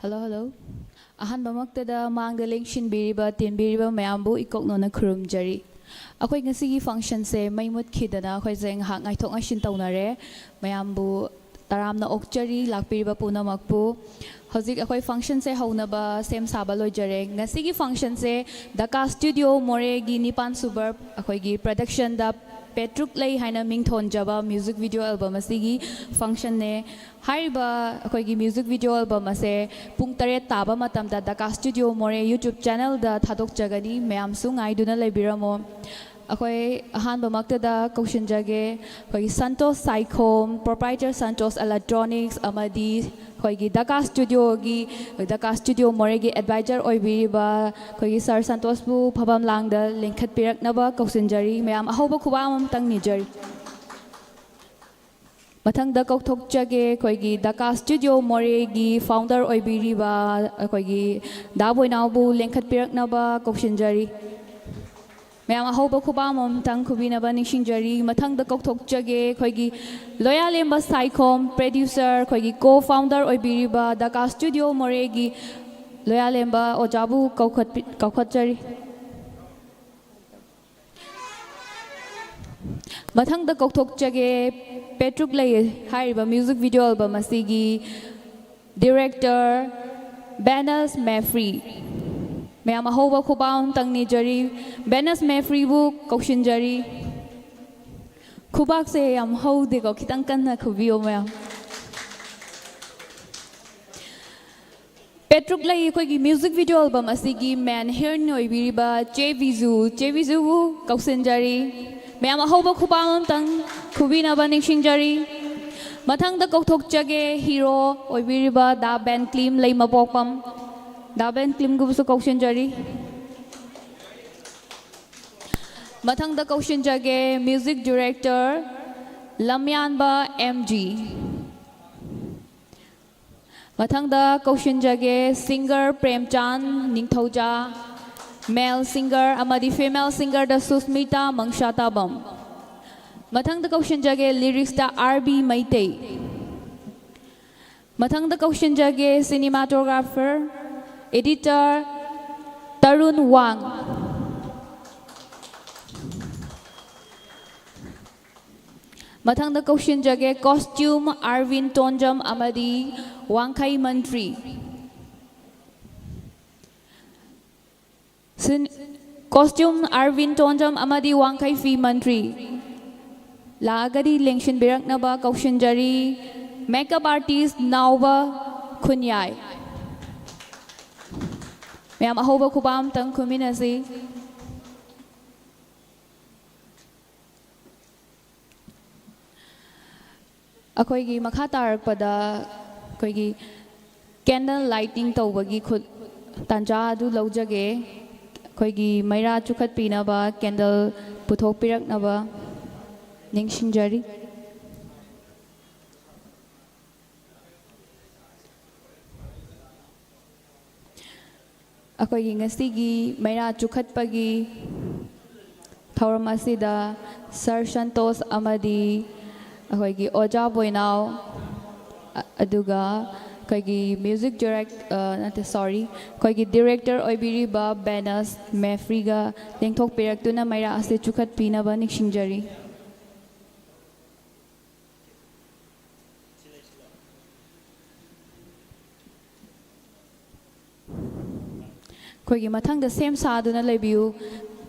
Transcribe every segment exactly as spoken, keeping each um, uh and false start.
Hello, hello. ꯑꯍꯥꯟꯕꯃꯛꯇꯗ ꯃꯥꯡꯗ ꯂꯦꯡꯁꯤꯟꯕꯤꯔꯤꯕ, ꯇꯤꯟꯕꯤꯔꯤꯕ ꯃꯌꯥꯝꯕꯨ ꯏꯀꯣꯛꯅꯣꯅ ꯈꯨꯔꯨꯝꯖꯔꯤ꯫ ꯑꯩꯈꯣꯏ ꯉꯁꯤꯒꯤ functionꯁꯦ ꯃꯩ ꯃꯨꯠꯈꯤꯗꯅ ꯑꯩꯈꯣꯏꯁꯦ ꯉꯥꯏꯍꯥꯛ ꯉꯥꯏꯊꯣꯛ ꯉꯥꯏꯁꯤꯟ ꯇꯧꯅꯔꯦ꯫ ꯃꯌꯥꯝꯕꯨ ꯇꯔꯥꯝꯅ ꯑꯣꯛꯆꯔꯤ, ꯂꯥꯛꯄꯤꯔꯤꯕ ꯄꯨꯝꯅꯃꯛꯄꯨ꯫ ꯍꯧꯖꯤꯛ ꯑꯩꯈꯣꯏ functionꯁꯦ ꯍꯧꯅꯕ ꯁꯦꯝ ꯁꯥꯕ ꯂꯣꯏꯖꯔꯦ꯫ ꯉꯁꯤꯒꯤ functionꯁꯦ ꯗꯀꯥ Studio ꯃꯣꯔꯦꯒꯤ ꯅꯤꯄꯥꯟ ꯁꯨꯕ ꯑꯩꯈꯣꯏꯒꯤ productionꯗ ꯄꯦꯇ꯭ꯔꯨꯛ ꯂꯩ ꯍꯥꯏꯅ ꯃꯤꯡꯊꯣꯟꯖꯕ music video album ꯑꯁꯤꯒꯤ functionꯅꯦ꯫ ꯍꯥꯏꯔꯤꯕ ꯑꯩꯈꯣꯏꯒꯤ music video album ꯑꯁꯦ ꯄꯨꯡ ꯇꯔꯦꯠ ꯇꯥꯕ ꯃꯇꯝꯗ ꯗꯀꯥ Studio ꯃꯣꯔꯦ YouTube channelꯗ ꯊꯥꯗꯣꯛꯆꯒꯅꯤ꯫ ꯃꯌꯥꯝꯁꯨ ꯉꯥꯏꯗꯨꯅ ꯂꯩꯕꯤꯔꯝꯃꯣ꯫ ꯑꯩꯈꯣꯏ ꯑꯍꯥꯟꯕꯃꯛꯇꯗ ꯀꯧꯁꯤꯟꯖꯒꯦ ꯑꯩꯈꯣꯏꯒꯤ Santosh Saikhom, proprietor Santosh Electronics, ꯑꯃꯗꯤ ꯑꯩꯈꯣꯏꯒꯤ ꯗꯀꯥ Studioꯒꯤ, ꯗꯀꯥ Studio ꯃꯣꯔꯦꯒꯤ advisor ꯑꯣꯏꯕꯤꯔꯤꯕ ꯑꯩꯈꯣꯏꯒꯤ sir ꯁꯟꯇꯣꯁꯄꯨ ꯐꯝꯐꯝ ꯂꯥꯡꯗ ꯂꯦꯡꯈꯠꯄꯤꯔꯛꯅꯕ ꯀꯧꯁꯤꯟꯖꯔꯤ꯫ ꯃꯌꯥꯝ ꯑꯍꯧꯕ ꯈꯨꯕꯥꯛ ꯑꯃꯃꯝꯇꯪ ꯅꯤꯖꯔꯤ꯫ ꯃꯊꯪꯗ ꯀꯧꯊꯣꯛꯆꯒꯦ ꯑꯩꯈꯣꯏꯒꯤ ꯗꯀꯥ Studio ꯃꯣꯔꯦꯒꯤ founder ꯑꯣꯏꯕꯤꯔꯤꯕ ꯑꯩꯈꯣꯏꯒꯤ ꯗꯥ ꯕꯣꯏꯅꯥꯎꯕꯨ ꯂꯦꯡꯈꯠꯄꯤꯔꯛꯅꯕ ꯀꯧꯁꯤꯟꯖꯔꯤ꯫ ꯃꯌꯥꯝ ꯑꯍꯧꯕ ꯈꯨꯕꯥꯛ ꯑꯃꯃꯝꯇꯪ ꯈꯨꯕꯤꯅꯕ ꯅꯤꯡꯁꯤꯡꯖꯔꯤ꯫ ꯃꯊꯪꯗ ꯀꯧꯊꯣꯛꯆꯒꯦ ꯑꯩꯈꯣꯏꯒꯤ ꯂꯣꯌꯥꯂꯦꯝꯕ ꯁꯥꯏꯈꯣꯝ, producer, ꯑꯩꯈꯣꯏꯒꯤ co-founder ꯑꯣꯏꯕꯤꯔꯤꯕ ꯗꯀꯥ Studio ꯃꯣꯔꯦꯒꯤ ꯂꯣꯌꯥꯂꯦꯝꯕ ꯑꯣꯖꯥꯕꯨ ꯀꯧꯈꯠꯄꯤ-, ꯀꯧꯈꯠꯆꯔꯤ꯫ ꯃꯊꯪꯗ ꯀꯧꯊꯣꯛꯆꯒꯦ ꯄꯦꯇ꯭ꯔꯨꯛ ꯂꯩ ꯍꯥꯏꯔꯤꯕ music video album ꯑꯁꯤꯒꯤ director ꯕꯦꯅꯁ ꯃꯦꯐ꯭ꯔꯤ꯫ ꯃꯌꯥꯝ ꯑꯍꯧꯕ ꯈꯨꯕꯥꯛ ꯑꯃꯇꯪ ꯅꯤꯖꯔꯤ꯫ ꯕꯦꯅꯁ ꯃꯦꯐ꯭ꯔꯤꯕꯨ ꯀꯧꯁꯤꯟꯖꯔꯤ꯫ ꯈꯨꯕꯥꯛꯁꯦ ꯌꯥꯝ ꯍꯧꯗꯦꯀꯣ, ꯈꯤꯇꯪ ꯀꯟꯅ ꯈꯨꯕꯤꯌꯣ ꯃꯌꯥꯝ꯫ ꯄꯦꯇ꯭ꯔꯨꯛ ꯂꯩ ꯑꯩꯈꯣꯏꯒꯤ music video album ꯑꯁꯤꯒꯤ main heroine ꯑꯣꯏꯕꯤꯔꯤꯕ ꯆꯦ ꯕꯤꯖꯨ, ꯆꯦ ꯕꯤꯖꯨꯕꯨ ꯀꯧꯁꯤꯟꯖꯔꯤ꯫ ꯃꯌꯥꯝ ꯑꯍꯧꯕ ꯈꯨꯕꯥꯛ ꯑꯃꯇꯪ ꯈꯨꯕꯤꯅꯕ ꯅꯤꯡꯁꯤꯡꯖꯔꯤ꯫ ꯃꯊꯪꯗ ꯀꯧꯊꯣꯛꯆꯒꯦ hero ꯑꯣꯏꯕꯤꯔꯤꯕ ꯗꯥ ꯕꯦꯟ ꯀ꯭ꯂꯤꯝ ꯂꯩꯃꯄꯣꯛꯄꯝ, ꯗꯥ ꯕꯦꯟ ꯀ꯭ꯂꯤꯝꯒꯨꯕꯨꯁꯨ ꯀꯧꯁꯤꯟꯖꯔꯤ꯫ ꯃꯊꯪꯗ ꯀꯧꯁꯤꯟꯖꯒꯦ music director ꯂꯝꯌꯥꯟꯕ ꯑꯦꯝ ꯖꯤ꯫ ꯃꯊꯪꯗ ꯀꯧꯁꯤꯟꯖꯒꯦ singer ꯄ꯭ꯔꯦꯝꯆꯥꯟ ꯅꯤꯡꯊꯧꯖꯥ, male singer, ꯑꯃꯗꯤ female singerꯗ ꯁꯨꯁꯃꯤꯇꯥ ꯃꯪꯁꯥꯇꯥꯕꯝ꯫ ꯃꯊꯪꯗ ꯀꯧꯁꯤꯟꯖꯒꯦ lyricsꯇ ꯑꯥꯔ ꯕꯤ ꯃꯩꯇꯩ꯫ ꯃꯊꯪꯗ ꯀꯧꯁꯤꯟꯖꯒꯦ cinematographer, editor ꯇꯔꯨꯟ ꯋꯥꯡ꯫ ꯃꯊꯪꯗ ꯀꯧꯁꯤꯟꯖꯒꯦ costume ꯑꯥꯔꯕꯤꯟ ꯇꯣꯟꯖꯝ ꯑꯃꯗꯤ ꯋꯥꯡꯈꯩ ꯃꯟꯇ꯭ꯔꯤ꯫ Costume ꯑꯥꯔꯕꯤꯟ ꯇꯣꯟꯖꯝ ꯑꯃꯗꯤ ꯋꯥꯡꯈꯩ ꯐꯤ ꯃꯟꯇ꯭ꯔꯤ ꯂꯥꯛꯑꯒꯗꯤ ꯂꯦꯡꯁꯤꯟꯕꯤꯔꯛꯅꯕ ꯀꯧꯁꯤꯟꯖꯔꯤ꯫ Makeup artist ꯅꯥꯎꯕ ꯈꯨꯟꯌꯥꯏ꯫ ꯃꯌꯥꯝ ꯑꯍꯧꯕ ꯈꯨꯕꯥꯛ ꯑꯝꯇꯪ ꯈꯨꯃꯤꯟꯅꯁꯤ꯫ ꯑꯩꯈꯣꯏꯒꯤ ꯃꯈꯥ ꯇꯥꯔꯛꯄꯗ ꯑꯩꯈꯣꯏꯒꯤ candle lighting ꯇꯧꯕꯒꯤ ꯈꯨꯠ ꯇꯥꯟꯖꯥ ꯑꯗꯨ ꯂꯧꯖꯒꯦ꯫ ꯑꯩꯈꯣꯏꯒꯤ ꯃꯩꯔꯥ ꯆꯨꯈꯠꯄꯤꯅꯕ candle ꯄꯨꯊꯣꯛꯄꯤꯔꯛꯅꯕ ꯅꯤꯡꯁꯤꯡꯖꯔꯤ꯫ ꯑꯩꯈꯣꯏꯒꯤ ꯉꯁꯤꯒꯤ ꯃꯩꯔꯥ ꯆꯨꯈꯠꯄꯒꯤ ꯊꯧꯔꯝ ꯑꯁꯤꯗ ꯁꯥꯔ ꯁꯟꯇꯣꯁ ꯑꯃꯗꯤ ꯑꯩꯈꯣꯏꯒꯤ ꯑꯣꯖꯥ ꯕꯣꯏꯅꯥꯎ, ꯑ-, ꯑꯗꯨꯒ ꯑꯩꯈꯣꯏꯒꯤ music direct-, ꯑ, ꯅꯠꯇꯦ, sorry, ꯑꯩꯈꯣꯏꯒꯤ director ꯑꯣꯏꯕꯤꯔꯤꯕ ꯕꯦꯅꯁ ꯃꯦꯐ꯭ꯔꯤꯒ ꯂꯦꯡꯊꯣꯛꯄꯤꯔꯛꯇꯨꯅ ꯃꯩꯔꯥ ꯑꯁꯤ ꯆꯨꯈꯠꯄꯤꯅꯕ ꯅꯤꯡꯁꯤꯡꯖꯔꯤ꯫ ꯑꯩꯈꯣꯏꯒꯤ ꯃꯊꯪꯗ ꯁꯦꯝ ꯁꯥꯗꯨꯅ ꯂꯩꯕꯤꯌꯨ,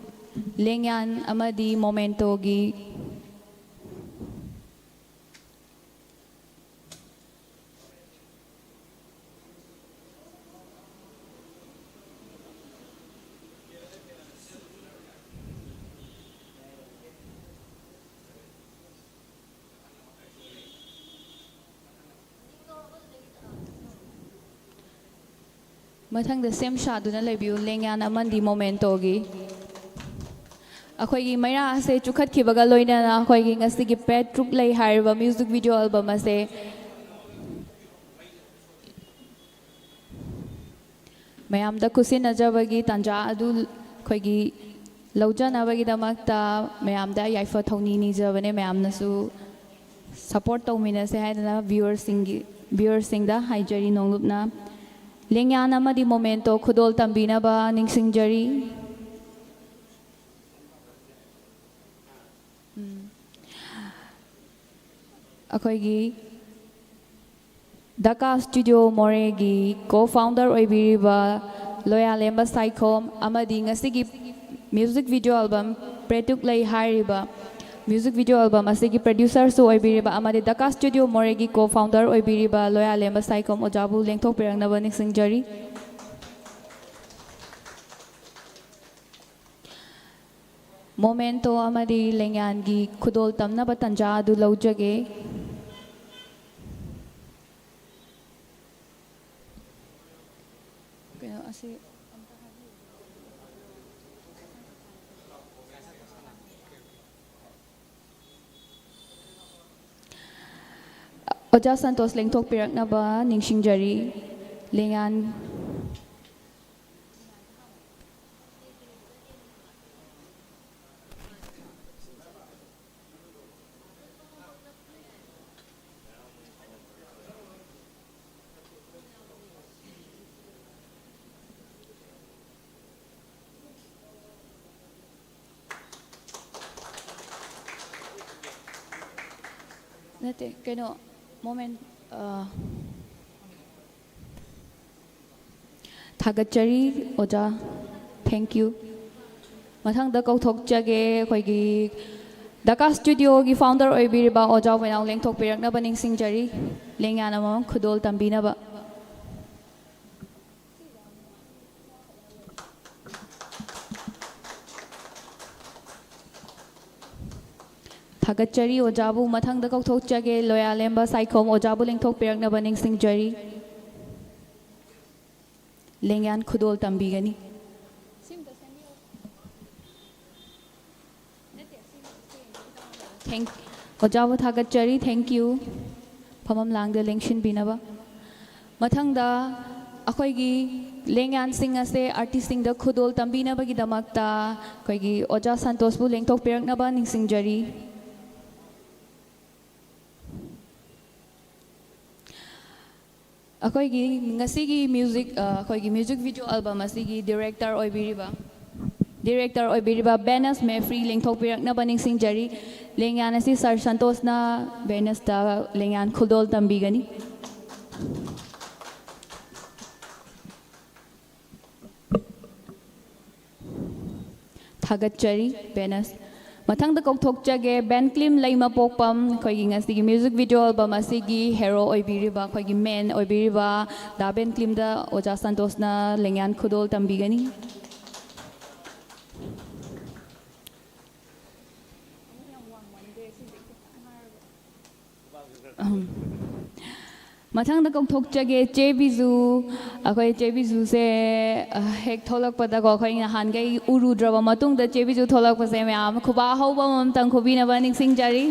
ꯂꯦꯡꯌꯥꯟ ꯑꯃꯗꯤ ꯃꯣꯃꯦꯟꯇꯣꯒꯤ꯫ ꯃꯊꯪꯗ ꯁꯦꯝ ꯁꯥꯗꯨꯅ ꯂꯩꯕꯤꯌꯨ, ꯂꯦꯡꯌꯥꯟ ꯑꯃꯗꯤ ꯃꯣꯃꯦꯟꯇꯣꯒꯤ꯫ ꯑꯩꯈꯣꯏꯒꯤ ꯃꯩꯔꯥ ꯑꯁꯦ ꯆꯨꯈꯠꯈꯤꯕꯒ ꯂꯣꯏꯅꯅ ꯑꯩꯈꯣꯏꯒꯤ ꯉꯁꯤꯒꯤ ꯄꯦꯇ꯭ꯔꯨꯛ ꯂꯩ ꯍꯥꯏꯔꯤꯕ music video album ꯑꯁꯦ ꯃꯌꯥꯝꯗ ꯈꯨꯠꯁꯤꯟꯅꯖꯕꯒꯤ ꯇꯥꯟꯖꯥ ꯑꯗꯨ ꯑꯩꯈꯣꯏꯒꯤ ꯂꯧꯖꯅꯕꯒꯤꯗꯃꯛꯇ ꯃꯌꯥꯝꯗ ꯌꯥꯏꯐ ꯊꯧꯅꯤ ꯅꯤꯖꯕꯅꯦ꯫ ꯃꯌꯥꯝꯅꯁꯨ support ꯇꯧꯃꯤꯟꯅꯁꯦ ꯍꯥꯏꯗꯅ viewersꯁꯤꯡꯒꯤ ꯚ꯭ꯌꯨꯋꯔꯁꯤꯡꯗ ꯍꯥꯏꯖꯔꯤ ꯅꯣꯡꯂꯨꯞꯅ꯫ ꯂꯦꯡꯌꯥꯟ ꯑꯃꯗꯤ ꯃꯣꯃꯦꯟꯇꯣ ꯈꯨꯗꯣꯜ ꯇꯝꯕꯤꯅꯕ ꯅꯤꯡꯁꯤꯡꯖꯔꯤ꯫ ꯎꯝ꯫ ꯑꯩꯈꯣꯏꯒꯤ ꯗꯀꯥ ꯁ꯭ꯇꯨꯗꯤꯑꯣ ꯃꯣꯔꯦꯒꯤ ꯀꯣ ꯐꯥꯎꯟꯗꯔ ꯑꯣꯏꯕꯤꯔꯤꯕ ꯂꯣꯌꯥꯂꯦꯝꯕ ꯁꯥꯏꯈꯣꯝ ꯑꯃꯗꯤ ꯉꯁꯤꯒꯤ ꯃ꯭ꯌꯨꯖꯤꯛ ꯚꯤꯗꯤꯑꯣ ꯑꯦꯜꯕꯝ ꯄ꯭ꯔꯦꯇꯨꯛ ꯂꯩ ꯍꯥꯏꯔꯤꯕ ꯃ꯭ꯌꯨꯖꯤꯛ ꯚꯤꯗꯤꯑꯣ ꯑꯦꯜꯕꯝ ꯑꯁꯤꯒꯤ ꯄ꯭ꯔꯗ꯭ꯌꯨꯁꯔꯁꯨ ꯑꯣꯏꯕꯤꯔꯤꯕ ꯑꯃꯗꯤ ꯗꯀꯥ ꯁ꯭ꯇꯨꯗꯤꯑꯣ ꯃꯣꯔꯦꯒꯤ ꯀꯣ ꯐꯥꯎꯟꯗꯔ ꯑꯣꯏꯕꯤꯔꯤꯕ ꯂꯣꯌꯥꯂꯦꯝꯕ ꯁꯥꯏꯈꯣꯝ ꯑꯣꯖꯥꯕꯨ ꯂꯦꯡꯊꯣꯛꯄꯤꯔꯛꯅꯕ ꯅꯤꯡꯁꯤꯡꯖꯔꯤ꯫ ꯃꯣꯃꯦꯟꯇꯣ ꯑꯃꯗꯤ ꯂꯦꯡꯌꯥꯟꯒꯤ ꯈꯨꯗꯣꯜ ꯇꯝꯅꯕ ꯇꯟꯖꯥ ꯑꯗꯨ ꯂꯧꯖꯒꯦ꯫ ꯀꯩꯅꯣ ꯑꯁꯤ ꯑꯣꯖꯥ ꯁꯟꯇꯣꯁ ꯂꯦꯡꯊꯣꯛꯄꯤꯔꯛꯅꯕ ꯅꯤꯡꯁꯤꯡꯖꯔꯤ꯫ ꯂꯦꯡꯌꯥꯟ ꯅꯠꯇꯦ, ꯀꯩꯅꯣ, ꯃꯣꯃꯦꯟ, ꯑ, ꯊꯥꯒꯠꯆꯔꯤ ꯑꯣꯖꯥ꯫ Thank you꯫ ꯃꯊꯪꯗ ꯀꯧꯊꯣꯛꯆꯒꯦ ꯑꯩꯈꯣꯏꯒꯤ ꯗꯀꯥ ꯁ꯭ꯇꯨꯗꯤꯑꯣꯒꯤ ꯐꯥꯎꯟꯗꯔ ꯑꯣꯏꯕꯤꯔꯤꯕ ꯑꯣꯖꯥ ꯋꯦꯅꯥꯎ ꯂꯦꯡꯊꯣꯛꯄꯤꯔꯛꯅꯕ ꯅꯤꯡꯁꯤꯡꯖꯔꯤ꯫ ꯂꯦꯡꯌꯥꯟ ꯑꯃꯃꯝ ꯈꯨꯗꯣꯜ ꯇꯝꯕꯤꯅꯕ꯫ ꯊꯥꯒꯠꯆꯔꯤ ꯑꯣꯖꯥꯕꯨ꯫ ꯃꯊꯪꯗ ꯀꯧꯊꯣꯛꯆꯒꯦ ꯂꯣꯌꯥꯂꯦꯝꯕ ꯁꯥꯏꯈꯣꯝ ꯑꯣꯖꯥꯕꯨ ꯂꯦꯡꯊꯣꯛꯄꯤꯔꯛꯅꯕ ꯅꯤꯡꯁꯤꯡꯖꯔꯤ꯫ ꯂꯦꯡꯌꯥꯟ ꯈꯨꯗꯣꯜ ꯇꯝꯕꯤꯒꯅꯤ꯫ Thank, ꯑꯣꯖꯥꯕꯨ ꯊꯥꯒꯠꯆꯔꯤ꯫ Thank you꯫ ꯐꯝꯐꯝ ꯂꯥꯡꯗ ꯂꯦꯡꯁꯤꯟꯕꯤꯅꯕ꯫ ꯃꯊꯪꯗ ꯑꯩꯈꯣꯏꯒꯤ ꯂꯦꯡꯌꯥꯟꯁꯤꯡ ꯑꯁꯦ ꯑꯥꯔꯇꯤꯁꯁꯤꯡꯗ ꯈꯨꯗꯣꯜ ꯇꯝꯕꯤꯅꯕꯒꯤꯗꯃꯛꯇ ꯑꯩꯈꯣꯏꯒꯤ ꯑꯣꯖꯥ ꯁꯟꯇꯣꯁꯄꯨ ꯂꯦꯡꯊꯣꯛꯄꯤꯔꯛꯅꯕ ꯅꯤꯡꯁꯤꯡꯖꯔꯤ꯫ ꯑꯩꯈꯣꯏꯒꯤ ꯉꯁꯤꯒꯤ ꯃ꯭ꯌꯨꯖꯤꯛ ꯑꯩꯈꯣꯏꯒꯤ ꯃ꯭ꯌꯨꯖꯤꯛ ꯚꯤꯗꯤꯑꯣ ꯑꯦꯜꯕꯝ ꯑꯁꯤꯒꯤ ꯗꯤꯔꯦꯛꯇꯔ ꯑꯣꯏꯕꯤꯔꯤꯕ ꯗꯤꯔꯦꯛꯇꯔ ꯑꯣꯏꯕꯤꯔꯤꯕ ꯕꯦꯅꯁ ꯃꯦꯐ꯭ꯔꯤ ꯂꯦꯡꯊꯣꯛꯄꯤꯔꯛꯅꯕ ꯅꯤꯡꯁꯤꯡꯖꯔꯤ꯫ ꯂꯦꯡꯌꯥꯟ ꯑꯁꯤ ꯁꯥꯔ ꯁꯟꯇꯣꯁꯅ ꯕꯦꯅꯁꯇ ꯂꯦꯡꯌꯥꯟ ꯈꯨꯗꯣꯜ ꯇꯝꯕꯤꯒꯅꯤ꯫ ꯊꯥꯒꯠꯆꯔꯤ ꯕꯦꯅꯁ꯫ ꯃꯊꯪꯗ ꯀꯧꯊꯣꯛꯆꯒꯦ ꯕꯦꯟ ꯀ꯭ꯂꯤꯝ ꯂꯩꯃꯄꯣꯛꯄꯝ, ꯑꯩꯈꯣꯏꯒꯤ ꯉꯁꯤꯒꯤ ꯃ꯭ꯌꯨꯖꯤꯛ ꯚꯤꯗꯤꯑꯣ ꯑꯦꯜꯕꯝ ꯑꯁꯤꯒꯤ ꯍꯦꯔꯣ ꯑꯣꯏꯕꯤꯔꯤꯕ, ꯑꯩꯈꯣꯏꯒꯤ ꯃꯦꯟ ꯑꯣꯏꯕꯤꯔꯤꯕ ꯗꯥ ꯕꯦꯟ ꯀ꯭ꯂꯤꯝꯗ ꯑꯣꯖꯥ ꯁꯟꯇꯣꯁꯅ ꯂꯦꯡꯌꯥꯟ ꯈꯨꯗꯣꯜ ꯇꯝꯕꯤꯒꯅꯤ꯫ ꯃꯊꯪꯗ ꯀꯧꯊꯣꯛꯆꯒꯦ ꯆꯦ ꯕꯤꯖꯨ꯫ ꯑꯩꯈꯣꯏ ꯆꯦ ꯕꯤꯖꯨꯁꯦ ꯍꯦꯛ ꯊꯣꯛꯂꯛꯄꯗꯀꯣ, ꯑꯩꯈꯣꯏ ꯅꯍꯥꯟꯈꯩ ꯎꯔꯨꯗ꯭ꯔꯕ ꯃꯇꯨꯡꯗ ꯆꯦ ꯕꯤꯖꯨ ꯊꯣꯛꯂꯛꯄꯁꯦ ꯃꯌꯥꯝ ꯈꯨꯕꯥꯛ ꯍꯧꯕ ꯑꯃꯃꯝꯇꯪ ꯈꯨꯕꯤꯅꯕ ꯅꯤꯡꯁꯤꯡꯖꯔꯤ꯫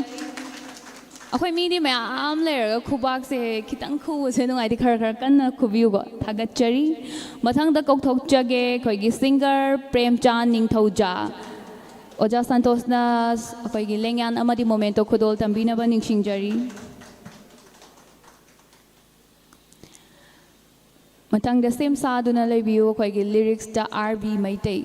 ꯑꯩꯈꯣꯏ ꯃꯤꯗꯤ ꯃꯌꯥꯝ ꯂꯩꯔꯒ ꯈꯨꯕꯥꯛꯁꯦ ꯈꯤꯇꯪ ꯈꯨꯕꯁꯦ ꯅꯨꯡꯉꯥꯏꯇꯦ, ꯈꯔ ꯈꯔ ꯀꯟꯅ ꯈꯨꯕꯤꯌꯨꯀꯣ꯫ ꯊꯥꯒꯠꯆꯔꯤ꯫ ꯃꯊꯪꯗ ꯀꯧꯊꯣꯛꯆꯒꯦ ꯑꯩꯈꯣꯏꯒꯤ ꯁꯤꯡꯒꯔ ꯄ꯭ꯔꯦꯝꯆꯥꯟ ꯅꯤꯡꯊꯧꯖꯥ꯫ ꯑꯣꯖꯥ ꯁꯟꯇꯣꯁꯅ ꯑꯩꯈꯣꯏꯒꯤ ꯂꯦꯡꯌꯥꯟ ꯑꯃꯗꯤ ꯃꯣꯃꯦꯟꯇꯣ ꯈꯨꯗꯣꯜ ꯇꯝꯕꯤꯅꯕ ꯅꯤꯡꯁꯤꯡꯖꯔꯤ꯫ ꯃꯊꯪꯗ ꯁꯦꯝ ꯁꯥꯗꯨꯅ ꯂꯩꯕꯤꯌꯨ ꯑꯩꯈꯣꯏꯒꯤ ꯂꯤꯔꯤꯛꯁꯇ ꯑꯥꯔ ꯕꯤ ꯃꯩꯇꯩ꯫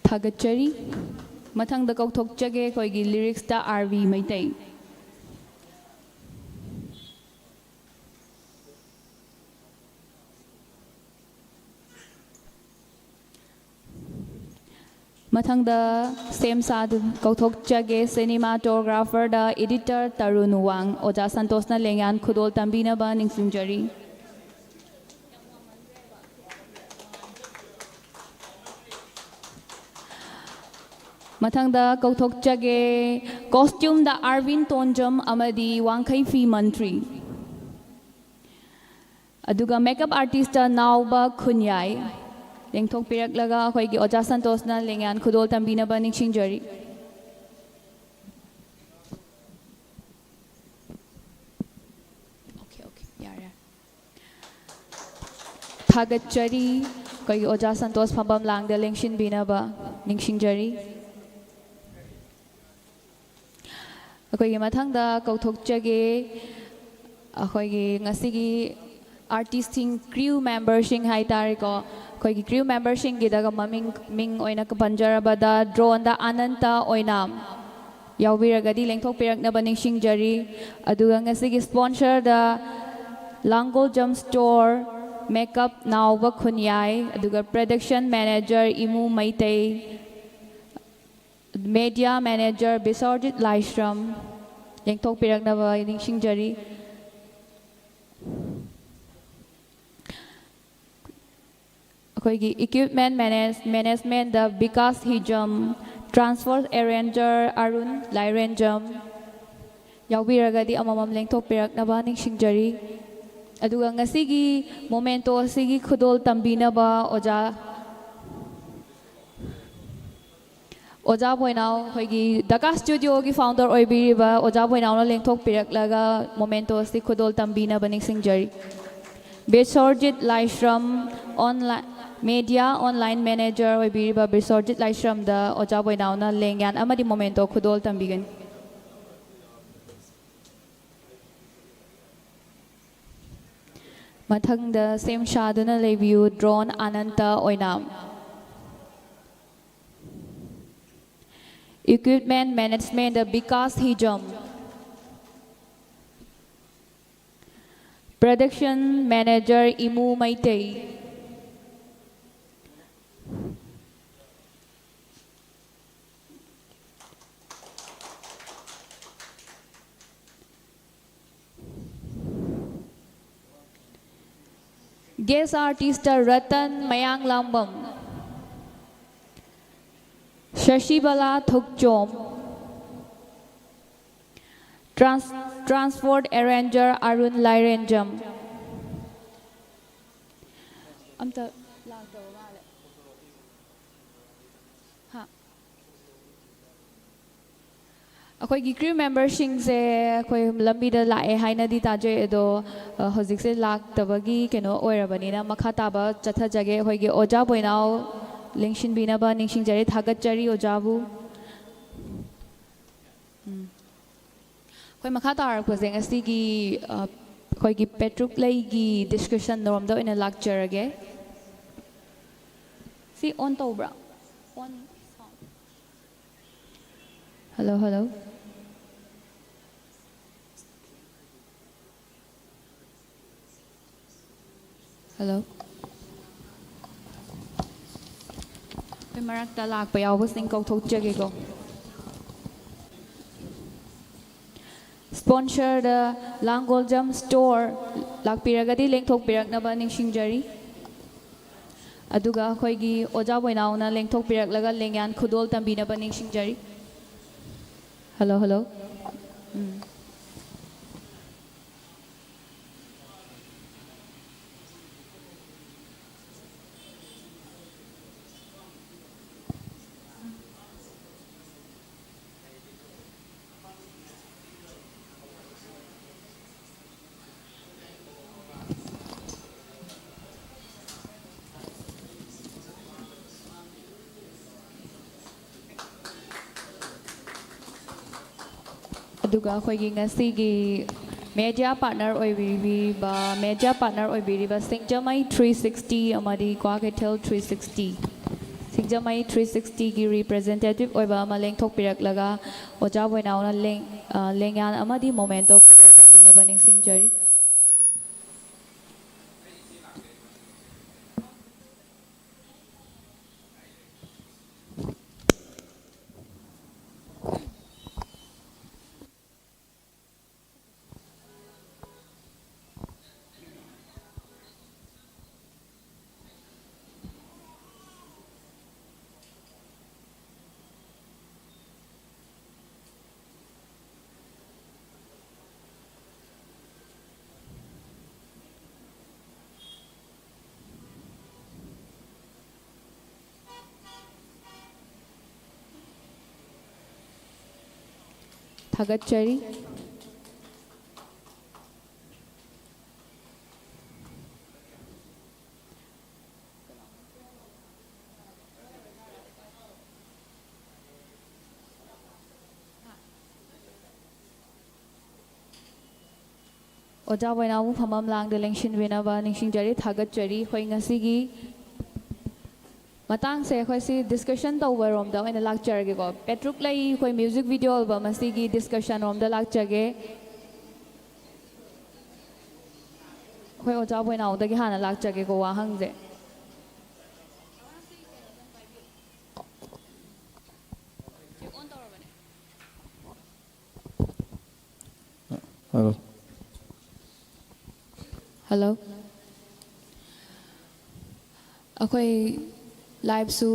ꯊꯥꯒꯠꯆꯔꯤ꯫ ꯃꯊꯪꯗ ꯀꯧꯊꯣꯛꯆꯒꯦ ꯑꯩꯈꯣꯏꯒꯤ ꯂꯤꯔꯤꯛꯁꯇ ꯑꯥꯔ ꯕꯤ ꯃꯩꯇꯩ꯫ ꯃꯊꯪꯗ ꯁꯦꯝ ꯁꯥꯗꯨ ꯀꯧꯊꯣꯛꯆꯒꯦ ꯁꯤꯅꯦꯃꯥꯇꯣꯒ꯭ꯔꯥꯐꯔꯗ ꯏꯗꯤꯇꯔ ꯇꯔꯨꯟ ꯋꯥꯡ꯫ ꯑꯣꯖꯥ ꯁꯟꯇꯣꯁꯅ ꯂꯦꯡꯌꯥꯟ ꯈꯨꯗꯣꯜ ꯇꯝꯕꯤꯅꯕ ꯅꯤꯡꯁꯤꯡꯖꯔꯤ꯫ ꯃꯊꯪꯗ ꯀꯧꯊꯣꯛꯆꯒꯦ ꯀꯣꯁꯇ꯭ꯌꯨꯝꯗ ꯑꯥꯔꯕꯤꯟ ꯇꯣꯟꯖꯝ ꯑꯃꯗꯤ ꯋꯥꯡꯈꯩ ꯐꯤ ꯃꯟꯇ꯭ꯔꯤ꯫ ꯑꯗꯨꯒ ꯃꯦꯀꯞ ꯑꯥꯔꯇꯤꯁꯇ ꯅꯥꯎꯕ ꯈꯨꯟꯌꯥꯏ꯫ ꯂꯦꯡꯊꯣꯛꯄꯤꯔꯛꯂꯒ ꯑꯩꯈꯣꯏꯒꯤ ꯑꯣꯖꯥ ꯁꯟꯇꯣꯁꯅ ꯂꯦꯡꯌꯥꯟ ꯈꯨꯗꯣꯜ ꯇꯝꯕꯤꯅꯕ ꯅꯤꯡꯁꯤꯡꯖꯔꯤ꯫ ꯑꯣꯀꯦ, ꯑꯣꯀꯦ, ꯌꯥꯔꯦ꯫ ꯊꯥꯒꯠꯆꯔꯤ꯫ ꯑꯩꯈꯣꯏꯒꯤ ꯑꯣꯖꯥ ꯁꯟꯇꯣꯁ ꯐꯝꯐꯝ ꯂꯥꯡꯗ ꯂꯦꯡꯁꯤꯟꯕꯤꯅꯕ ꯅꯤꯡꯁꯤꯡꯖꯔꯤ꯫ ꯑꯩꯈꯣꯏꯒꯤ ꯃꯊꯪꯗ ꯀꯧꯊꯣꯛꯆꯒꯦ, ꯑꯩꯈꯣꯏꯒꯤ ꯉꯁꯤꯒꯤ ꯑꯥꯔꯇꯤꯁꯁꯤꯡ, ꯀ꯭ꯔꯤꯌꯨ ꯃꯦꯝꯕꯔꯁꯤꯡ ꯍꯥꯏꯇꯥꯔꯦꯀꯣ, ꯑꯩꯈꯣꯏꯒꯤ ꯀ꯭ꯔꯤꯌꯨ ꯃꯦꯝꯕꯔꯁꯤꯡꯒꯤꯗꯒ ꯃꯃꯤꯡ, ꯃꯤꯡ ꯑꯣꯏꯅ ꯄꯟꯖꯔꯕꯗ, ꯗ꯭ꯔꯣꯟꯗ ꯑꯅꯟꯇ ꯑꯣꯏꯅꯥꯝ ꯌꯥꯎꯕꯤꯔꯒꯗꯤ ꯂꯦꯡꯊꯣꯛꯄꯤꯔꯛꯅꯕ ꯅꯤꯡꯁꯤꯡꯖꯔꯤ꯫ ꯑꯗꯨꯒ ꯉꯁꯤꯒꯤ ꯁ꯭ꯄꯣꯟꯁꯔꯗ ꯂꯥꯡꯒꯣꯜꯖꯝ ꯁ꯭ꯇꯣꯔ, ꯃꯦꯀꯞ ꯅꯥꯎꯕ ꯈꯨꯟꯌꯥꯏ, ꯑꯗꯨꯒ production manager Imu Meitei, media manager Bishwarjit Laishram ꯂꯦꯡꯊꯣꯛꯄꯤꯔꯛꯅꯕ ꯅꯤꯡꯁꯤꯡꯖꯔꯤ꯫ ꯑꯩꯈꯣꯏꯒꯤ equipment manage-, management Bikash Hijam, transport arranger Arun Lairenjam ꯌꯥꯎꯕꯤꯔꯒꯗꯤ ꯑꯃꯃꯝ ꯂꯦꯡꯊꯣꯛꯄꯤꯔꯛꯅꯕ ꯅꯤꯡꯁꯤꯡꯖꯔꯤ꯫ ꯑꯗꯨꯒ ꯉꯁꯤꯒꯤ ꯃꯣꯃꯦꯟꯇꯣ ꯑꯁꯤꯒꯤ ꯈꯨꯗꯣꯜ ꯇꯝꯕꯤꯅꯕ ꯑꯣꯖꯥ ꯑꯣꯖꯥ ꯕꯣꯏꯅꯥꯎ, ꯑꯩꯈꯣꯏꯒꯤ ꯗꯀꯥ ꯁ꯭ꯇꯨꯗꯤꯑꯣꯒꯤ ꯐꯥꯎꯟꯗꯔ ꯑꯣꯏꯕꯤꯔꯤꯕ ꯑꯣꯖꯥ ꯕꯣꯏꯅꯥꯎꯅ ꯂꯦꯡꯊꯣꯛꯄꯤꯔꯛꯂꯒ ꯃꯣꯃꯦꯟꯇꯣ ꯑꯁꯤ ꯈꯨꯗꯣꯜ ꯇꯝꯕꯤꯅꯕ ꯅꯤꯡꯁꯤꯡꯖꯔꯤ꯫ ꯕꯤꯁ꯭ꯋꯔꯖꯤꯠ ꯂꯥꯏꯁ꯭ꯔꯝ, ꯑꯣꯟꯂꯥꯏꯟ, ꯃꯦꯗꯤꯌꯥ ꯑꯣꯟꯂꯥꯏꯟ ꯃꯦꯅꯦꯖꯔ ꯑꯣꯏꯕꯤꯔꯤꯕ ꯕꯤꯁ꯭ꯋꯔꯖꯤꯠ ꯂꯥꯏꯁ꯭ꯔꯝꯗ ꯑꯣꯖꯥ ꯕꯣꯏꯅꯥꯎꯅ ꯂꯦꯡꯌꯥꯟ ꯑꯃꯗꯤ ꯃꯣꯃꯦꯟꯇꯣ ꯈꯨꯗꯣꯜ ꯇꯝꯕꯤꯒꯅꯤ꯫ ꯃꯊꯪꯗ ꯁꯦꯝ ꯁꯥꯗꯨꯅ ꯂꯩꯕꯤꯌꯨ, ꯗ꯭ꯔꯣꯟ ꯑꯅꯟꯇ ꯑꯣꯏꯅꯥꯝ꯫ Equipment management Bikash Hijam. Production manager Imu Meitei. Guest artist Ratan Mayanglambam, Sasibala Thokchom, trans-, transport arranger Arun Lairenjam. ꯑꯝꯇ ꯂꯥꯛꯇꯕ ꯃꯥꯜꯂꯦ꯫ ꯍꯥ? ꯑꯩꯈꯣꯏꯒꯤ ꯀ꯭ꯔꯤꯌꯨ ꯃꯦꯝꯕꯔꯁꯤꯡꯁꯦ ꯑꯩꯈꯣꯏ ꯂꯝꯕꯤꯗ ꯂꯥꯛꯑꯦ ꯍꯥꯏꯅꯗꯤ ꯇꯥꯖꯩ, ꯑꯗꯣ, ꯑ, ꯍꯧꯖꯤꯛꯁꯦ ꯂꯥꯛꯇꯕꯒꯤ ꯀꯩꯅꯣ ꯑꯣꯏꯔꯕꯅꯤꯅ ꯃꯈꯥ ꯇꯥꯕ ꯆꯠꯊꯖꯒꯦ꯫ ꯑꯩꯈꯣꯏꯒꯤ ꯑꯣꯖꯥ ꯕꯣꯏꯅꯥꯎ ꯂꯦꯡꯁꯤꯟꯕꯤꯅꯕ ꯅꯤꯡꯁꯤꯡꯖꯔꯤ, ꯊꯥꯒꯠꯆꯔꯤ ꯑꯣꯖꯥꯕꯨ꯫ ꯎꯝ꯫ ꯑꯩꯈꯣꯏ ꯃꯈꯥ ꯇꯥꯔꯛꯄꯁꯦ ꯉꯁꯤꯒꯤ, ꯑ, ꯑꯩꯈꯣꯏꯒꯤ ꯄꯦꯇ꯭ꯔꯨꯛ ꯂꯩꯒꯤ ꯗꯤꯁꯀꯁꯟ ꯔꯣꯝꯗ ꯑꯣꯏꯅ ꯂꯥꯛꯆꯔꯒꯦ꯫ ꯁꯤ ꯑꯣꯟ ꯇꯧꯕ꯭ꯔꯥ? ꯑꯣꯟ꯫ Hello, hello. ꯍꯜꯂꯣ꯫ ꯑꯩꯈꯣꯏ ꯃꯔꯛꯇ ꯂꯥꯛꯄ ꯌꯥꯎꯕꯁꯤꯡ ꯀꯧꯊꯣꯛꯆꯒꯦꯀꯣ꯫ ꯁ꯭ꯄꯣꯟꯁꯔꯗ ꯂꯥꯡꯒꯣꯜꯖꯝ ꯁ꯭ꯇꯣꯔ ꯂꯥꯛꯄꯤꯔꯒꯗꯤ ꯂꯦꯡꯊꯣꯛꯄꯤꯔꯛꯅꯕ ꯅꯤꯡꯁꯤꯡꯖꯔꯤ꯫ ꯑꯗꯨꯒ ꯑꯩꯈꯣꯏꯒꯤ ꯑꯣꯖꯥ ꯕꯣꯏꯅꯥꯎꯅ ꯂꯦꯡꯊꯣꯛꯄꯤꯔꯛꯂꯒ ꯂꯦꯡꯌꯥꯟ ꯈꯨꯗꯣꯜ ꯇꯝꯕꯤꯅꯕ ꯅꯤꯡꯁꯤꯡꯖꯔꯤ꯫ Hello, hello. ꯎꯝ꯫ ꯑꯗꯨꯒ ꯑꯩꯈꯣꯏꯒꯤ ꯉꯁꯤꯒꯤ ꯃꯦꯗꯤꯌꯥ ꯄꯥꯔꯠꯅꯔ ꯑꯣꯏꯕꯤꯔꯤꯕ, ꯃꯦꯗꯤꯌꯥ ꯄꯥꯔꯠꯅꯔ ꯑꯣꯏꯕꯤꯔꯤꯕ ꯁꯤꯡꯖꯃꯩ ꯊ꯭ꯔꯤ ꯁꯤꯛꯁꯇꯤ ꯑꯃꯗꯤ Kwakeithel three sixty, Singjamei three ꯁꯤꯛꯁꯇꯤꯒꯤ ꯔꯤꯄ꯭ꯔꯖꯦꯟꯇꯦꯇꯤꯚ ꯑꯣꯏꯕ ꯑꯃ ꯂꯦꯡꯊꯣꯛꯄꯤꯔꯛꯂꯒ ꯑꯣꯖꯥ ꯕꯣꯏꯅꯥꯎꯅ ꯂꯦꯡ-, ꯑ, ꯂꯦꯡꯌꯥꯟ ꯑꯃꯗꯤ ꯃꯣꯃꯦꯟꯇꯣ ꯈꯨꯗꯣꯜ ꯇꯝꯕꯤꯅꯕ ꯅꯤꯡꯁꯤꯡꯖꯔꯤ꯫ ꯊꯥꯒꯠꯆꯔꯤ꯫ ꯑꯣꯖꯥ ꯕꯣꯏꯅꯥꯎꯕꯨ ꯐꯝꯐꯝ ꯂꯥꯡꯗ ꯂꯦꯡꯁꯤꯟꯕꯤꯅꯕ ꯅꯤꯡꯁꯤꯡꯖꯔꯤ, ꯊꯥꯒꯠꯆꯔꯤ꯫ ꯑꯩꯈꯣꯏ ꯉꯁꯤꯒꯤ ꯃꯇꯥꯡꯁꯦ ꯑꯩꯈꯣꯏ ꯁꯤ ꯗꯤꯁꯀꯁꯟ ꯇꯧꯕꯔꯣꯝꯗ ꯑꯣꯏꯅ ꯂꯥꯛꯆꯔꯒꯦꯀꯣ꯫ ꯄꯦꯇ꯭ꯔꯨꯛ ꯂꯩ ꯑꯩꯈꯣꯏ ꯃ꯭ꯌꯨꯖꯤꯛ ꯚꯤꯗꯤꯑꯣ ꯑꯦꯜꯕꯝ ꯑꯁꯤꯒꯤ ꯗꯤꯁꯀꯁꯟ ꯔꯣꯝꯗ ꯂꯥꯛꯆꯒꯦ꯫ ꯑꯩꯈꯣꯏ ꯑꯣꯖꯥ ꯕꯣꯏꯅꯥꯎꯗꯒꯤ ꯍꯥꯟꯅ ꯂꯥꯛꯆꯒꯦꯀꯣ ꯋꯥꯍꯪꯁꯦ꯫ ꯍꯜꯂꯣ꯫ ꯍꯜꯂꯣ꯫ ꯑꯩꯈꯣꯏ ꯂꯥꯏꯞꯁꯨ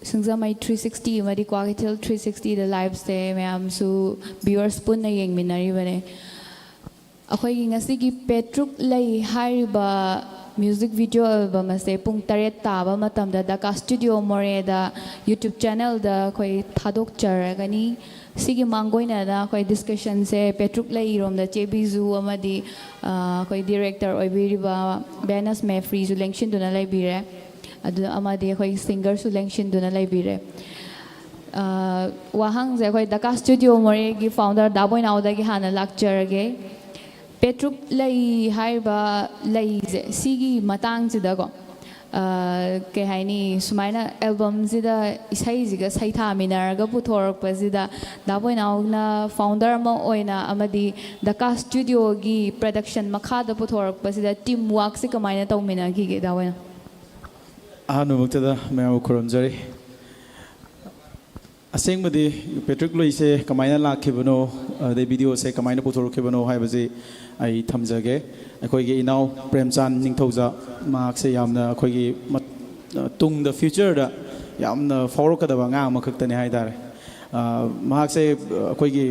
ꯁꯤꯡꯖꯃꯩ ꯊ꯭ꯔꯤ ꯁꯤꯛꯁꯇꯤ ꯑꯃꯗꯤ ꯀ꯭ꯋꯥꯀꯩꯊꯦꯜ ꯊ꯭ꯔꯤ ꯁꯤꯛꯁꯇꯤꯗ ꯂꯥꯏꯞꯁꯦ ꯃꯌꯥꯝꯁꯨ ꯚ꯭ꯌꯨꯋꯔꯁ ꯄꯨꯟꯅ ꯌꯦꯡꯃꯤꯟꯅꯔꯤꯕꯅꯦ꯫ ꯑꯩꯈꯣꯏꯒꯤ ꯉꯁꯤꯒꯤ ꯄꯦꯇ꯭ꯔꯨꯛ ꯂꯩ ꯍꯥꯏꯔꯤꯕ ꯃ꯭ꯌꯨꯖꯤꯛ ꯚꯤꯗꯤꯑꯣ ꯑꯦꯜꯕꯝ ꯑꯁꯦ ꯄꯨꯡ ꯇꯔꯦꯠ ꯇꯥꯕ ꯃꯇꯝꯗ ꯗꯀꯥ ꯁ꯭ꯇꯨꯗꯤꯑꯣ ꯃꯣꯔꯦꯗ ꯌꯨꯇ꯭ꯌꯨꯕ ꯆꯦꯅꯦꯜꯗ ꯑꯩꯈꯣꯏ ꯊꯥꯗꯣꯛꯆꯔꯒꯅꯤ꯫ ꯁꯤꯒꯤ ꯃꯥꯡꯒꯣꯏꯅꯅ ꯑꯩꯈꯣꯏ ꯗꯤꯁꯀꯁꯟꯁꯦ ꯄꯦꯇ꯭ꯔꯨꯛ ꯂꯩꯔꯣꯝꯗ ꯆꯦ ꯕꯤꯖꯨ ꯑꯃꯗꯤ, ꯑ, ꯑꯩꯈꯣꯏ ꯗꯤꯔꯦꯛꯇꯔ ꯑꯣꯏꯕꯤꯔꯤꯕ ꯕꯦꯅꯁ ꯃꯦꯐ꯭ꯔꯤꯁꯨ ꯂꯦꯡꯁꯤꯟꯗꯨꯅ ꯂꯩꯕꯤꯔꯦ꯫ ꯑꯗꯨ ꯑꯃꯗꯤ ꯑꯩꯈꯣꯏ ꯁꯤꯡꯒꯔꯁꯨ ꯂꯦꯡꯁꯤꯟꯗꯨꯅ ꯂꯩꯕꯤꯔꯦ꯫ ꯑ, ꯋꯥꯍꯪꯁꯦ ꯑꯩꯈꯣꯏ ꯗꯀꯥ ꯁ꯭ꯇꯨꯗꯤꯑꯣ ꯃꯣꯔꯦꯒꯤ ꯐꯥꯎꯟꯗꯔ ꯗꯥ ꯕꯣꯏꯅꯥꯎꯗꯒꯤ ꯍꯥꯟꯅ ꯂꯥꯛꯆꯔꯒꯦ꯫ ꯄꯦꯇ꯭ꯔꯨꯛ ꯂꯩ ꯍꯥꯏꯔꯤꯕ ꯂꯩꯁꯦ, ꯁꯤꯒꯤ ꯃꯇꯥꯡꯁꯤꯗꯀꯣ, ꯑ, ꯀꯩ ꯍꯥꯏꯅꯤ, ꯁꯨꯃꯥꯏꯅ ꯑꯦꯜꯕꯝꯁꯤꯗ ꯏꯁꯩꯁꯤꯒ ꯁꯩꯊꯥꯃꯤꯟꯅꯔꯒ ꯄꯨꯊꯣꯔꯛꯄꯁꯤꯗ ꯗꯥ ꯕꯣꯏꯅꯥꯎꯅ ꯐꯥꯎꯟꯗꯔ ꯑꯃ ꯑꯣꯏꯅ ꯑꯃꯗꯤ ꯗꯀꯥ ꯁ꯭ꯇꯨꯗꯤꯑꯣꯒꯤ ꯄ꯭ꯔꯗꯛꯁꯟ ꯃꯈꯥꯗ ꯄꯨꯊꯣꯔꯛꯄꯁꯤꯗ ꯇꯤꯝ ꯋꯥꯔꯛꯁꯦ ꯀꯃꯥꯏꯅ ꯇꯧꯃꯤꯟꯅꯈꯤꯒꯦ, ꯗꯥ ꯕꯣꯏꯅꯥꯎ? ꯑꯍꯥꯟꯕꯃꯛꯇꯗ ꯃꯌꯥꯝꯕꯨ ꯈꯨꯔꯨꯝꯖꯔꯤ꯫ ꯑꯁꯦꯡꯕꯗꯤ ꯄꯦꯇ꯭ꯔꯤꯛ ꯂꯩꯁꯦ ꯀꯃꯥꯏꯅ ꯂꯥꯛꯈꯤꯕꯅꯣ, ꯑꯗꯩ ꯚꯤꯗꯤꯑꯣꯁꯦ ꯀꯃꯥꯏꯅ ꯄꯨꯊꯣꯔꯛꯈꯤꯕꯅꯣ ꯍꯥꯏꯕꯁꯤ ꯑꯩ ꯊꯝꯖꯒꯦ꯫ ꯑꯩꯈꯣꯏꯒꯤ ꯏꯅꯥꯎ ꯄ꯭ꯔꯦꯝꯆꯥꯟ ꯅꯤꯡꯊꯧꯖ, ꯃꯍꯥꯛꯁꯦ ꯌꯥꯝꯅ ꯑꯩꯈꯣꯏꯒꯤ ꯃꯠ-, ꯇꯨꯡꯗ, ꯐ꯭ꯌꯨꯆꯔꯗ ꯌꯥꯝꯅ ꯐꯥꯎꯔꯛꯀꯗꯕ ꯑꯉꯥꯡ ꯑꯃꯈꯛꯇꯅꯤ ꯍꯥꯏ ꯇꯥꯔꯦ꯫ ꯑ, ꯃꯍꯥꯛꯁꯦ ꯑꯩꯈꯣꯏꯒꯤ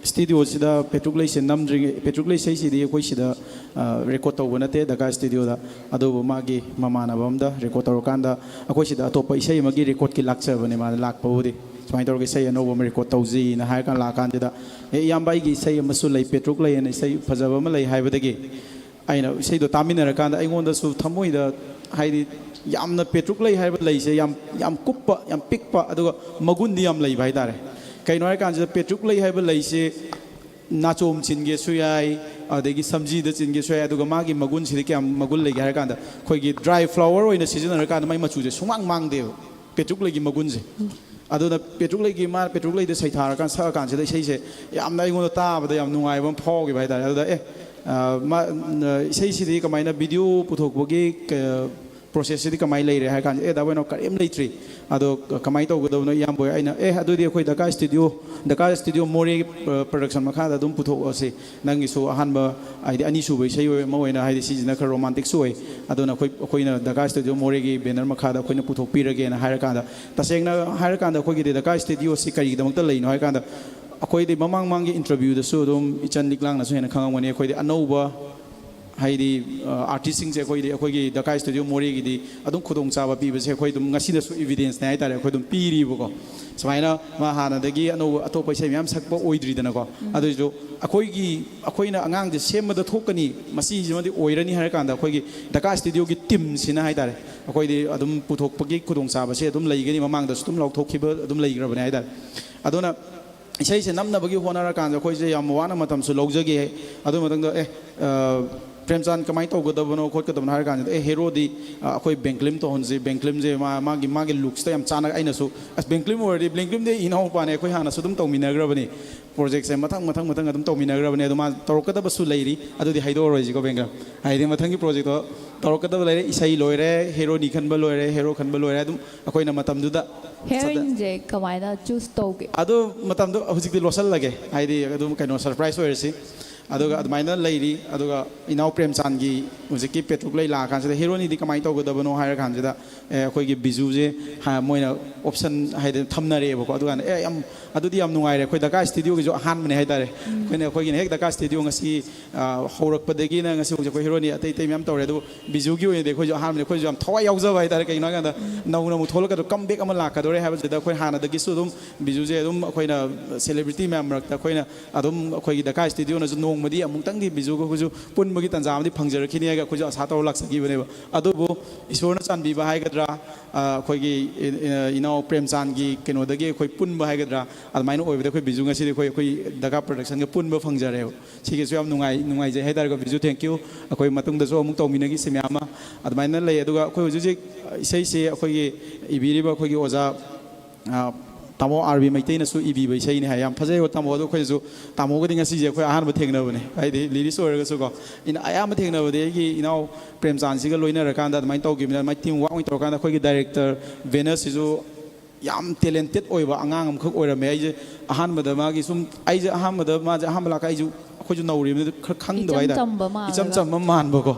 ꯁ꯭ꯇꯨꯗꯤꯑꯣꯁꯤꯗ ꯄꯦꯇ꯭ꯔꯨꯛ ꯂꯩꯁꯦ ꯅꯝꯗ꯭ꯔꯤꯉꯩ, ꯄꯦꯇ꯭ꯔꯨꯛ ꯂꯩ ꯏꯁꯩꯁꯤꯗꯤ ꯑꯩꯈꯣꯏ ꯁꯤꯗ, ꯑ, ꯔꯦꯀꯣꯔꯗ ꯇꯧꯕ ꯅꯠꯇꯦ, ꯗꯀꯥ ꯁ꯭ꯇꯨꯗꯤꯑꯣꯗ꯫ ꯑꯗꯨꯕꯨ ꯃꯥꯒꯤ ꯃꯃꯥꯟꯅꯕ ꯑꯃꯗ ꯔꯦꯀꯣꯔꯗ ꯇꯧꯔꯀꯥꯟꯗ ꯑꯩꯈꯣꯏ ꯁꯤꯗ ꯑꯇꯣꯞꯄ ꯏꯁꯩ ꯑꯃꯒꯤ ꯔꯦꯀꯣꯔꯗꯀꯤ ꯂꯥꯛꯆꯕꯅꯦ ꯃꯥꯅ ꯂꯥꯛꯄꯕꯨꯗꯤ꯫ ꯁꯨꯃꯥꯏꯅ ꯇꯧꯔꯒ ꯏꯁꯩ ꯑꯅꯧꯕ ꯑꯃ ꯔꯦꯀꯣꯔꯗ ꯇꯧꯁꯤꯅ ꯍꯥꯏꯔꯀꯥꯟꯗ ꯂꯥꯛꯑꯀꯥꯟꯁꯤꯗ, "ꯑꯦ, ꯏꯌꯥꯝꯕ, ꯑꯩꯒꯤ ꯏꯁꯩ ꯑꯃꯁꯨ ꯂꯩ, ꯄꯦꯇ꯭ꯔꯨꯛ ꯂꯩ ꯍꯥꯏꯅ ꯏꯁꯩ ꯐꯖꯕ ꯑꯃ ꯂꯩ" ꯍꯥꯏꯕꯗꯒꯤ ꯑꯩꯅ ꯏꯁꯩꯗꯣ ꯇꯥꯃꯤꯟꯅꯔꯀꯥꯟꯗ ꯑꯩꯉꯣꯟꯗꯁꯨ ꯊꯃꯣꯏꯗ, ꯍꯥꯏꯗꯤ, ꯌꯥꯝꯅ ꯄꯦꯇ꯭ꯔꯨꯛ ꯂꯩ ꯍꯥꯏꯕ ꯂꯩꯁꯦ ꯌꯥꯝ, ꯌꯥꯝ ꯀꯨꯞꯄ, ꯌꯥꯝ ꯄꯤꯛꯄ, ꯑꯗꯨꯒ ꯃꯒꯨꯟꯗꯤ ꯌꯥꯝ ꯂꯩꯕ ꯍꯥꯏꯇꯥꯔꯦ꯫ ꯀꯩꯅꯣ ꯍꯥꯏꯔꯀꯥꯟꯁꯤꯗ ꯄꯦꯇ꯭ꯔꯨꯛ ꯂꯩ ꯍꯥꯏꯕ ꯂꯩꯁꯦ ꯅꯥꯆꯣꯝ ꯆꯤꯟꯒꯦꯁꯨ ꯌꯥꯏ, ꯑꯗꯒꯤ ꯁꯝꯖꯤꯗ ꯆꯤꯟꯒꯦꯁꯨ ꯌꯥꯏ꯫ ꯑꯗꯨꯒ ꯃꯥꯒꯤ ꯃꯒꯨꯟꯁꯤꯗꯤ ꯀꯌꯥꯝ ꯃꯒꯨꯟ ꯂꯩꯒꯦ ꯍꯥꯏꯔ ꯀꯥꯟꯗ, ꯑꯩꯈꯣꯏꯒꯤ ꯗ꯭ꯔꯥꯏ ꯐ꯭ꯂꯥꯋꯔ ꯑꯣꯏꯅ ꯁꯤꯖꯤꯟꯅꯔꯀꯥꯟꯗ ꯃꯥꯏ ꯃꯆꯨꯁꯦ ꯁꯨꯡꯃꯥꯡ ꯃꯥꯡꯗꯦꯕ, ꯄꯦꯇ꯭ꯔꯨꯛ ꯂꯩꯒꯤ ꯃꯒꯨꯟꯁꯦ꯫ ꯑꯗꯨꯅ ꯄꯦꯇ꯭ꯔꯨꯛ ꯂꯩꯒꯤ, ꯃꯥ ꯄꯦꯇ꯭ꯔꯨꯛ ꯂꯩꯗ ꯁꯩꯊꯥꯔꯀꯥꯟꯗ, ꯁꯛꯑꯀꯥꯟꯁꯤꯗ ꯏꯁꯩꯁꯦ ꯌꯥꯝꯅ ꯑꯩꯉꯣꯟꯗ ꯇꯥꯕꯗ ꯌꯥꯝ ꯅꯨꯡꯉꯥꯏꯕ ꯑꯃ ꯐꯥꯎꯈꯤꯕ ꯍꯥꯏꯇꯥꯔꯦ꯫ ꯑꯗꯨꯗ ꯑꯦ, ꯑ, ꯃꯥ, ꯑ, ꯏꯁꯩꯁꯤꯗꯤ ꯀꯃꯥꯏꯅ ꯚꯤꯗꯤꯑꯣ ꯄꯨꯊꯣꯛꯄꯒꯤ, ꯑ, ꯄ꯭ꯔꯣꯁꯦꯁꯁꯤꯗꯤ ꯀꯃꯥꯏꯅ ꯂꯩꯔꯦ ꯍꯥꯏꯔ ꯀꯥꯟꯗ, "ꯑꯦ, ꯗꯥ ꯕꯣꯏꯅꯥꯎ, ꯀꯔꯤꯝ ꯂꯩꯇ꯭ꯔꯤ꯫ ꯑꯗꯣ ꯀꯃꯥꯏꯅ ꯇꯧꯒꯗꯕꯅꯣ, ꯏꯌꯥꯝꯕ ꯍꯣꯏ?" ꯑꯩꯅ, "ꯑꯦ, ꯑꯗꯨꯗꯤ ꯑꯩꯈꯣꯏ ꯗꯀꯥ ꯁ꯭ꯇꯨꯗꯤꯑꯣ, ꯗꯀꯥ ꯁ꯭ꯇꯨꯗꯤꯑꯣ ꯃꯣꯔꯦꯒꯤ, ꯑ, ꯄ꯭ꯔꯗꯛꯁꯟ ꯃꯈꯥꯗ ꯑꯗꯨꯝ ꯄꯨꯊꯣꯛꯑꯁꯤ꯫ ꯅꯪꯒꯤꯁꯨ ꯑꯍꯥꯟꯕ, ꯍꯥꯏꯗꯤ, ꯑꯅꯤꯁꯨꯕ ꯏꯁꯩ ꯑꯣꯏ-, ꯑꯃ ꯑꯣꯏꯅ, ꯍꯥꯏꯗꯤ, ꯁꯤꯁꯤꯅ ꯈꯔ ꯔꯣꯃꯥꯟꯇꯤꯛꯁꯨ ꯑꯣꯏ꯫ ꯑꯗꯨꯅ ꯑꯩꯈꯣꯏ, ꯑꯩꯈꯣꯏꯅ ꯗꯀꯥ ꯁ꯭ꯇꯨꯗꯤꯑꯣ ꯃꯣꯔꯦꯒꯤ ꯕꯦꯅꯔ ꯃꯈꯥꯗ ꯑꯩꯈꯣꯏꯅ ꯄꯨꯊꯣꯛꯄꯤꯔꯒꯦꯅ" ꯍꯥꯏꯔ ꯀꯥꯟꯗ, ꯇꯁꯦꯡꯅ ꯍꯥꯏꯔ ꯀꯥꯟꯗ, ꯑꯩꯈꯣꯏꯒꯤꯗꯤ ꯗꯀꯥ ꯁ꯭ꯇꯨꯗꯤꯑꯣꯁꯤ ꯀꯔꯤꯒꯤꯗꯃꯛꯇ ꯂꯩꯅꯣ ꯍꯥꯏ ꯀꯥꯟꯗ, ꯑꯩꯈꯣꯏꯗꯤ ꯃꯃꯥꯡ ꯃꯃꯥꯡꯒꯤ ꯏꯟꯇꯔꯚ꯭ꯌꯨꯗꯁꯨ ꯑꯗꯨꯝ ꯏꯆꯟ ꯂꯤꯛꯂꯥꯡꯅꯁꯨ ꯍꯦꯟꯅ ꯈꯪꯉꯝꯒꯅꯤ, ꯑꯩꯈꯣꯏꯗꯤ ꯑꯅꯧꯕ, ꯍꯥꯏꯗꯤ, ꯑ, ꯑꯥꯔꯇꯤꯁꯁꯤꯡꯁꯦ ꯑꯩꯈꯣꯏꯗꯤ, ꯑꯩꯈꯣꯏꯒꯤ ꯗꯀꯥ ꯁ꯭ꯇꯨꯗꯤꯑꯣ ꯃꯣꯔꯦꯒꯤꯗꯤ ꯑꯗꯨꯝ ꯈꯨꯗꯣꯡꯆꯥꯕ ꯄꯤꯕꯁꯦ ꯑꯩꯈꯣꯏ ꯑꯗꯨꯝ ꯉꯁꯤꯗꯁꯨ ꯏꯕꯤꯗꯦꯟꯁꯅꯦ ꯍꯥꯏꯇꯥꯔꯦ, ꯑꯩꯈꯣꯏ ꯑꯗꯨꯝ ꯄꯤꯔꯤꯕꯀꯣ꯫ ꯁꯨꯃꯥꯏꯅ ꯃꯥ ꯍꯥꯟꯅꯗꯒꯤ ꯑꯅꯧꯕ ꯑꯇꯣꯞꯄ ꯏꯁꯩ ꯃꯌꯥꯝ ꯁꯛꯄ ꯑꯣꯏꯗ꯭ꯔꯤꯗꯅꯀꯣ꯫ ꯑꯗꯨꯏꯁꯨ ꯑꯩꯈꯣꯏꯒꯤ, ꯑꯩꯈꯣꯏꯅ ꯑꯉꯥꯡꯁꯦ ꯁꯦꯝꯕꯗ ꯊꯣꯛꯀꯅꯤ, ꯃꯁꯤꯁꯤꯃꯗꯤ ꯑꯣꯏꯔꯅꯤ ꯍꯥꯏꯔ ꯀꯥꯟꯗ, ꯑꯩꯈꯣꯏꯒꯤ ꯗꯀꯥ ꯁ꯭ꯇꯨꯗꯤꯑꯣꯒꯤ ꯇꯤꯝꯁꯤꯅ ꯍꯥꯏꯇꯥꯔꯦ, ꯑꯩꯈꯣꯏꯗꯤ ꯑꯗꯨꯝ ꯄꯨꯊꯣꯛꯄꯒꯤ ꯈꯨꯗꯣꯡꯆꯥꯕꯁꯦ ꯑꯗꯨꯝ ꯂꯩꯒꯅꯤ, ꯃꯃꯥꯡꯗꯁꯨ ꯑꯗꯨꯝ ꯂꯥꯎꯊꯣꯛꯈꯤꯕ ꯑꯗꯨꯝ ꯂꯩꯈ꯭ꯔꯕꯅꯦ ꯍꯥꯏꯇꯥꯔꯦ꯫ ꯑꯗꯨꯅ ꯏꯁꯩꯁꯦ ꯅꯝꯅꯕꯒꯤ ꯍꯣꯠꯅꯔꯀꯥꯟꯗ ꯑꯩꯈꯣꯏꯁꯦ ꯌꯥꯝ ꯋꯥꯅ ꯃꯇꯝꯁꯨ ꯂꯧꯖꯈꯤ꯫ ꯑꯗꯨ ꯃꯇꯨꯡꯗ, "ꯑꯦ, ꯑ, ꯄ꯭ꯔꯦꯝꯆꯥꯟ ꯀꯃꯥꯏꯅ ꯇꯧꯒꯗꯕꯅꯣ ꯈꯣꯠꯀꯗꯕꯅꯣ?" ꯍꯥꯏꯔ ꯀꯥꯟꯁꯤꯗ, "ꯑꯦ, ꯍꯦꯔꯣꯗꯤ, ꯑ, ꯑꯩꯈꯣꯏ ꯕꯦꯡꯀ꯭ꯂꯤꯝ ꯇꯧꯍꯟꯁꯤ, ꯕꯦꯡꯀ꯭ꯂꯤꯝꯁꯦ ꯃꯥ-, ꯃꯥꯒꯤ, ꯃꯥꯒꯤ ꯂꯨꯛꯁꯇ ꯌꯥꯝ ꯆꯥꯟꯅ", ꯑꯩꯅꯁꯨ, "ꯑꯁ, ꯕꯦꯡꯀ꯭ꯂꯤꯝ ꯑꯣꯏꯔꯗꯤ, ꯕꯦꯡꯀ꯭ꯂꯤꯝꯗꯤ ꯑꯩ ꯏꯅꯥꯎꯄꯥꯅꯦ, ꯑꯩꯈꯣꯏ ꯍꯥꯟꯅꯁꯨ ꯑꯗꯨꯝ ꯇꯧꯃꯤꯟꯅꯈ꯭ꯔꯕꯅꯤ, ꯄ꯭ꯔꯣꯖꯦꯛꯁꯦ ꯃꯊꯪ ꯃꯊꯪ ꯃꯊꯪ ꯑꯗꯨꯝ ꯇꯧꯃꯤꯟꯅꯈ꯭ꯔꯕꯅꯦ, ꯑꯗꯣ ꯃꯥ ꯇꯧꯔꯛꯀꯗꯕꯁꯨ ꯂꯩꯔꯤ, ꯑꯗꯨꯗꯤ ꯍꯥꯏꯗꯣꯛꯑꯔꯣꯏꯁꯤꯀꯣ, ꯕꯦꯡꯀ꯭ꯂꯤꯝ, ꯍꯥꯏꯗꯤ ꯃꯊꯪꯒꯤ ꯄ꯭ꯔꯣꯖꯦꯛꯇꯣ ꯇꯧꯔꯛꯀꯗꯕ ꯂꯩꯔꯦ, ꯏꯁꯩ ꯂꯣꯏꯔꯦ, ꯍꯦꯔꯣꯅꯤ ꯈꯟꯕ ꯂꯣꯏꯔꯦ, ꯍꯦꯔꯣ ꯈꯟꯕ ꯂꯣꯏꯔꯦ, ꯑꯗꯨꯝ ꯑꯩꯈꯣꯏꯅ ꯃꯇꯝꯗꯨꯗ ꯁꯗ-" ꯍꯦꯔꯣꯏꯟꯁꯦ ꯀꯃꯥꯏꯅ ꯆꯨꯁ ꯇꯧꯒꯦ? ꯑꯗꯨ ꯃꯇꯝꯗꯣ ꯍꯧꯖꯤꯛꯇꯤ ꯂꯣꯠꯁꯜꯂꯒꯦ, ꯍꯥꯏꯗꯤ ꯑꯗꯨꯝ ꯀꯩꯅꯣ, ꯁꯔꯄ꯭ꯔꯥꯏꯁ ꯑꯣꯏꯔꯁꯤ꯫ ꯑꯗꯨꯒ ꯑꯗꯨꯃꯥꯏꯅ ꯂꯩꯔꯤ꯫ ꯑꯗꯨꯒ ꯏꯅꯥꯎ ꯄ꯭ꯔꯦꯝꯆꯥꯟꯒꯤ ꯍꯧꯖꯤꯛꯀꯤ ꯄꯦꯇ꯭ꯔꯨꯛ ꯂꯩ ꯂꯥꯛꯑꯀꯥꯟꯁꯤꯗ ꯍꯦꯔꯣꯅꯤꯗꯤ ꯀꯃꯥꯏꯅ ꯇꯧꯒꯗꯕꯅꯣ ꯍꯥꯏꯔ ꯀꯥꯟꯁꯤꯗ, ꯑꯦ, ꯑꯩꯈꯣꯏꯒꯤ ꯕꯤꯖꯨꯁꯦ ꯍꯥ-, ꯃꯣꯏꯅ ꯑꯣꯞꯁꯟ ꯍꯥꯏꯗꯤ ꯊꯝꯅꯔꯛꯑꯦꯕꯀꯣ꯫ ꯑꯗꯨꯀꯥꯟꯗ, "ꯑꯦ, ꯌꯥꯝ, ꯑꯗꯨꯗꯤ ꯌꯥꯝ ꯅꯨꯡꯉꯥꯏꯔꯦ, ꯑꯩꯈꯣꯏ ꯗꯀꯥ ꯁ꯭ꯇꯨꯗꯤꯑꯣꯒꯤꯁꯨ ꯑꯍꯥꯟꯕꯅꯦ ꯍꯥꯏꯇꯥꯔꯦ꯫ ꯑꯩꯈꯣꯏꯅ, ꯑꯩꯈꯣꯏꯒꯤꯅ ꯍꯦꯛ ꯗꯀꯥ ꯁ꯭ꯇꯨꯗꯤꯑꯣ ꯉꯁꯤ, ꯑ, ꯍꯧꯔꯛꯄꯗꯒꯤꯅ ꯉꯁꯤ ꯍꯧꯖꯤꯛ ꯑꯩꯈꯣꯏ ꯍꯦꯔꯣꯅꯤ ꯑꯇꯩ ꯑꯇꯩ ꯃꯌꯥꯝ ꯇꯧꯔꯦ, ꯑꯗꯨꯕꯨ ꯕꯤꯖꯨꯒꯤ ꯑꯣꯏꯅꯗꯤ ꯑꯩꯈꯣꯏꯁꯨ ꯑꯍꯥꯟꯕꯅꯦ, ꯑꯩꯈꯣꯏꯁꯨ ꯌꯥꯝ ꯊꯋꯥꯏ ꯌꯥꯎꯖꯕ ꯍꯥꯏꯇꯥꯔꯦ꯫ ꯀꯩꯒꯤꯅꯣ ꯍꯥꯏꯀꯥꯟꯗ ꯅꯧꯅ ꯑꯃꯨꯛ ꯊꯣꯛꯂꯛꯀꯗꯧ, ꯀꯝꯕꯦꯛ ꯑꯃ ꯂꯥꯛꯀꯗꯧꯔꯦ ꯍꯥꯏꯕꯁꯤꯗ ꯑꯩꯈꯣꯏ ꯍꯥꯟꯅꯗꯒꯤꯁꯨ ꯑꯗꯨꯝ ꯕꯤꯖꯨꯁꯦ ꯑꯗꯨꯝ ꯑꯩꯈꯣꯏꯅ ꯁꯦꯂꯦꯕ꯭ꯔꯤꯇꯤ ꯃꯌꯥꯝ ꯃꯔꯛꯇ ꯑꯩꯈꯣꯏꯅ ꯑꯗꯨꯝ ꯑꯩꯈꯣꯏꯒꯤ ꯗꯀꯥ ꯁ꯭ꯇꯨꯗꯤꯑꯣꯅꯁꯨ ꯅꯣꯡꯃꯗꯤ ꯑꯃꯨꯛꯇꯪꯗꯤ ꯕꯤꯖꯨꯒ ꯑꯩꯈꯣꯏꯁꯨ ꯄꯨꯟꯕꯒꯤ ꯇꯥꯟꯖꯥ ꯑꯃꯗꯤ ꯐꯪꯖꯔꯛꯈꯤꯅꯤ ꯍꯥꯏꯅ ꯑꯩꯈꯣꯏꯁꯨ ꯑꯁꯥ ꯇꯧꯔ ꯂꯥꯛꯆꯈꯤꯕꯅꯦꯕ꯫ ꯑꯗꯨꯕꯨ ꯏꯁꯣꯔꯅ ꯆꯥꯟꯕꯤꯕ ꯍꯥꯏꯒꯗ꯭ꯔꯥ, ꯑ, ꯑꯩꯈꯣꯏꯒꯤ ꯏ-, ꯏ-, ꯏꯅꯥꯎ ꯄ꯭ꯔꯦꯝꯆꯥꯟꯒꯤ ꯀꯩꯅꯣꯗꯒꯤ ꯑꯩꯈꯣꯏ ꯄꯨꯟꯕ ꯍꯥꯏꯒꯗ꯭ꯔꯥ, ꯑꯗꯨꯃꯥꯏꯅ ꯑꯣꯏꯕꯗ ꯑꯩꯈꯣꯏ ꯕꯤꯖꯨ ꯉꯁꯤꯗꯤ ꯑꯩꯈꯣꯏ ꯑꯩꯈꯣꯏ ꯗꯀꯥ ꯄ꯭ꯔꯗꯛꯁꯟꯒ ꯄꯨꯟꯕ ꯐꯪꯖꯔꯦꯕ꯫ ꯁꯤꯒꯤꯁꯨ ꯌꯥꯝ ꯅꯨꯡꯉꯥꯏ ꯅꯨꯡꯉꯥꯏꯖꯩ ꯍꯥꯏꯇꯥꯔꯦꯀꯣ꯫ ꯕꯤꯖꯨ, ꯊꯦꯡꯀ꯭ꯌꯨ꯫ ꯑꯩꯈꯣꯏ ꯃꯇꯨꯡꯗꯁꯨ ꯑꯃꯨꯛ ꯇꯧꯃꯤꯟꯅꯈꯤꯁꯤ ꯃꯌꯥꯝ ꯑꯃ꯫ ꯑꯗꯨꯃꯥꯏꯅ ꯂꯩ꯫ ꯑꯗꯨꯒ ꯑꯩꯈꯣꯏ ꯍꯧꯖꯤꯛ ꯍꯧꯖꯤꯛ ꯏꯁꯩꯁꯦ ꯑꯩꯈꯣꯏꯒꯤ ꯏꯕꯤꯔꯤꯕ ꯑꯩꯈꯣꯏꯒꯤ ꯑꯣꯖꯥ, ꯑ, ꯇꯥꯃꯣ ꯑꯥꯔ ꯕꯤ ꯃꯩꯇꯩꯅꯁꯨ ꯏꯕꯤꯕ ꯏꯁꯩꯅꯤ ꯍꯥꯏ꯫ ꯌꯥꯝ ꯐꯖꯩꯀꯣ ꯇꯥꯃꯣ꯫ ꯑꯗꯣ ꯑꯩꯈꯣꯏꯅꯁꯨ ꯇꯥꯃꯣꯒꯗꯤ ꯉꯁꯤꯁꯦ ꯑꯩꯈꯣꯏ ꯑꯍꯥꯟꯕ ꯊꯦꯡꯅꯕꯅꯦ, ꯍꯥꯏꯗꯤ ꯂꯤꯔꯤꯁ ꯑꯣꯏꯔꯒꯁꯨꯀꯣ꯫ ꯏꯅ-, ꯑꯌꯥꯝꯕ ꯊꯦꯡꯅꯕꯗꯤ ꯑꯩꯒꯤ ꯏꯅꯥꯎ ꯄ꯭ꯔꯦꯝꯆꯥꯟꯁꯤꯒ ꯂꯣꯏꯅꯔꯀꯥꯟꯗ ꯑꯗꯨꯃꯥꯏꯅ ꯇꯧꯈꯤꯕꯅꯤꯅ, ꯑꯗꯨꯃꯥꯏꯅ ꯇꯤꯝ ꯋꯥꯛ ꯑꯣꯏꯅ ꯇꯧꯔꯀꯥꯟꯗ ꯑꯩꯈꯣꯏꯒꯤ ꯗꯥꯏꯔꯦꯛꯇꯔ ꯚꯦꯅꯁꯁꯤꯁꯨ ꯌꯥꯝ ꯇꯦꯂꯦꯟꯇꯦꯠ ꯑꯣꯏꯕ ꯑꯉꯥꯡ ꯑꯃꯈꯛ ꯑꯣꯏꯔꯝꯃꯦ꯫ ꯑꯩꯁꯦ ꯑꯍꯥꯟꯕꯗ ꯃꯥꯒꯤ ꯁꯨꯝ, ꯑꯩꯁꯦ ꯑꯍꯥꯟꯕꯗ ꯃꯥꯁꯦ ꯑꯍꯥꯟꯕ ꯂꯥꯛꯀ ꯑꯩꯁꯨ, ꯑꯩꯈꯣꯏꯁꯨ ꯅꯧꯔꯤꯕꯅꯤꯅ ꯈꯔ ꯈꯪꯗꯕ ꯏꯆꯝ ꯍꯥꯏꯇꯥꯔꯦ꯫ ꯆꯝꯕ ꯃꯥꯜꯂꯒ꯫ ꯏꯆꯝ ꯆꯝꯕ ꯃꯥꯟꯕꯀꯣ꯫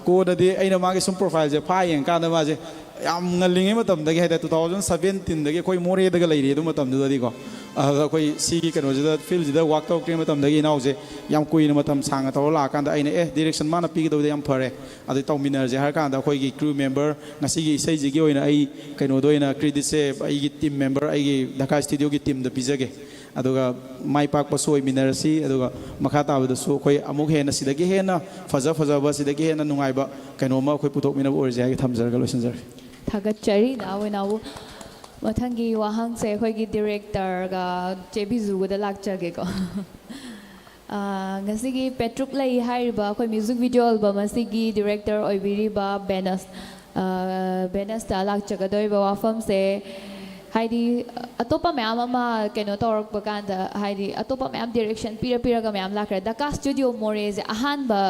ꯀꯣꯟꯅꯗꯤ ꯑꯩꯅ ꯃꯥꯒꯤ ꯁꯨꯝ ꯄ꯭ꯔꯣꯐꯥꯏꯜꯁꯦ ꯐꯥ ꯌꯦꯡꯀꯥꯟꯗ ꯃꯥꯁꯦ ꯌꯥꯝ ꯉꯜꯂꯤꯉꯩ ꯃꯇꯝꯗꯒꯤ ꯍꯥꯏꯇꯥꯔꯦ, ꯇꯨ ꯊꯥꯎꯖꯟ ꯁꯕꯦꯟꯇꯤꯟꯗꯒꯤ ꯑꯩꯈꯣꯏ ꯃꯣꯔꯦꯗꯒ ꯂꯩꯔꯤ ꯑꯗꯨ ꯃꯇꯝꯗꯨꯗꯗꯤꯀꯣ꯫ ꯑꯗꯨꯗ ꯑꯩꯈꯣꯏ ꯁꯤꯒꯤ ꯀꯩꯅꯣꯁꯤꯗ, ꯐꯤꯜꯁꯤꯗ ꯋꯥꯛ ꯇꯧꯔꯛꯇ꯭ꯔꯤꯉꯩ ꯃꯇꯝꯗꯒꯤ ꯏꯅꯥꯎꯁꯦ ꯌꯥꯝ ꯀꯨꯏꯅ ꯃꯇꯝ ꯁꯥꯡꯅ ꯇꯧꯔ ꯂꯥꯛꯑꯀꯥꯟꯗ ꯑꯩꯅ, "ꯑꯦ, ꯗꯤꯔꯦꯛꯁꯟ ꯃꯥꯅ ꯄꯤꯒꯗꯕꯗꯤ ꯌꯥꯝ ꯐꯔꯦ, ꯑꯗꯨ ꯇꯧꯃꯤꯟꯅꯔꯁꯦ" ꯍꯥꯏꯔ ꯀꯥꯟꯗ ꯑꯩꯈꯣꯏꯒꯤ ꯀ꯭ꯔꯨ ꯃꯦꯝꯕꯔ, ꯉꯁꯤꯒꯤ ꯏꯁꯩꯁꯤꯒꯤ ꯑꯣꯏꯅ ꯑꯩ ꯀꯩꯅꯣꯗ ꯑꯣꯏꯅ ꯀ꯭ꯔꯦꯗꯤꯠꯁꯦ ꯑꯩꯒꯤ ꯇꯤꯝ ꯃꯦꯝꯕꯔ, ꯑꯩꯒꯤ ꯗꯀꯥ ꯁ꯭ꯇꯨꯗꯤꯑꯣꯒꯤ ꯇꯤꯝꯗ ꯄꯤꯖꯒꯦ꯫ ꯑꯗꯨꯒ ꯃꯥꯏ ꯄꯥꯛꯄꯁꯨ ꯑꯣꯏꯃꯤꯟꯅꯔꯁꯤ꯫ ꯑꯗꯨꯒ ꯃꯈꯥ ꯇꯥꯕꯗꯁꯨ ꯑꯩꯈꯣꯏ ꯑꯃꯨꯛ ꯍꯦꯟꯅ ꯁꯤꯗꯒꯤ ꯍꯦꯟꯅ ꯐꯖ ꯐꯖꯕ, ꯁꯤꯗꯒꯤ ꯍꯦꯟꯅ ꯅꯨꯡꯉꯥꯏꯕ ꯀꯩꯅꯣꯝꯃ ꯑꯩꯈꯣꯏ ꯄꯨꯊꯣꯛꯃꯤꯟꯅꯕ ꯑꯣꯏꯔꯁꯦ ꯍꯥꯏꯒꯦ ꯊꯝꯖꯔꯒ ꯂꯣꯏꯁꯤꯟꯖꯔꯒꯦ꯫ ꯊꯥꯒꯠꯆꯔꯤ ꯅꯥꯎ ꯅꯥꯎꯕꯨ꯫ ꯃꯊꯪꯒꯤ ꯋꯥꯍꯪꯁꯦ ꯑꯩꯈꯣꯏꯒꯤ ꯗꯤꯔꯦꯛꯇꯔꯒ ꯆꯦ ꯕꯤꯖꯨꯒꯗ ꯂꯥꯛꯆꯒꯦꯀꯣ꯫ ꯑꯥ, ꯉꯁꯤꯒꯤ ꯄꯦꯇ꯭ꯔꯨꯛ ꯂꯩ ꯍꯥꯏꯔꯤꯕ ꯑꯩꯈꯣꯏ ꯃ꯭ꯌꯨꯖꯤꯛ ꯚꯤꯗꯤꯑꯣ ꯑꯦꯜꯕꯝ ꯑꯁꯤꯒꯤ ꯗꯤꯔꯦꯛꯇꯔ ꯑꯣꯏꯕꯤꯔꯤꯕ ꯕꯦꯅꯁ, ꯑꯥ, ꯕꯦꯅꯁꯇ ꯂꯥꯛꯆꯒꯗꯧꯔꯤꯕ ꯋꯥꯐꯝꯁꯦ, ꯍꯥꯏꯗꯤ ꯑꯇꯣꯞꯄ ꯃꯌꯥꯝ ꯑꯃ ꯀꯩꯅꯣ ꯇꯧꯔꯛꯄ ꯀꯥꯟꯗ, ꯍꯥꯏꯗꯤ ꯑꯇꯣꯞꯄ ꯃꯌꯥꯝ ꯗꯤꯔꯦꯛꯁꯟ ꯄꯤꯔ ꯄꯤꯔꯒ ꯃꯌꯥꯝ ꯂꯥꯛꯈ꯭ꯔꯦ꯫ ꯗꯀꯥ ꯁ꯭ꯇꯨꯗꯤꯑꯣ ꯃꯣꯔꯦꯁꯦ ꯑꯍꯥꯟꯕ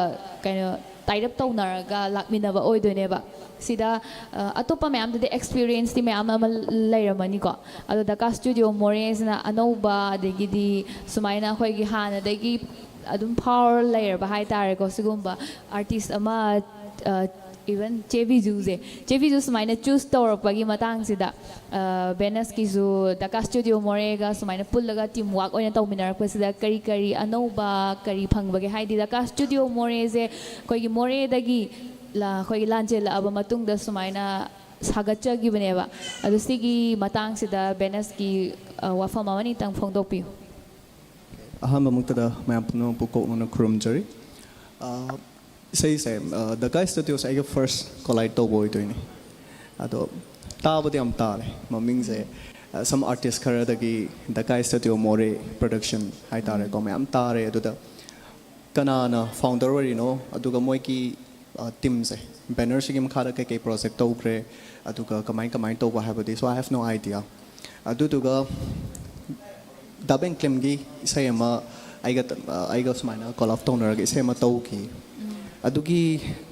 ꯀꯩꯅꯣ ꯇꯥꯏ ꯑꯞ ꯇꯧꯅꯔꯒ ꯂꯥꯛꯃꯤꯟꯅꯕ ꯑꯣꯏꯗꯣꯏꯅꯦꯕ꯫ ꯁꯤꯗ, ꯑ, ꯑꯇꯣꯞꯄ ꯃꯌꯥꯝꯗꯗꯤ ꯑꯦꯛꯁꯄꯤꯔꯤꯌꯦꯟꯁꯇꯤ ꯃꯌꯥꯝ ꯑꯃ ꯂꯩꯔꯝꯃꯅꯤꯀꯣ꯫ ꯑꯗꯣ ꯗꯀꯥ ꯁ꯭ꯇꯨꯗꯤꯑꯣ ꯃꯣꯔꯦꯁꯤꯅ ꯑꯅꯧꯕ, ꯑꯗꯒꯤꯗꯤ ꯁꯨꯃꯥꯏꯅ ꯑꯩꯈꯣꯏꯒꯤ ꯍꯥꯟꯅꯗꯒꯤ ꯑꯗꯨꯝ ꯐꯥꯎꯔ ꯂꯩꯔꯕ ꯍꯥꯏꯇꯥꯔꯦꯀꯣ, ꯁꯤꯒꯨꯝꯕ ꯑꯥꯔꯇꯤꯁ ꯑꯃ, ꯑ, ꯏꯚꯟ ꯆꯦ ꯕꯤꯖꯨꯁꯦ, ꯆꯦ ꯕꯤꯖꯨ ꯁꯨꯃꯥꯏꯅ ꯆꯨꯁ ꯇꯧꯔꯛꯄꯒꯤ ꯃꯇꯥꯡꯁꯤꯗ, ꯑ, ꯕꯦꯅꯁꯀꯤꯁꯨ ꯗꯀꯥ ꯁ꯭ꯇꯨꯗꯤꯑꯣ ꯃꯣꯔꯦꯒ ꯁꯨꯃꯥꯏꯅ ꯄꯨꯜꯂꯒ ꯇꯤꯝ ꯋꯥꯛ ꯑꯣꯏꯅ ꯇꯧꯃꯤꯟꯅꯔꯛꯄꯁꯤꯗ ꯀꯔꯤ ꯀꯔꯤ ꯑꯅꯧꯕ ꯀꯔꯤ ꯐꯪꯕꯒꯦ? ꯍꯥꯏꯗꯤ ꯗꯀꯥ ꯁ꯭ꯇꯨꯗꯤꯑꯣ ꯃꯣꯔꯦꯁꯦ ꯑꯩꯈꯣꯏꯒꯤ ꯃꯣꯔꯦꯗꯒꯤ ꯂꯥ-, ꯑꯩꯈꯣꯏꯒꯤ ꯂꯥꯟꯖꯦꯜꯂꯛꯑꯕ ꯃꯇꯨꯡꯗ ꯁꯨꯃꯥꯏꯅ ꯁꯥꯒꯠꯆꯈꯤꯕꯅꯦꯕ꯫ ꯑꯗꯣ ꯁꯤꯒꯤ ꯃꯇꯥꯡꯁꯤꯗ ꯕꯦꯅꯁꯀꯤ, ꯑ, ꯋꯥꯐꯝ ꯑꯃꯅꯤꯇꯪ ꯐꯣꯡꯗꯣꯛꯄꯤꯌꯨ꯫ ꯑꯍꯥꯟꯕꯃꯛꯇꯗ ꯃꯌꯥꯝ ꯄꯨꯝꯅꯃꯛꯄꯨ ꯀꯣꯛꯅꯅ ꯈꯨꯔꯨꯝꯖꯔꯤ꯫ ꯑ, ꯏꯁꯩꯁꯦ, ꯑ, ꯗꯀꯥ ꯁ꯭ꯇꯨꯗꯤꯑꯣꯁꯦ ꯑꯩꯒ ꯐꯥꯔꯁ ꯀꯣꯂꯥꯏꯠ ꯇꯧꯕ ꯑꯣꯏꯗꯣꯏꯅꯤ꯫ ꯑꯗꯣ ꯇꯥꯕꯗꯤ ꯌꯥꯝ ꯇꯥꯔꯦ ꯃꯃꯤꯡꯁꯦ꯫ Some artist ꯈꯔꯗꯒꯤ ꯗꯀꯥꯏ ꯁ꯭ꯇꯨꯗꯤꯑꯣ ꯃꯣꯔꯦ ꯄ꯭ꯔꯗꯛꯁꯟ ꯍꯥꯏꯇꯥꯔꯦꯀꯣ, ꯃꯌꯥꯝ ꯇꯥꯔꯦ꯫ ꯑꯗꯨꯗ ꯀꯅꯥꯅ ꯐꯥꯎꯟꯗꯔ ꯑꯣꯏꯔꯤꯅꯣ, ꯑꯗꯨꯒ ꯃꯣꯏꯒꯤ ꯇꯤꯝꯁꯦ, ꯕꯦꯅꯔꯁꯤꯒꯤ ꯃꯈꯥꯗ ꯀꯩꯀꯩ ꯄ꯭ꯔꯣꯖꯦꯛ ꯇꯧꯈ꯭ꯔꯦ, ꯑꯗꯨꯒ ꯀꯃꯥꯏ ꯀꯃꯥꯏꯅ ꯇꯧꯕ ꯍꯥꯏꯕꯗꯤ, so I have no idea. ꯑꯗꯨꯗꯨꯒ ꯗꯥ ꯕꯦꯡꯀ꯭ꯂꯤꯝꯒꯤ ꯏꯁꯩ ꯑꯃ ꯑꯩꯒ ꯑꯩꯒ ꯁꯨꯃꯥꯏꯅ ꯀꯣꯂꯥꯞ ꯇꯧꯅꯔꯒ ꯏꯁꯩ ꯑꯃ ꯇꯧꯈꯤ꯫ ꯑꯗꯨꯒꯤ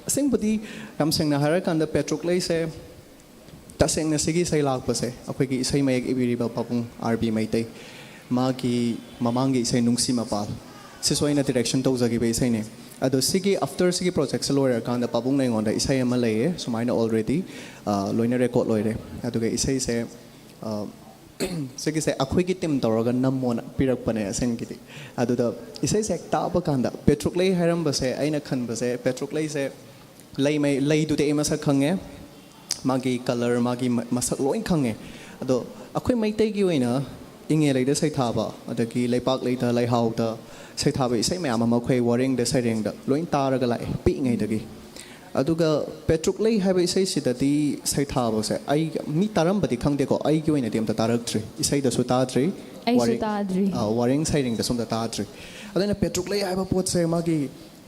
ꯑꯁꯦꯡꯕꯗꯤ, ꯌꯥꯝ ꯁꯦꯡꯅ ꯍꯥꯏꯔꯀꯥꯟꯗ, ꯄꯦꯇ꯭ꯔꯨꯛ ꯂꯩꯁꯦ, ꯇꯁꯦꯡꯅ ꯁꯤꯒꯤ ꯏꯁꯩ ꯂꯥꯛꯄꯁꯦ ꯑꯩꯈꯣꯏꯒꯤ ꯏꯁꯩ ꯃꯌꯦꯛ ꯏꯕꯤꯔꯤꯕ ꯄꯥꯕꯨꯡ ꯑꯥꯔ ꯕꯤ ꯃꯩꯇꯩ, ꯃꯥꯒꯤ ꯃꯃꯥꯡꯒꯤ ꯏꯁꯩ ꯅꯨꯡꯁꯤ ꯃꯄꯥꯜ, ꯁꯤꯁꯨ ꯑꯩꯅ ꯗꯤꯔꯦꯛꯁꯟ ꯇꯧꯖꯈꯤꯕ ꯏꯁꯩꯅꯦ꯫ ꯑꯗꯣ ꯁꯤꯒꯤ, ꯑꯥꯐꯇꯔ ꯁꯤꯒꯤ ꯄ꯭ꯔꯣꯖꯦꯛꯁꯦ ꯂꯣꯏꯔꯀꯥꯟꯗ ꯄꯥꯕꯨꯡꯅ ꯑꯩꯉꯣꯟꯗ ꯏꯁꯩ ꯑꯃ ꯂꯩꯌꯦ, ꯁꯨꯃꯥꯏꯅ ꯑꯣꯜꯔꯦꯗꯤ ꯂꯣꯏꯅ ꯔꯦꯀꯣꯔꯠ ꯂꯣꯏꯔꯦ, ꯑꯗꯨꯒ ꯏꯁꯩꯁꯦ, ꯑ, ꯁꯤꯒꯤꯁꯦ ꯑꯩꯈꯣꯏꯒꯤ ꯇꯤꯝ ꯇꯧꯔꯒ ꯅꯝꯃꯣꯅ ꯄꯤꯔꯛꯄꯅꯦ ꯑꯁꯦꯡꯒꯤꯗꯤ꯫ ꯑꯗꯨꯗ ꯏꯁꯩꯁꯦ ꯍꯦꯛ ꯇꯥꯕ ꯀꯥꯟꯗ, ꯄꯦꯇ꯭ꯔꯨꯛ ꯂꯩ ꯍꯥꯏꯔꯝꯕꯁꯦ, ꯑꯩꯅ ꯈꯟꯕꯁꯦ, ꯄꯦꯇ꯭ꯔꯨꯛ ꯂꯩꯁꯦ, ꯂꯩ ꯃꯩ-, ꯂꯩꯗꯨꯗꯤ ꯑꯩ ꯃꯁꯛ ꯈꯪꯉꯦ, ꯃꯥꯒꯤ ꯀꯂꯔ, ꯃꯥꯒꯤ ꯃ-, ꯃꯁꯛ ꯂꯣꯏ ꯈꯪꯉꯦ꯫ ꯑꯗꯣ ꯑꯩꯈꯣꯏ ꯃꯩꯇꯩꯒꯤ ꯑꯣꯏꯅ ꯏꯪꯉꯦ ꯂꯩꯗ ꯁꯩꯊꯥꯕ, ꯑꯗꯒꯤ ꯂꯩꯄꯥꯛ ꯂꯩꯗ ꯂꯩꯍꯥꯎꯗ ꯁꯩꯊꯥꯕ ꯏꯁꯩ ꯃꯌꯥꯝ ꯑꯃ ꯑꯩꯈꯣꯏ ꯋꯥꯔꯦꯡꯗ ꯁꯩꯔꯦꯡꯗ ꯂꯣꯏ ꯇꯥꯔꯒ ꯂꯥꯛꯑꯦ ꯄꯤꯛꯏꯉꯩꯗꯒꯤ꯫ ꯑꯗꯨꯒ ꯄꯦꯇ꯭ꯔꯨꯛ ꯂꯩ ꯍꯥꯏꯕ ꯏꯁꯩꯁꯤꯗꯗꯤ ꯁꯩꯊꯥꯕꯁꯦ ꯑꯩ, ꯃꯤ ꯇꯥꯔꯝꯕꯗꯤ ꯈꯪꯗꯦꯀꯣ, ꯑꯩꯒꯤ ꯑꯣꯏꯅꯗꯤ ꯑꯝꯇ ꯇꯥꯔꯛꯇ꯭ꯔꯤ, ꯏꯁꯩꯗꯁꯨ ꯇꯥꯗ꯭ꯔꯤ, ꯑꯩꯁꯨ ꯋꯥꯔꯦꯡ-, ꯇꯥꯗ꯭ꯔꯤ꯫ ꯑ, ꯋꯥꯔꯦꯡ ꯁꯩꯔꯦꯡꯗꯁꯨ ꯑꯝꯇ ꯇꯥꯗ꯭ꯔꯤ꯫ ꯑꯗꯨꯅ ꯄꯦꯇ꯭ꯔꯨꯛ ꯂꯩ ꯍꯥꯏꯕ ꯄꯣꯠꯁꯦ, ꯃꯥꯒꯤ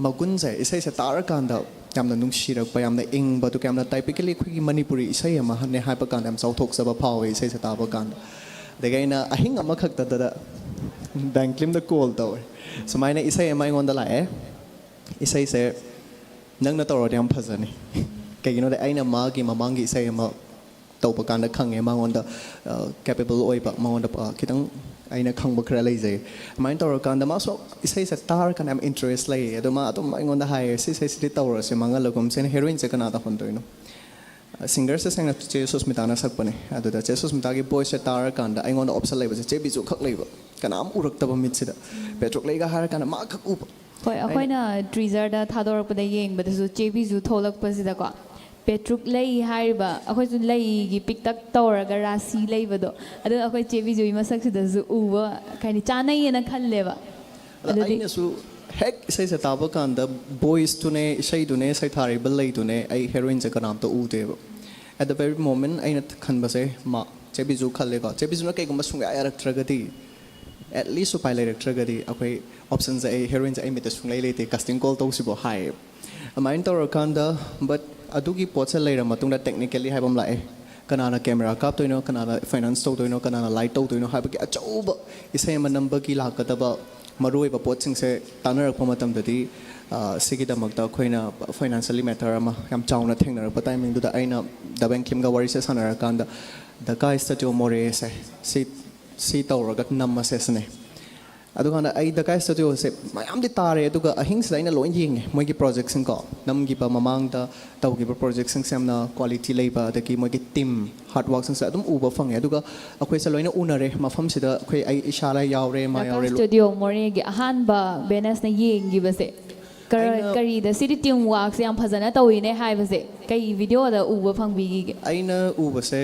ꯃꯒꯨꯟꯁꯦ, ꯏꯁꯩꯁꯦ ꯇꯥꯔꯀꯥꯟꯗ ꯌꯥꯝꯅ ꯅꯨꯡꯁꯤꯔꯛꯄ, ꯌꯥꯝꯅ ꯏꯪꯕ, ꯑꯗꯨꯒ ꯌꯥꯝꯅ ꯇꯥꯏꯄꯤꯀꯦꯜꯂꯤ ꯑꯩꯈꯣꯏꯒꯤ ꯃꯅꯤꯄꯨꯔꯤ ꯏꯁꯩ ꯑꯃꯅꯦ ꯍꯥꯏꯕ ꯀꯥꯟꯗ ꯌꯥꯝ ꯆꯥꯎꯊꯣꯛꯆꯕ ꯐꯥꯎꯋꯦ ꯏꯁꯩꯁꯦ ꯇꯥꯕ ꯀꯥꯟꯗ꯫ ꯑꯗꯒꯤ ꯑꯩꯅ ꯑꯍꯤꯡ ꯑꯃꯈꯛꯇꯗ ꯕꯦꯡꯀ꯭ꯂꯤꯝꯗ ꯀꯣꯜ ꯇꯧꯋꯦ, ꯁꯨꯃꯥꯏꯅ ꯏꯁꯩ ꯑꯃ ꯑꯩꯉꯣꯟꯗ ꯂꯥꯛꯑꯦ, ꯏꯁꯩꯁꯦ ꯅꯪꯅ ꯇꯧꯔꯗꯤ ꯌꯥꯝ ꯐꯖꯅꯤ꯫ ꯀꯩꯒꯤꯅꯣꯗ, ꯑꯩꯅ ꯃꯥꯒꯤ ꯃꯃꯥꯡꯒꯤ ꯏꯁꯩ ꯑꯃ ꯇꯧꯕ ꯀꯥꯟꯗ ꯈꯪꯉꯦ ꯃꯉꯣꯟꯗ ꯀꯦꯄꯦꯕꯜ ꯑꯣꯏꯕ, ꯃꯉꯣꯟꯗ, ꯑ, ꯈꯤꯇꯪ ꯑꯩꯅ ꯈꯪꯕ ꯈꯔ ꯂꯩꯖꯩ꯫ ꯑꯗꯨꯃꯥꯏꯅ ꯇꯧꯔꯀꯥꯟꯗ ꯃꯥꯁꯨ ꯏꯁꯩꯁꯦ ꯇꯥꯔꯀꯥꯟꯗ ꯌꯥꯝ ꯏꯟꯇꯔꯦꯁ ꯂꯩꯌꯦ꯫ ꯑꯗꯣ ꯃꯥ ꯑꯗꯨꯝ ꯑꯩꯉꯣꯟꯗ ꯍꯥꯏꯌꯦ, "ꯁꯤ ꯏꯁꯩꯁꯤꯗꯤ ꯇꯧꯔꯁꯦ, ꯃꯥꯡꯍꯜꯂꯒꯨꯝꯁꯦ, ꯍꯦꯔꯣꯏꯟꯁꯦ ꯀꯅꯥꯗ ꯍꯣꯟꯗꯣꯏꯅꯣ?" ꯁꯤꯡꯒꯔꯁꯦ ꯁꯦꯡꯅ ꯆꯦ ꯁꯨꯁꯃꯤꯇꯥꯅ ꯁꯛꯄꯅꯦ꯫ ꯑꯗꯨꯗ ꯆꯦ ꯁꯨꯁꯃꯤꯇꯥꯒꯤ ꯚꯣꯏꯁꯁꯦ ꯇꯥꯔꯀꯥꯟꯗ ꯑꯩꯉꯣꯟꯗ ꯑꯣꯞꯁꯟ ꯂꯩꯕꯁꯦ ꯆꯦ ꯕꯤꯖꯨ ꯈꯛ ꯂꯩꯕ, ꯀꯅꯥꯝ ꯎꯔꯛꯇꯕ ꯃꯤꯠꯁꯤꯗ꯫ ꯄꯦꯇ꯭ꯔꯨꯛ ꯂꯩꯒ ꯍꯥꯏꯔꯀꯥꯟꯗ ꯃꯥ ꯈꯛ ꯎꯕ꯫ ꯍꯣꯏ, ꯑꯩꯈꯣꯏꯅ ꯇ꯭ꯔꯤꯖꯔꯗ ꯊꯥꯗꯣꯔꯛꯄꯗ ꯌꯦꯡꯕꯗꯁꯨ ꯆꯦ ꯕꯤꯖꯨ ꯊꯣꯛꯂꯛꯄꯁꯤꯗꯀꯣ, ꯄꯦꯇ꯭ꯔꯨꯛ ꯂꯩ ꯍꯥꯏꯔꯤꯕ, ꯑꯩꯈꯣꯏꯁꯨ ꯂꯩꯒꯤ ꯄꯤꯛꯇꯛ ꯇꯧꯔꯒ ꯔꯥꯁꯤ ꯂꯩꯕꯗꯣ, ꯑꯗꯨ ꯑꯩꯈꯣꯏ ꯆꯦ ꯕꯤꯖꯨꯒꯤ ꯃꯁꯛꯁꯤꯗꯁꯨ ꯎꯕ ꯍꯥꯏꯗꯤ ꯆꯥꯅꯩꯌꯦꯅ ꯈꯜꯂꯦꯕ꯫ ꯑꯗ ꯑꯗꯨꯗꯤ ꯑꯩꯅꯁꯨ ꯍꯦꯛ ꯏꯁꯩꯁꯦ ꯇꯥꯕ ꯀꯥꯟꯗ, ꯚꯣꯏꯁꯇꯨꯅꯦ, ꯏꯁꯩꯗꯨꯅꯦ, ꯁꯩꯊꯥꯔꯤꯕ ꯂꯩꯗꯨꯅꯦ, ꯑꯩ ꯍꯦꯔꯣꯏꯟꯁꯦ ꯀꯅꯥꯝꯇ ꯎꯗꯦꯕ꯫ At the very moment ꯑꯩꯅ ꯈꯟꯕꯁꯦ, ꯃꯥ, ꯆꯦ ꯕꯤꯖꯨ ꯈꯜꯂꯦꯀꯣ꯫ ꯆꯦ ꯕꯤꯖꯨꯅ ꯀꯩꯒꯨꯝꯕ ꯁꯨꯡꯌꯥ ꯌꯥꯔꯛꯇ꯭ꯔꯒꯗꯤ, at least ꯎꯄꯥꯏ ꯂꯩꯔꯛꯇ꯭ꯔꯒꯗꯤ, ꯑꯩꯈꯣꯏ option ꯁꯦ, ꯑꯩ heroine ꯁꯦ ꯑꯩ ꯃꯤꯠꯇ ꯁꯨꯡꯂꯩ ꯂꯩꯇꯦ, casting call ꯇꯧꯁꯤꯕꯣ ꯍꯥꯏꯌꯦ꯫ ꯑꯗꯨꯃꯥꯏꯅ ꯇꯧꯔꯀꯥꯟꯗ, but ꯑꯗꯨꯒꯤ ꯄꯣꯠꯁꯦ ꯂꯩꯔ ꯃꯇꯨꯡꯗ technically ꯍꯥꯏꯕ ꯑꯃ ꯂꯥꯛꯑꯦ꯫ ꯀꯅꯥꯅ camera ꯀꯥꯞꯇꯣꯏꯅꯣ, ꯀꯅꯥꯅ finance ꯇꯧꯗꯣꯏꯅꯣ, ꯀꯅꯥꯅ light ꯇꯧꯗꯣꯏꯅꯣ ꯍꯥꯏꯕꯒꯤ ꯑꯆꯧꯕ ꯏꯁꯩ ꯑꯃ ꯅꯝꯕꯒꯤ ꯂꯥꯛꯀꯗꯕ ꯃꯔꯨꯑꯣꯏꯕ ꯄꯣꯠꯁꯤꯡꯁꯦ ꯇꯥꯟꯅꯔꯛꯄ ꯃꯇꯝꯗꯗꯤ, ꯑ, ꯁꯤꯒꯤꯗꯃꯛꯇ ꯑꯩꯈꯣꯏꯅ financially matter ꯑꯃ ꯌꯥꯝ ꯆꯥꯎꯅ ꯊꯦꯡꯅꯔꯛꯄ timing ꯗꯨꯗ ꯑꯩꯅ ꯗꯥ ꯕꯦꯡꯀꯤꯝꯒ ꯋꯥꯔꯤꯁꯦ ꯁꯥꯟꯅꯔꯀꯥꯟꯗ, "ꯗ ꯀꯥꯏ ꯁ꯭ꯇꯨꯗꯤꯑꯣ ꯃꯣꯔꯦꯁꯦ ꯁꯤ, ꯁꯤ ꯇꯧꯔꯒ ꯅꯝꯃꯁꯦ" ꯁꯤꯅꯦ꯫ ꯑꯗꯨꯀꯥꯟꯗ ꯑꯩ ꯗ ꯀꯥꯏ ꯁ꯭ꯇꯨꯗꯤꯑꯣꯁꯦ ꯃꯌꯥꯝꯗꯤ ꯇꯥꯔꯦ, ꯑꯗꯨꯒ ꯑꯍꯤꯡꯁꯤꯗ ꯑꯩꯅ ꯂꯣꯏ ꯌꯦꯡꯉꯦ, ꯃꯣꯏꯒꯤ project ꯁꯤꯡꯀꯣ, ꯅꯝꯈꯤꯕ ꯃꯃꯥꯡꯗ ꯇꯧꯈꯤꯕ project ꯁꯤꯡꯁꯦ ꯌꯥꯝꯅ quality ꯂꯩꯕ, ꯑꯗꯒꯤ ꯃꯣꯏꯒꯤ team hard work ꯁꯤꯡꯁꯦ ꯑꯗꯨꯝ ꯎꯕ ꯐꯪꯉꯦ꯫ ꯑꯗꯨꯒ ꯑꯩꯈꯣꯏꯁꯦ ꯂꯣꯏꯅ ꯎꯅꯔꯦ ꯃꯐꯝꯁꯤꯗ, ꯑꯩꯈꯣꯏ, ꯑꯩ ꯏꯁꯥ ꯂꯣꯏ ꯌꯥꯎꯔꯦ, ꯃꯥ ꯗ ꯀꯥꯏ ꯌꯥꯎꯔꯦ, ꯂꯣꯏ- ꯁ꯭ꯇꯨꯗꯤꯑꯣ ꯃꯣꯔꯦꯒꯤ ꯑꯍꯥꯟꯕ ꯕꯦꯅꯁꯅ ꯌꯦꯡꯈꯤꯕꯁꯦ ꯀꯔ-, ꯑꯩꯅ ꯀꯔꯤꯗ ꯁꯤꯗꯤ team work ꯁꯦ ꯌꯥꯝ ꯐꯖꯅ ꯇꯧꯋꯤꯅꯦ ꯍꯥꯏꯕꯁꯦ ꯀꯩ video ꯗ ꯎꯕ ꯐꯪꯕꯤꯈꯤꯒꯦ? ꯑꯩꯅ ꯎꯕꯁꯦ,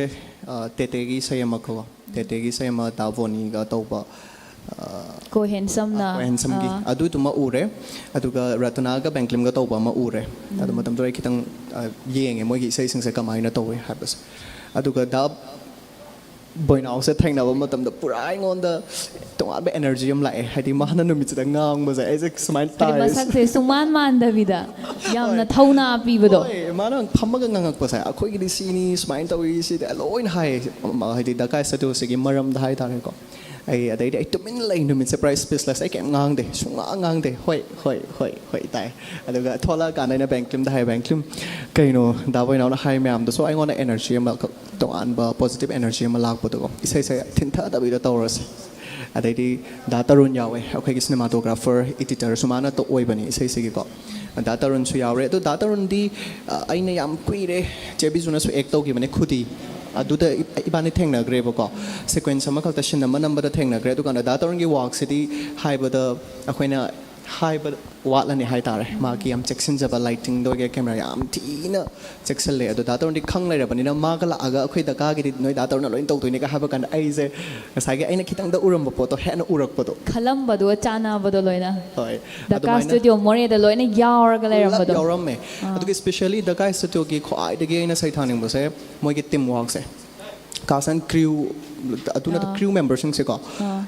ꯑ, ꯇꯦꯇꯦꯒꯤ ꯏꯁꯩ ꯑꯃꯈꯛꯀꯣ, ꯇꯦꯇꯦꯒꯤ ꯏꯁꯩ ꯑꯃ ꯗꯥ ꯕꯣꯅꯤꯒ ꯇꯧꯕ, ꯑ, ꯀꯣ ꯍꯦꯟꯁꯝꯅ, ꯀꯣ ꯍꯦꯟꯁꯝꯒꯤ, ꯑꯥ꯫ ꯑꯗꯨꯗꯨꯃ ꯎꯔꯦ꯫ ꯑꯗꯨꯒ ꯔꯇꯅꯥꯒ ꯕꯦꯡꯀ꯭ꯂꯤꯝꯒ ꯇꯧꯕ ꯑꯃ ꯎꯔꯦ꯫ ꯑꯗꯨ ꯃꯇꯝꯗꯨꯗ ꯑꯩ ꯈꯤꯇꯪ, ꯑ, ꯌꯦꯡꯉꯦ ꯃꯣꯏꯒꯤ ꯏꯁꯩꯁꯤꯡꯁꯦ ꯀꯃꯥꯏꯅ ꯇꯧꯋꯦ ꯍꯥꯏꯕꯁꯦ꯫ ꯑꯗꯨꯒ ꯗꯥ ꯕꯣꯏꯅꯥꯎꯁꯦ ꯊꯦꯡꯅꯕ ꯃꯇꯝꯗ ꯄꯨꯔꯥ ꯑꯩꯉꯣꯟꯗ ꯇꯣꯉꯥꯟꯕ energy ꯑꯃ ꯂꯥꯛꯑꯦ꯫ ꯍꯥꯏꯗꯤ ꯃꯥꯅ ꯅꯨꯃꯤꯠꯁꯤꯗ ꯉꯥꯡꯕꯁꯦ ꯑꯩꯁꯦ ꯁꯨꯃꯥꯏꯅ ꯍꯥꯏꯗꯤ ꯇꯥꯏ꯫ ꯃꯁꯛꯁꯦ ꯁꯨꯃꯥꯟ ꯃꯥꯟꯗꯕꯤꯗ ꯌꯥꯝꯅ ꯍꯣꯏ꯫ ꯊꯧꯅꯥ ꯄꯤꯕꯗꯣ꯫ ꯍꯣꯏ, ꯃꯥꯅ ꯐꯝꯃꯒ ꯉꯥꯡꯉꯛꯄꯁꯦ, "ꯑꯩꯈꯣꯏꯒꯤꯗꯤ ꯁꯤꯅꯤ, ꯁꯨꯃꯥꯏꯅ ꯇꯧꯏ, ꯁꯤꯗꯤ" ꯂꯣꯏꯅ ꯍꯥꯏꯌꯦ꯫ ꯃ-, ꯍꯥꯏꯗꯤ ꯗ ꯀꯥꯏ ꯁ꯭ꯇꯨꯗꯤꯑꯣꯁꯤꯒꯤ ꯃꯔꯝꯗ ꯍꯥꯏꯇꯥꯔꯦꯀꯣ꯫ ꯑꯩ ꯑꯗꯩꯗꯤ ꯑꯩ ꯇꯨꯃꯤꯟ ꯂꯩ ꯅꯨꯃꯤꯠꯁꯦ, ꯄꯨꯔꯥ speechless, ꯑꯩ ꯀꯩꯝ ꯉꯥꯡꯗꯦ, ꯁꯨꯡꯉꯥꯡ ꯉꯥꯡꯗꯦ꯫ "ꯍꯣꯏ, ꯍꯣꯏ, ꯍꯣꯏ, ꯍꯣꯏ" ꯇꯥꯏ꯫ ꯑꯗꯨꯒ ꯊꯣꯛꯂꯛꯑꯀꯥꯟꯗ ꯑꯩꯅ ꯕꯦꯡꯀ꯭ꯂꯤꯝꯗ ꯍꯥꯏ, "ꯕꯦꯡꯀ꯭ꯂꯤꯝ, ꯀꯩꯅꯣ ꯗꯥ ꯕꯣꯏꯅꯥꯎꯅ ꯍꯥꯏ ꯃꯌꯥꯝꯗꯨꯁꯨ ꯑꯩꯉꯣꯟꯗ energy ꯑꯃꯈꯛ, ꯇꯣꯉꯥꯟꯕ positive energy ꯑꯃ ꯂꯥꯛꯄꯗꯣꯀꯣ, ꯏꯁꯩꯁꯦ ꯊꯤꯟꯊꯗꯕꯤꯗ ꯇꯧꯔꯁꯦ"꯫ ꯑꯗꯩꯗꯤ ꯗꯥ ꯇꯔꯨꯟ ꯌꯥꯎꯋꯦ, ꯑꯩꯈꯣꯏꯒꯤ cinematographer, editor ꯁꯨ ꯃꯥꯅ ꯇ-, ꯑꯣꯏꯕꯅꯦ ꯏꯁꯩꯁꯤꯒꯤꯀꯣ꯫ ꯗꯥ ꯇꯔꯨꯟꯁꯨ ꯌꯥꯎꯔꯦ꯫ ꯑꯗꯣ ꯗꯥ ꯇꯔꯨꯟꯗꯤ, ꯑ, ꯑꯩꯅ ꯌꯥꯝ ꯀꯨꯏꯔꯦ, ꯆꯦ ꯕꯤꯖꯨꯅꯁꯨ act ꯇꯧꯈꯤꯕꯅꯦ ꯈꯨꯗꯤ, ꯑꯗꯨꯗ ꯏ-, ꯏꯕꯥꯅꯤ ꯊꯦꯡꯅꯈ꯭ꯔꯦꯕꯀꯣ꯫ Sequence ꯑꯃꯈꯛꯇ scene ꯑꯃ ꯅꯝꯕꯗ ꯊꯦꯡꯅꯈ꯭ꯔꯦ꯫ ꯑꯗꯨꯀꯥꯟꯗ ꯗꯥ ꯇꯔꯨꯟꯒꯤ work ꯁꯤꯗꯤ ꯍꯥꯏꯕꯗ ꯑꯩꯈꯣꯏꯅ ꯍꯥꯏꯕ ꯋꯥꯠꯂꯅꯤ ꯍꯥꯏꯇꯥꯔꯦ꯫ ꯃꯥꯒꯤ ꯌꯥꯝ ꯆꯦꯛꯁꯤꯟꯖꯕ, lighting ꯗ ꯑꯣꯏꯒꯦꯔꯥ, camera ꯌꯥꯝ ꯊꯤꯅ ꯆꯦꯛꯁꯤꯜꯂꯦ꯫ ꯑꯗꯣ ꯗꯥ ꯇꯔꯨꯟꯗꯤ ꯈꯪ ꯂꯩꯔꯕꯅꯤꯅ, ꯃꯥꯒ ꯂꯥꯛꯑꯒ ꯑꯩꯈꯣꯏ ꯗꯀꯥꯒꯤꯗꯤ ꯅꯣꯏ ꯗꯥ ꯇꯔꯨꯟꯅ ꯂꯣꯏꯅ ꯇꯧꯗꯣꯏꯅꯦꯒ ꯍꯥꯏꯕ ꯀꯥꯟꯗ, ꯑꯩꯁꯦ ꯉꯁꯥꯏꯒꯤ ꯑꯩꯅ ꯈꯤꯇꯪꯗ ꯎꯔꯝꯕ ꯄꯣꯠꯇꯣ ꯍꯦꯟꯅ ꯎꯔꯛꯄꯗꯣ꯫ ꯈꯜꯂꯝꯕꯗꯨꯒ ꯆꯥꯟꯅꯕꯗꯣ ꯂꯣꯏꯅ꯫ ꯍꯣꯏ꯫ ꯗꯀꯥ ꯑꯗꯨꯃꯥꯏꯅ ꯁ꯭ꯇꯨꯗꯤꯑꯣ ꯃꯣꯔꯦꯗ ꯂꯣꯏꯅ ꯌꯥꯎꯔꯒ ꯄꯨꯂꯞ ꯂꯩꯔꯝꯕꯗꯣ꯫ ꯌꯥꯎꯔꯝꯃꯦ꯫ ꯑꯥ꯫ ꯑꯗꯨꯒ especially ꯗꯀꯥ ꯁ꯭ꯇꯨꯗꯤꯑꯣꯒꯤ ꯈ꯭ꯋꯥꯏꯗꯒꯤ ꯑꯩꯅ ꯁꯩꯊꯥꯅꯤꯡꯕꯁꯦ ꯃꯣꯏꯒꯤ team work say. Cast and crew, ꯑꯗꯨ ꯅꯠꯇ crew memberꯁꯤꯡꯁꯦꯀꯣ,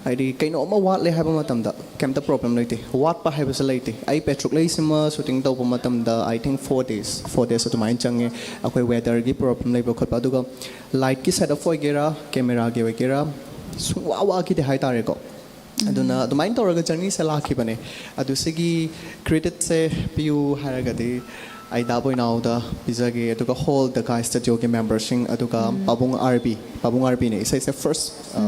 ꯍꯥꯏꯗꯤ ꯀꯩꯅꯣꯝꯃ ꯋꯥꯠꯂꯦ ꯍꯥꯏꯕ ꯃꯇꯝꯗ ꯀꯩꯝꯇ problem ꯂꯩꯇꯦ, ꯋꯥꯠꯄ ꯍꯥꯏꯕꯁꯦ ꯂꯩꯇꯦ꯫ ꯑꯩ ꯄꯦꯇ꯭ꯔꯨꯛ ꯂꯩꯁꯤꯃ shooting ꯇꯧꯕ ꯃꯇꯝꯗ I think four days, four days ꯑꯗꯨꯃꯥꯏꯅ ꯆꯪꯉꯦ꯫ ꯑꯩꯈꯣꯏ weatherꯒꯤ problem ꯂꯩꯕ ꯈꯣꯠꯄ, ꯑꯗꯨꯒ lightꯀꯤ setup ꯑꯣꯏꯒꯦꯔꯥ, cameraꯒꯤ ꯑꯣꯏꯒꯦꯔꯥ, ꯁꯨꯡꯋꯥ ꯋꯥꯈꯤꯗꯦ ꯍꯥꯏꯇꯥꯔꯦꯀꯣ꯫ ꯑꯗꯨꯅ ꯑꯗꯨꯃꯥꯏꯅ ꯇꯧꯔꯒ journeyꯁꯦ ꯂꯥꯛꯈꯤꯕꯅꯦ꯫ ꯑꯗꯨ ꯁꯤꯒꯤ creditꯁꯦ ꯄꯤꯌꯨ ꯍꯥꯏꯔꯒꯗꯤ ꯑꯩ ꯗꯥ ꯕꯣꯏꯅꯥꯎꯗ ꯄꯤꯖꯒꯦ, ꯑꯗꯨꯒ whole ꯗꯀꯥ Studioꯒꯤ memberꯁꯤꯡ, ꯑꯗꯨꯒ ꯄꯥꯕꯨꯡ ꯑꯥꯔꯕꯤ, ꯄꯥꯕꯨꯡ ꯑꯥꯔꯕꯤꯅꯦ ꯏꯁꯩꯁꯦ first ꯑ,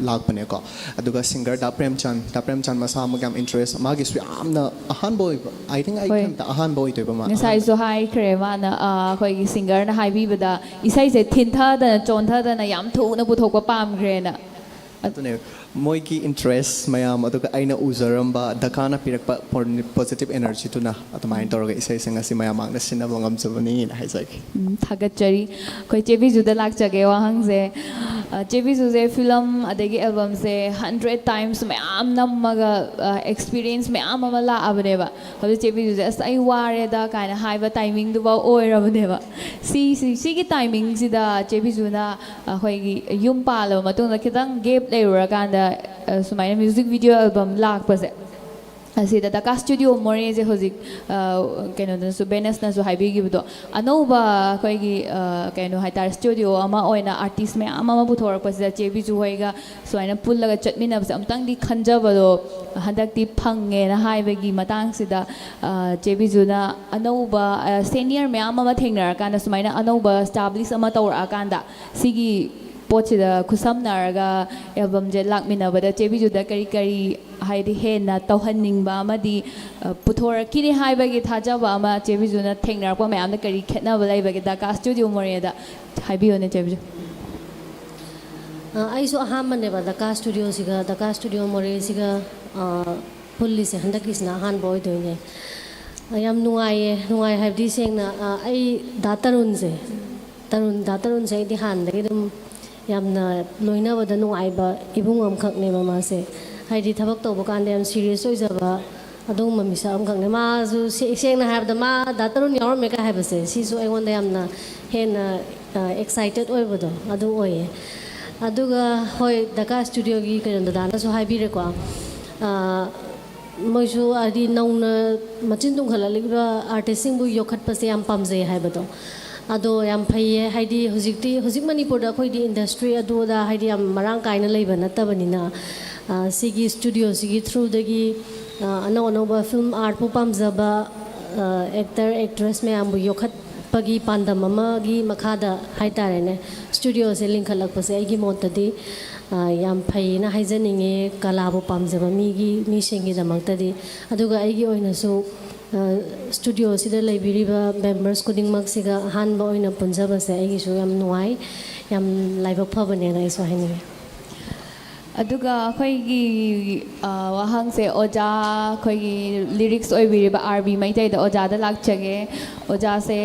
ꯂꯥꯛꯄꯅꯦꯀꯣ꯫ ꯑꯗꯨꯒ singer ꯗꯥ ꯄ꯭ꯔꯦꯝꯆꯥꯟ, ꯗꯥ ꯄ꯭ꯔꯦꯝꯆꯥꯟ ꯃꯁꯥꯃꯛ ꯌꯥꯝ interest, ꯃꯥꯒꯤꯁꯨ ꯌꯥꯝꯅ ꯑꯍꯥꯟꯕ ꯑꯣꯏꯕ, I think ꯑꯩ ꯈꯟꯕꯗ ꯑꯍꯥꯟꯕ ꯑꯣꯏꯗꯣꯏꯕ ꯃꯥ, ꯑꯍꯥꯟꯕ꯫ ꯉꯁꯥꯏꯁꯨ ꯍꯥꯏꯈ꯭ꯔꯦ ꯃꯥꯅ, ꯑ, ꯑꯩꯈꯣꯏꯒꯤ singerꯅ ꯍꯥꯏꯕꯤꯕꯗ ꯏꯁꯩꯁꯦ ꯊꯤꯟꯊꯗꯅ ꯆꯣꯟꯊꯗꯅ ꯌꯥꯝ ꯊꯨꯅ ꯄꯨꯊꯣꯛꯄ ꯄꯥꯝꯈ꯭ꯔꯦꯅ꯫ ꯑꯗꯨꯅꯦ, ꯃꯣꯏꯒꯤ interest ꯃꯌꯥꯝ, ꯑꯗꯨꯒ ꯑꯩꯅ ꯎꯖꯔꯝꯕ ꯗꯀꯥꯅ ꯄꯤꯔꯛꯄ positive energyꯗꯨꯅ ꯑꯗꯨꯃꯥꯏꯅ ꯇꯧꯔꯒ ꯏꯁꯩꯁꯦ ꯉꯁꯤ ꯃꯌꯥꯝ ꯃꯥꯡꯗ ꯁꯤꯟꯅꯕ ꯉꯝꯖꯕꯅꯤꯅ ꯍꯥꯏꯖꯒꯦ꯫ ꯎꯝ, ꯊꯥꯒꯠꯆꯔꯤ꯫ ꯑꯩꯈꯣꯏ ꯆꯦ ꯕꯤꯖꯨꯗ ꯂꯥꯛꯆꯒꯦ ꯋꯥꯍꯪꯁꯦ꯫ ꯑ, ꯆꯦ ꯕꯤꯖꯨꯁꯦ film ꯑꯗꯒꯤ albumꯁꯦ hundred times ꯃꯌꯥꯝ ꯅꯝꯃꯒ, ꯑ, experience ꯃꯌꯥꯝ ꯑꯃ ꯂꯥꯛꯑꯕꯅꯦꯕ꯫ ꯍꯧꯖꯤꯛ ꯆꯦ ꯕꯤꯖꯨꯁꯦ "ꯑꯁ, ꯑꯩ ꯋꯥꯔꯦꯗ" ꯀꯥꯏꯅ ꯍꯥꯏꯕ timingꯗꯨꯐꯥꯎ ꯑꯣꯏꯔꯕꯅꯦꯕ꯫ ꯁꯤ, ꯁꯤ, ꯁꯤꯒꯤ timingꯁꯤꯗ ꯆꯦ ꯕꯤꯖꯨꯅ ꯑꯩꯈꯣꯏꯒꯤ ꯌꯨꯝ ꯄꯥꯜꯂꯕ ꯃꯇꯨꯡꯗ ꯈꯤꯇꯪ gap ꯂꯩꯔꯨꯔꯀꯥꯟꯗ, ꯑ, ꯁꯨꯃꯥꯏꯅ music video album ꯂꯥꯛꯄꯁꯦ, ꯑꯁꯤꯗ ꯗꯀꯥ Studio ꯃꯣꯔꯦꯁꯦ ꯍꯧꯖꯤꯛ, ꯑ, ꯀꯩꯅꯣꯗꯁꯨ, ꯕꯦꯅꯁꯅꯁꯨ ꯍꯥꯏꯕꯤꯈꯤꯕꯗꯣ, ꯑꯅꯧꯕ ꯑꯩꯈꯣꯏꯒꯤ, ꯑ, ꯀꯩꯅꯣ ꯍꯥꯏꯇꯥꯔꯦ, studio ꯑꯃ ꯑꯣꯏꯅ artist ꯃꯌꯥꯝ ꯑꯃ ꯄꯨꯊꯣꯔꯛꯄꯁꯤꯗ ꯆꯦ ꯕꯤꯖꯨ ꯍꯣꯏꯒ ꯁꯨꯃꯥꯏꯅ ꯄꯨꯜꯂꯒ ꯆꯠꯃꯤꯟꯅꯕꯁꯦ ꯑꯃꯨꯛꯇꯪꯗꯤ ꯈꯟꯖꯕꯗꯣ ꯍꯟꯗꯛꯇꯤ ꯐꯪꯉꯦꯅ ꯍꯥꯏꯕꯒꯤ ꯃꯇꯥꯡꯁꯤꯗ, ꯑ, ꯆꯦ ꯕꯤꯖꯨꯅ ꯑꯅꯧꯕ, ꯑ, senior ꯃꯌꯥꯝ ꯑꯃ ꯊꯦꯡꯅꯔꯀꯥꯟꯗ ꯁꯨꯃꯥꯏꯅ ꯑꯅꯧꯕ establish ꯑꯃ ꯇꯧꯔꯛꯑꯀꯥꯟꯗ ꯁꯤꯒꯤ ꯄꯣꯠꯁꯤꯗ ꯈꯨꯠꯁꯝꯅꯔꯒ albumꯁꯦ ꯂꯥꯛꯃꯤꯟꯅꯕꯗ ꯆꯦ ꯕꯤꯖꯨꯗ ꯀꯔꯤ ꯀꯔꯤ ꯍꯥꯏꯗꯤ ꯍꯦꯟꯅ ꯇꯧꯍꯟꯅꯤꯡꯕ ꯑꯃꯗꯤ, ꯑ, ꯄꯨꯊꯣꯔꯛꯈꯤꯅꯤ ꯍꯥꯏꯕꯒꯤ ꯊꯥꯖꯕ ꯑꯃ ꯆꯦ ꯕꯤꯖꯨꯅ ꯊꯦꯡꯅꯔꯛꯄ ꯃꯌꯥꯝꯗ ꯀꯔꯤ ꯈꯦꯠꯅꯕ ꯂꯩꯕꯒꯦ ꯗꯀꯥ Studio ꯃꯣꯔꯦꯗ? ꯍꯥꯏꯕꯤꯌꯨꯅꯦ ꯆꯦ ꯕꯤꯖꯨ꯫ ꯑ, ꯑꯩꯁꯨ ꯑꯍꯥꯟꯕꯅꯦꯕ ꯗꯀꯥ Studioꯁꯤꯒ, ꯗꯀꯥ Studio ꯃꯣꯔꯦꯁꯤꯒ, ꯑ, ꯄꯨꯜꯂꯤꯁꯦ ꯍꯟꯗꯛꯀꯤꯁꯤꯅ ꯑꯍꯥꯟꯕ ꯑꯣꯏꯗꯣꯏꯅꯦ꯫ ꯑ, ꯌꯥꯝ ꯅꯨꯡꯉꯥꯏꯌꯦ꯫ ꯅꯨꯡꯉꯥꯏ ꯍꯥꯏꯕꯗꯤ ꯁꯦꯡꯅ, ꯑ, ꯑꯩ ꯗꯥ ꯇꯔꯨꯟꯁꯦ, ꯇꯔꯨꯟ, ꯗꯥ ꯇꯔꯨꯟꯁꯦ ꯑꯩꯗꯤ ꯍꯥꯟꯅꯗꯒꯤ ꯑꯗꯨꯝ ꯌꯥꯝꯅ ꯂꯣꯏꯅꯕꯗ ꯅꯨꯡꯉꯥꯏꯕ ꯏꯕꯨꯡ ꯑꯃꯈꯛꯅꯦꯕ ꯃꯥꯁꯦ꯫ ꯍꯥꯏꯗꯤ ꯊꯕꯛ ꯇꯧꯕ ꯀꯥꯟꯗ ꯌꯥꯝ serious ꯑꯣꯏꯖꯕ ꯑꯗꯨꯒꯨꯝꯕ ꯃꯤꯁꯛ ꯑꯃꯈꯛꯅꯦ꯫ ꯃꯥꯁꯨ ꯁꯦ-, ꯁꯦꯡꯅ ꯍꯥꯏꯔꯕꯗ ꯃꯥ ꯗꯥ ꯇꯔꯨꯟ ꯌꯥꯎꯔꯝꯃꯦ ꯀꯥꯏ ꯍꯥꯏꯕꯁꯦ ꯁꯤꯁꯨ ꯑꯩꯉꯣꯟꯗ ꯌꯥꯝꯅ ꯍꯦꯟꯅ ꯑꯦꯛꯁꯥꯏꯇꯦꯠ ꯑꯣꯏꯕꯗꯣ ꯑꯗꯨ ꯑꯣꯏꯌꯦ꯫ ꯑꯗꯨꯒ ꯍꯣꯏ, ꯗꯀꯥ ꯁ꯭ꯇꯨꯗꯤꯑꯣꯒꯤ ꯀꯩꯅꯣ ꯗꯗꯥꯅꯁꯨ ꯍꯥꯏꯕꯤꯔꯦꯀꯣ꯫ ꯑ, ꯃꯣꯏꯁꯨ ꯍꯥꯏꯗꯤ ꯅꯧꯅ ꯃꯆꯤꯟ ꯇꯨꯝꯈꯠꯂꯛꯂꯤꯕ ꯑꯥꯔꯇꯤꯁꯁꯤꯡꯕꯨ ꯌꯣꯛꯈꯠꯄꯁꯦ ꯌꯥꯝ ꯄꯥꯝꯖꯩ ꯍꯥꯏꯕꯗꯣ꯫ ꯑꯗꯣ ꯌꯥꯝ ꯐꯩꯌꯦ, ꯍꯥꯏꯗꯤ ꯍꯧꯖꯤꯛꯇꯤ, ꯍꯧꯖꯤꯛ ꯃꯅꯤꯄꯨꯔꯗ ꯑꯩꯈꯣꯏꯗꯤ ꯏꯟꯗꯁꯇ꯭ꯔꯤ ꯑꯗꯨ ꯑꯗꯥ ꯍꯥꯏꯗꯤ ꯌꯥꯝ ꯃꯔꯥꯡ ꯀꯥꯏꯅ ꯂꯩꯕ ꯅꯠꯇꯕꯅꯤꯅ, ꯑ, ꯁꯤꯒꯤ ꯁ꯭ꯇꯨꯗꯤꯑꯣꯁꯤꯒꯤ ꯊ꯭ꯔꯨꯗꯒꯤ, ꯑ, ꯑꯅꯧ ꯑꯅꯧꯕ ꯐꯤꯂꯝ ꯑꯥꯔꯠꯄꯨ ꯄꯥꯝꯖꯕ, ꯑ, ꯑꯦꯛꯇꯔ ꯑꯦꯛꯇ꯭ꯔꯦꯁ ꯃꯌꯥꯝꯕꯨ ꯌꯣꯛꯈꯠꯄꯒꯤ ꯄꯥꯟꯗꯝ ꯑꯃꯒꯤ ꯃꯈꯥꯗ ꯍꯥꯏꯇꯥꯔꯦꯅꯦ, ꯁ꯭ꯇꯨꯗꯤꯑꯣꯁꯦ ꯂꯤꯡꯈꯠꯂꯛꯄꯁꯦ ꯑꯩꯒꯤ ꯃꯣꯠꯇꯗꯤ, ꯑ, ꯌꯥꯝ ꯐꯩꯌꯦꯅ ꯍꯥꯏꯖꯅꯤꯡꯉꯦ, ꯀꯂꯥꯕꯨ ꯄꯥꯝꯖꯕ ꯃꯤꯒꯤ, ꯃꯤꯁꯤꯡꯒꯤꯗꯃꯛꯇꯗꯤ꯫ ꯑꯗꯨꯒ ꯑꯩꯒꯤ ꯑꯣꯏꯅꯁꯨ, ꯑ, ꯁ꯭ꯇꯨꯗꯤꯑꯣꯁꯤꯗ ꯂꯩꯕꯤꯔꯤꯕ ꯃꯦꯝꯕꯔꯁ ꯈꯨꯗꯤꯡꯃꯛꯁꯤꯒ ꯑꯍꯥꯟꯕ ꯑꯣꯏꯅ ꯄꯨꯟꯖꯕꯁꯦ ꯑꯩꯒꯤꯁꯨ ꯌꯥꯝ ꯅꯨꯡꯉꯥꯏ, ꯌꯥꯝ ꯂꯥꯏꯕꯛ ꯐꯕꯅꯦꯅ ꯑꯩꯁꯨ ꯍꯥꯏꯅꯤꯡꯉꯤ꯫ ꯑꯗꯨꯒ ꯑꯩꯈꯣꯏꯒꯤ, ꯑ, ꯋꯥꯍꯪꯁꯦ ꯑꯣꯖꯥ, ꯑꯩꯈꯣꯏꯒꯤ ꯂꯤꯔꯤꯛꯁ ꯑꯣꯏꯕꯤꯔꯤꯕ ꯑꯥꯔ ꯕꯤ ꯃꯩꯇꯩꯗ, ꯑꯣꯖꯥꯗ ꯂꯥꯛꯆꯒꯦ꯫ ꯑꯣꯖꯥꯁꯦ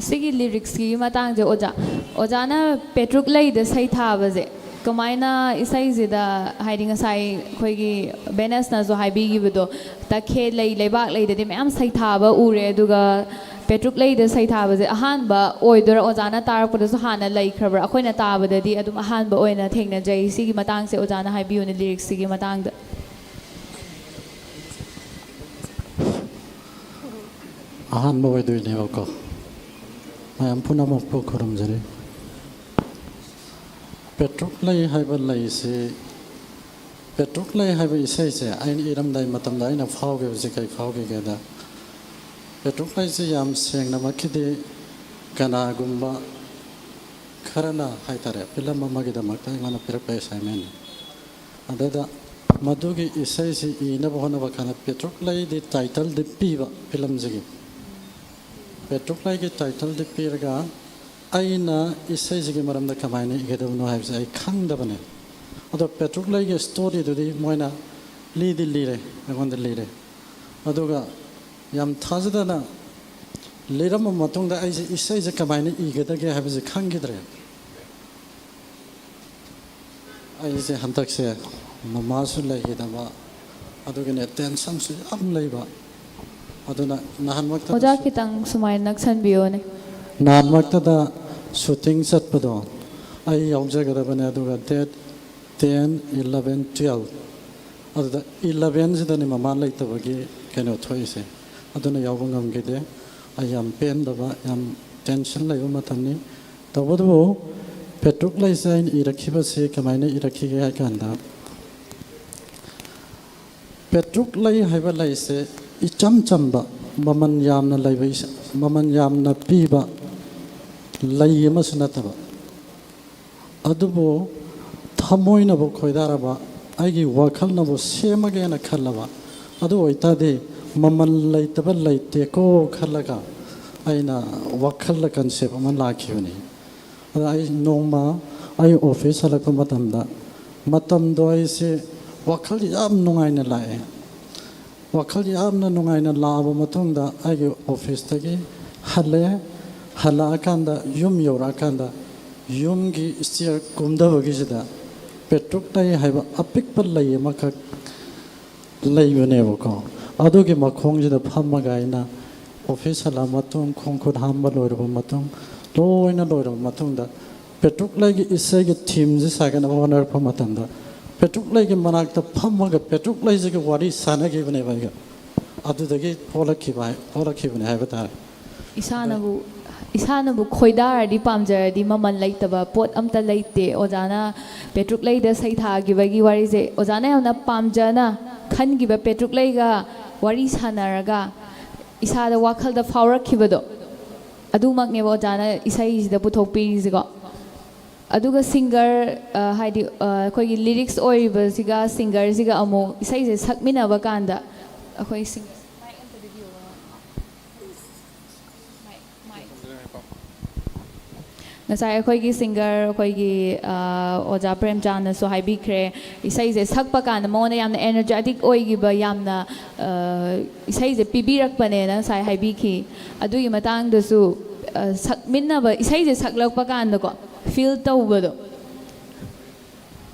ꯁꯤꯒꯤ ꯂꯤꯔꯤꯛꯁꯀꯤ ꯃꯇꯥꯡꯁꯦ ꯑꯣꯖꯥ, ꯑꯣꯖꯥꯅ ꯄꯦꯇ꯭ꯔꯨꯛ ꯂꯩꯗ ꯁꯩꯊꯥꯕꯁꯦ ꯀꯃꯥꯏꯅ ꯏꯁꯩꯁꯤꯗ, ꯍꯥꯏꯗꯤ ꯉꯁꯥꯏ ꯑꯩꯈꯣꯏꯒꯤ ꯕꯦꯅꯁꯅꯁꯨ ꯍꯥꯏꯕꯤꯈꯤꯕꯗꯣ, ꯇꯈꯦꯜ ꯂꯩ, ꯂꯩꯕꯥꯛ ꯂꯩꯗꯗꯤ ꯃꯌꯥꯝ ꯁꯩꯊꯥꯕ ꯎꯔꯦ, ꯑꯗꯨꯒ ꯄꯦꯇ꯭ꯔꯨꯛ ꯂꯩꯗ ꯁꯩꯊꯥꯕꯁꯦ ꯑꯍꯥꯟꯕ ꯑꯣꯏꯗꯣꯏꯔꯥ? ꯑꯣꯖꯥꯅ ꯇꯥꯔꯛꯄꯗꯁꯨ ꯍꯥꯟꯅ ꯂꯩꯈ꯭ꯔꯕ꯭ꯔꯥ? ꯑꯩꯈꯣꯏꯅ ꯇꯥꯕꯗꯗꯤ ꯑꯗꯨꯝ ꯑꯍꯥꯟꯕ ꯑꯣꯏꯅ ꯊꯦꯡꯅꯖꯩ꯫ ꯁꯤꯒꯤ ꯃꯇꯥꯡꯁꯦ ꯑꯣꯖꯥꯅ ꯍꯥꯏꯕꯤꯌꯨꯅꯦ, ꯂꯤꯔꯤꯛꯁꯁꯤꯒꯤ ꯃꯇꯥꯡꯗ꯫ ꯑꯍꯥꯟꯕ ꯑꯣꯏꯗꯣꯏꯅꯦꯕꯀꯣ꯫ ꯃꯌꯥꯝ ꯄꯨꯝꯅꯃꯛꯄꯨ ꯈꯨꯔꯨꯝꯖꯔꯤ꯫ ꯄꯦꯇ꯭ꯔꯨꯛ ꯂꯩ ꯍꯥꯏꯕ ꯂꯩꯁꯤ, ꯄꯦꯇ꯭ꯔꯨꯛ ꯂꯩ ꯍꯥꯏꯕ ꯏꯁꯩꯁꯦ ꯑꯩꯅ ꯏꯔꯝꯗꯥꯏ ꯃꯇꯝꯗ ꯑꯩꯅ ꯐꯥꯎꯈꯤꯕꯁꯤ ꯀꯩ ꯐꯥꯎꯈꯤꯒꯦꯗ, ꯄꯦꯇ꯭ꯔꯨꯛ ꯂꯩꯁꯤ ꯌꯥꯝ ꯁꯦꯡꯅꯃꯛꯀꯤꯗꯤ ꯀꯅꯥꯒꯨꯝꯕ ꯈꯔꯅ ꯍꯥꯏꯇꯥꯔꯦ, ꯐꯤꯂꯝ ꯑꯃꯒꯤꯗꯃꯛꯇ ꯑꯩꯉꯣꯟꯗ ꯄꯤꯔꯛꯄ ꯑꯦꯁꯥꯏꯟꯃꯦꯟꯅꯤ꯫ ꯑꯗꯨꯗ ꯃꯗꯨꯒꯤ ꯏꯁꯩꯁꯤ ꯏꯅꯕ ꯍꯣꯠꯅꯕ ꯀꯥꯟꯗ ꯄꯦꯇ꯭ꯔꯨꯛ ꯂꯩꯗꯤ ꯇꯥꯏꯇꯜꯗꯤ ꯄꯤꯕ ꯐꯤꯂꯝꯁꯤꯒꯤ꯫ ꯄꯦꯇ꯭ꯔꯨꯛ ꯂꯩꯒꯤ ꯇꯥꯏꯇꯜꯗꯤ ꯄꯤꯔꯒ ꯑꯩꯅ ꯏꯁꯩꯁꯤꯒꯤ ꯃꯔꯝꯗ ꯀꯃꯥꯏꯅ ꯏꯒꯗꯕꯅꯣ ꯍꯥꯏꯕꯁꯦ ꯑꯩ ꯈꯪꯗꯕꯅꯦ꯫ ꯑꯗꯣ ꯄꯦꯇ꯭ꯔꯨꯛ ꯂꯩꯒꯤ ꯁ꯭ꯇꯣꯔꯤꯗꯨꯗꯤ ꯃꯣꯏꯅ ꯂꯤꯗꯤ ꯂꯤꯔꯦ, ꯑꯩꯉꯣꯟꯗ ꯂꯤꯔꯦ꯫ ꯑꯗꯨꯒ ꯌꯥꯝ ꯊꯥꯖꯗꯅ ꯂꯤꯔꯝꯕ ꯃꯇꯨꯡꯗ ꯑꯩꯁꯦ ꯏꯁꯩꯁꯦ ꯀꯃꯥꯏꯅ ꯏꯒꯗꯒꯦ ꯍꯥꯏꯕꯁꯦ ꯈꯪꯈꯤꯗ꯭ꯔꯦ꯫ ꯑꯩꯁꯦ ꯍꯟꯗꯛꯁꯦ ꯃꯃꯥꯁꯨ ꯂꯩꯈꯤꯗꯕ, ꯑꯗꯨꯒꯤꯅꯦ, ꯇꯦꯟꯁꯟꯁꯨ ꯌꯥꯝ ꯂꯩꯕ꯫ ꯑꯗꯨꯅ ꯅꯍꯥꯟꯃꯛꯇ ꯑꯣꯖꯥ, ꯈꯤꯇꯪ ꯁꯨꯃꯥꯏꯅ ꯅꯛꯁꯟꯕꯤꯌꯣꯅꯦ꯫ ꯅꯍꯥꯟꯃꯛꯇꯗ ꯁꯨꯇꯤꯡ ꯆꯠꯄꯗꯣ ꯑꯩ ꯌꯥꯎꯖꯒꯗꯕꯅꯦ, ꯑꯗꯨꯒ ꯗꯦꯠ ꯇꯦꯟ, ꯏꯂꯚꯦꯟ, ꯇꯨꯌꯦꯜꯞ, ꯑꯗꯨꯗ ꯏꯂꯚꯦꯟꯁꯤꯗꯅꯤ ꯃꯃꯥ ꯂꯩꯇꯕꯒꯤ ꯀꯩꯅꯣ ꯊꯣꯛꯏꯁꯦ꯫ ꯑꯗꯨꯅ ꯌꯥꯎꯕ ꯉꯝꯈꯤꯗꯦ꯫ ꯑꯩ ꯌꯥꯝ ꯄꯦꯟꯗꯕ, ꯌꯥꯝ ꯇꯦꯟꯁꯟ ꯂꯩꯕ ꯃꯇꯝꯅꯤ꯫ ꯇꯧꯕꯇꯕꯨ ꯄꯦꯇ꯭ꯔꯨꯛ ꯂꯩꯁꯦ ꯑꯩꯅ ꯏꯔꯛꯈꯤꯕꯁꯤ ꯀꯃꯥꯏꯅ ꯏꯔꯛꯈꯤꯒꯦ ꯍꯥꯏ ꯀꯥꯟꯗ, ꯄꯦꯇ꯭ꯔꯨꯛ ꯂꯩ ꯍꯥꯏꯕ ꯂꯩꯁꯦ ꯏꯆꯝ ꯆꯝꯕ, ꯃꯃꯜ ꯌꯥꯝꯅ ꯂꯩꯕ, ꯃꯃꯜ ꯌꯥꯝꯅ ꯄꯤꯕ ꯂꯩ ꯑꯃꯁꯨ ꯅꯠꯇꯕ, ꯑꯗꯨꯕꯨ ꯊꯃꯣꯏꯅꯕꯨ ꯈꯣꯏꯗꯥꯔꯕ, ꯑꯩꯒꯤ ꯋꯥꯈꯜꯅꯕꯨ ꯁꯦꯝꯃꯒꯦꯅ ꯈꯜꯂꯕ, ꯑꯗꯨ ꯑꯣꯏꯇꯥꯔꯗꯤ ꯃꯃꯜ ꯂꯩꯇꯕ ꯂꯩꯇꯦꯀꯣ ꯈꯜꯂꯒ ꯑꯩꯅ ꯋꯥꯈꯜꯗ ꯀꯟꯁꯦꯞ ꯑꯃ ꯂꯥꯛꯈꯤꯕꯅꯤ꯫ ꯑꯗ ꯑꯩ ꯅꯣꯡꯃ ꯑꯩ ꯑꯣꯐꯤꯁ ꯍꯜꯂꯛꯄ ꯃꯇꯝꯗ, ꯃꯇꯝꯗꯣ ꯑꯩꯁꯦ ꯋꯥꯈꯜ ꯌꯥꯝ ꯅꯨꯡꯉꯥꯏꯅ ꯂꯥꯛꯑꯦ꯫ ꯋꯥꯈꯜ ꯌꯥꯝꯅ ꯅꯨꯡꯉꯥꯏꯅ ꯂꯥꯛꯑꯕ ꯃꯇꯨꯡꯗ ꯑꯩꯒꯤ ꯑꯣꯐꯤꯁꯇꯒꯤ ꯍꯜꯂꯛꯑꯦ꯫ ꯍꯜꯂꯛꯑꯀꯥꯟꯗ, ꯌꯨꯝ ꯌꯧꯔꯛꯑꯀꯥꯟꯗ, ꯌꯨꯝꯒꯤ ꯁ꯭ꯇꯤꯌꯔ ꯀꯨꯝꯊꯕꯒꯤꯁꯤꯗ ꯄꯦꯇ꯭ꯔꯨꯛ ꯂꯩ ꯍꯥꯏꯕ ꯑꯄꯤꯛꯄ ꯂꯩ ꯑꯃꯈꯛ ꯂꯩꯕꯅꯦꯕꯀꯣ꯫ ꯑꯗꯨꯒꯤ ꯃꯈꯣꯡꯁꯤꯗ ꯐꯝꯃꯒ ꯑꯩꯅ ꯑꯣꯐꯤꯁ ꯍꯜꯂꯛꯑ ꯃꯇꯨꯡ, ꯈꯣꯡ ꯈꯨꯠ ꯍꯥꯝꯕ ꯂꯣꯏꯔꯕ ꯃꯇꯨꯡ, ꯂꯣꯏꯅ ꯂꯣꯏꯔꯕ ꯃꯇꯨꯡꯗ, ꯄꯦꯇ꯭ꯔꯨꯛ ꯂꯩꯒꯤ ꯏꯁꯩꯒꯤ ꯊꯤꯝꯁꯤ ꯁꯥꯒꯠꯅꯕ ꯍꯣꯠꯅꯔꯛꯄ ꯃꯇꯝꯗ, ꯄꯦꯇ꯭ꯔꯨꯛ ꯂꯩꯒꯤ ꯃꯅꯥꯛꯇ ꯐꯝꯃꯒ ꯄꯦꯇ꯭ꯔꯨꯛ ꯂꯩꯁꯤꯒꯤ ꯋꯥꯔꯤ ꯁꯥꯟꯅꯈꯤꯕꯅꯦꯕ ꯑꯩꯒ꯫ ꯑꯗꯨꯗꯒꯤ ꯄꯣꯛꯂꯛꯈꯤꯕ ꯍꯥꯏ-, ꯄꯣꯛꯂꯛꯈꯤꯕꯅꯦ ꯍꯥꯏꯕ ꯇꯥꯔꯦ꯫ ꯏꯁꯥꯅꯕꯨ ꯏꯁꯥꯅꯕꯨ ꯈꯣꯏꯗꯥꯔꯗꯤ, ꯄꯥꯝꯖꯔꯗꯤ, ꯃꯃꯜ ꯂꯩꯇꯕ ꯄꯣꯠ ꯑꯝꯇ ꯂꯩꯇꯦ꯫ ꯑꯣꯖꯥꯅ ꯄꯦꯇ꯭ꯔꯨꯛ ꯂꯩꯗ ꯁꯩꯊꯥꯈꯤꯕꯒꯤ ꯋꯥꯔꯤꯁꯦ, ꯑꯣꯖꯥꯅ ꯌꯥꯝꯅ ꯄꯥꯝꯖꯅ ꯈꯟꯈꯤꯕ ꯄꯦꯇ꯭ꯔꯨꯛ ꯂꯩꯒ ꯋꯥꯔꯤ ꯁꯥꯟꯅꯔꯒ ꯏꯁꯥꯗ ꯋꯥꯈꯜꯗ ꯐꯥꯎꯔꯛꯈꯤꯕꯗꯣ, ꯑꯗꯨꯃꯛꯅꯦꯕ ꯑꯣꯖꯥꯅ ꯏꯁꯩꯁꯤꯗ ꯄꯨꯊꯣꯛꯄꯤꯔꯤꯁꯤꯀꯣ꯫ ꯑꯗꯨꯒ ꯁꯤꯡꯒꯔ, ꯑ, ꯍꯥꯏꯗꯤ, ꯑ, ꯑꯩꯈꯣꯏꯒꯤ ꯂꯤꯔꯤꯛꯁ ꯑꯣꯏꯔꯤꯕꯁꯤꯒ ꯁꯤꯡꯒꯔꯁꯤꯒ ꯑꯃꯨꯛ ꯏꯁꯩꯁꯦ ꯁꯛꯃꯤꯟꯅꯕ ꯀꯥꯟꯗ ꯑꯩꯈꯣꯏ ꯁꯤꯡ-, ꯉꯁꯥꯏ ꯑꯩꯈꯣꯏꯒꯤ ꯁꯤꯡꯒꯔ, ꯑꯩꯈꯣꯏꯒꯤ, ꯑ, ꯑꯣꯖꯥ ꯄ꯭ꯔꯦꯝꯆꯥꯟꯅꯁꯨ ꯍꯥꯏꯕꯤꯈ꯭ꯔꯦ, ꯏꯁꯩꯁꯦ ꯁꯛꯄ ꯀꯥꯟꯗ ꯃꯉꯣꯟꯗ ꯌꯥꯝꯅ ꯑꯦꯅꯔꯖꯦꯇꯤꯛ ꯑꯣꯏꯈꯤꯕ, ꯌꯥꯝꯅ, ꯑ, ꯏꯁꯩꯁꯦ ꯄꯤꯕꯤꯔꯛꯄꯅꯦꯅ ꯉꯁꯥꯏ ꯍꯥꯏꯕꯤꯈꯤ꯫ ꯑꯗꯨꯒꯤ ꯃꯇꯥꯡꯗꯁꯨ, ꯑ, ꯁꯛꯃꯤꯟꯅꯕ, ꯏꯁꯩꯁꯦ ꯁꯛꯂꯛꯄ ꯀꯥꯟꯗꯀꯣ, ꯐꯤꯜ ꯇꯧꯕꯗꯣ꯫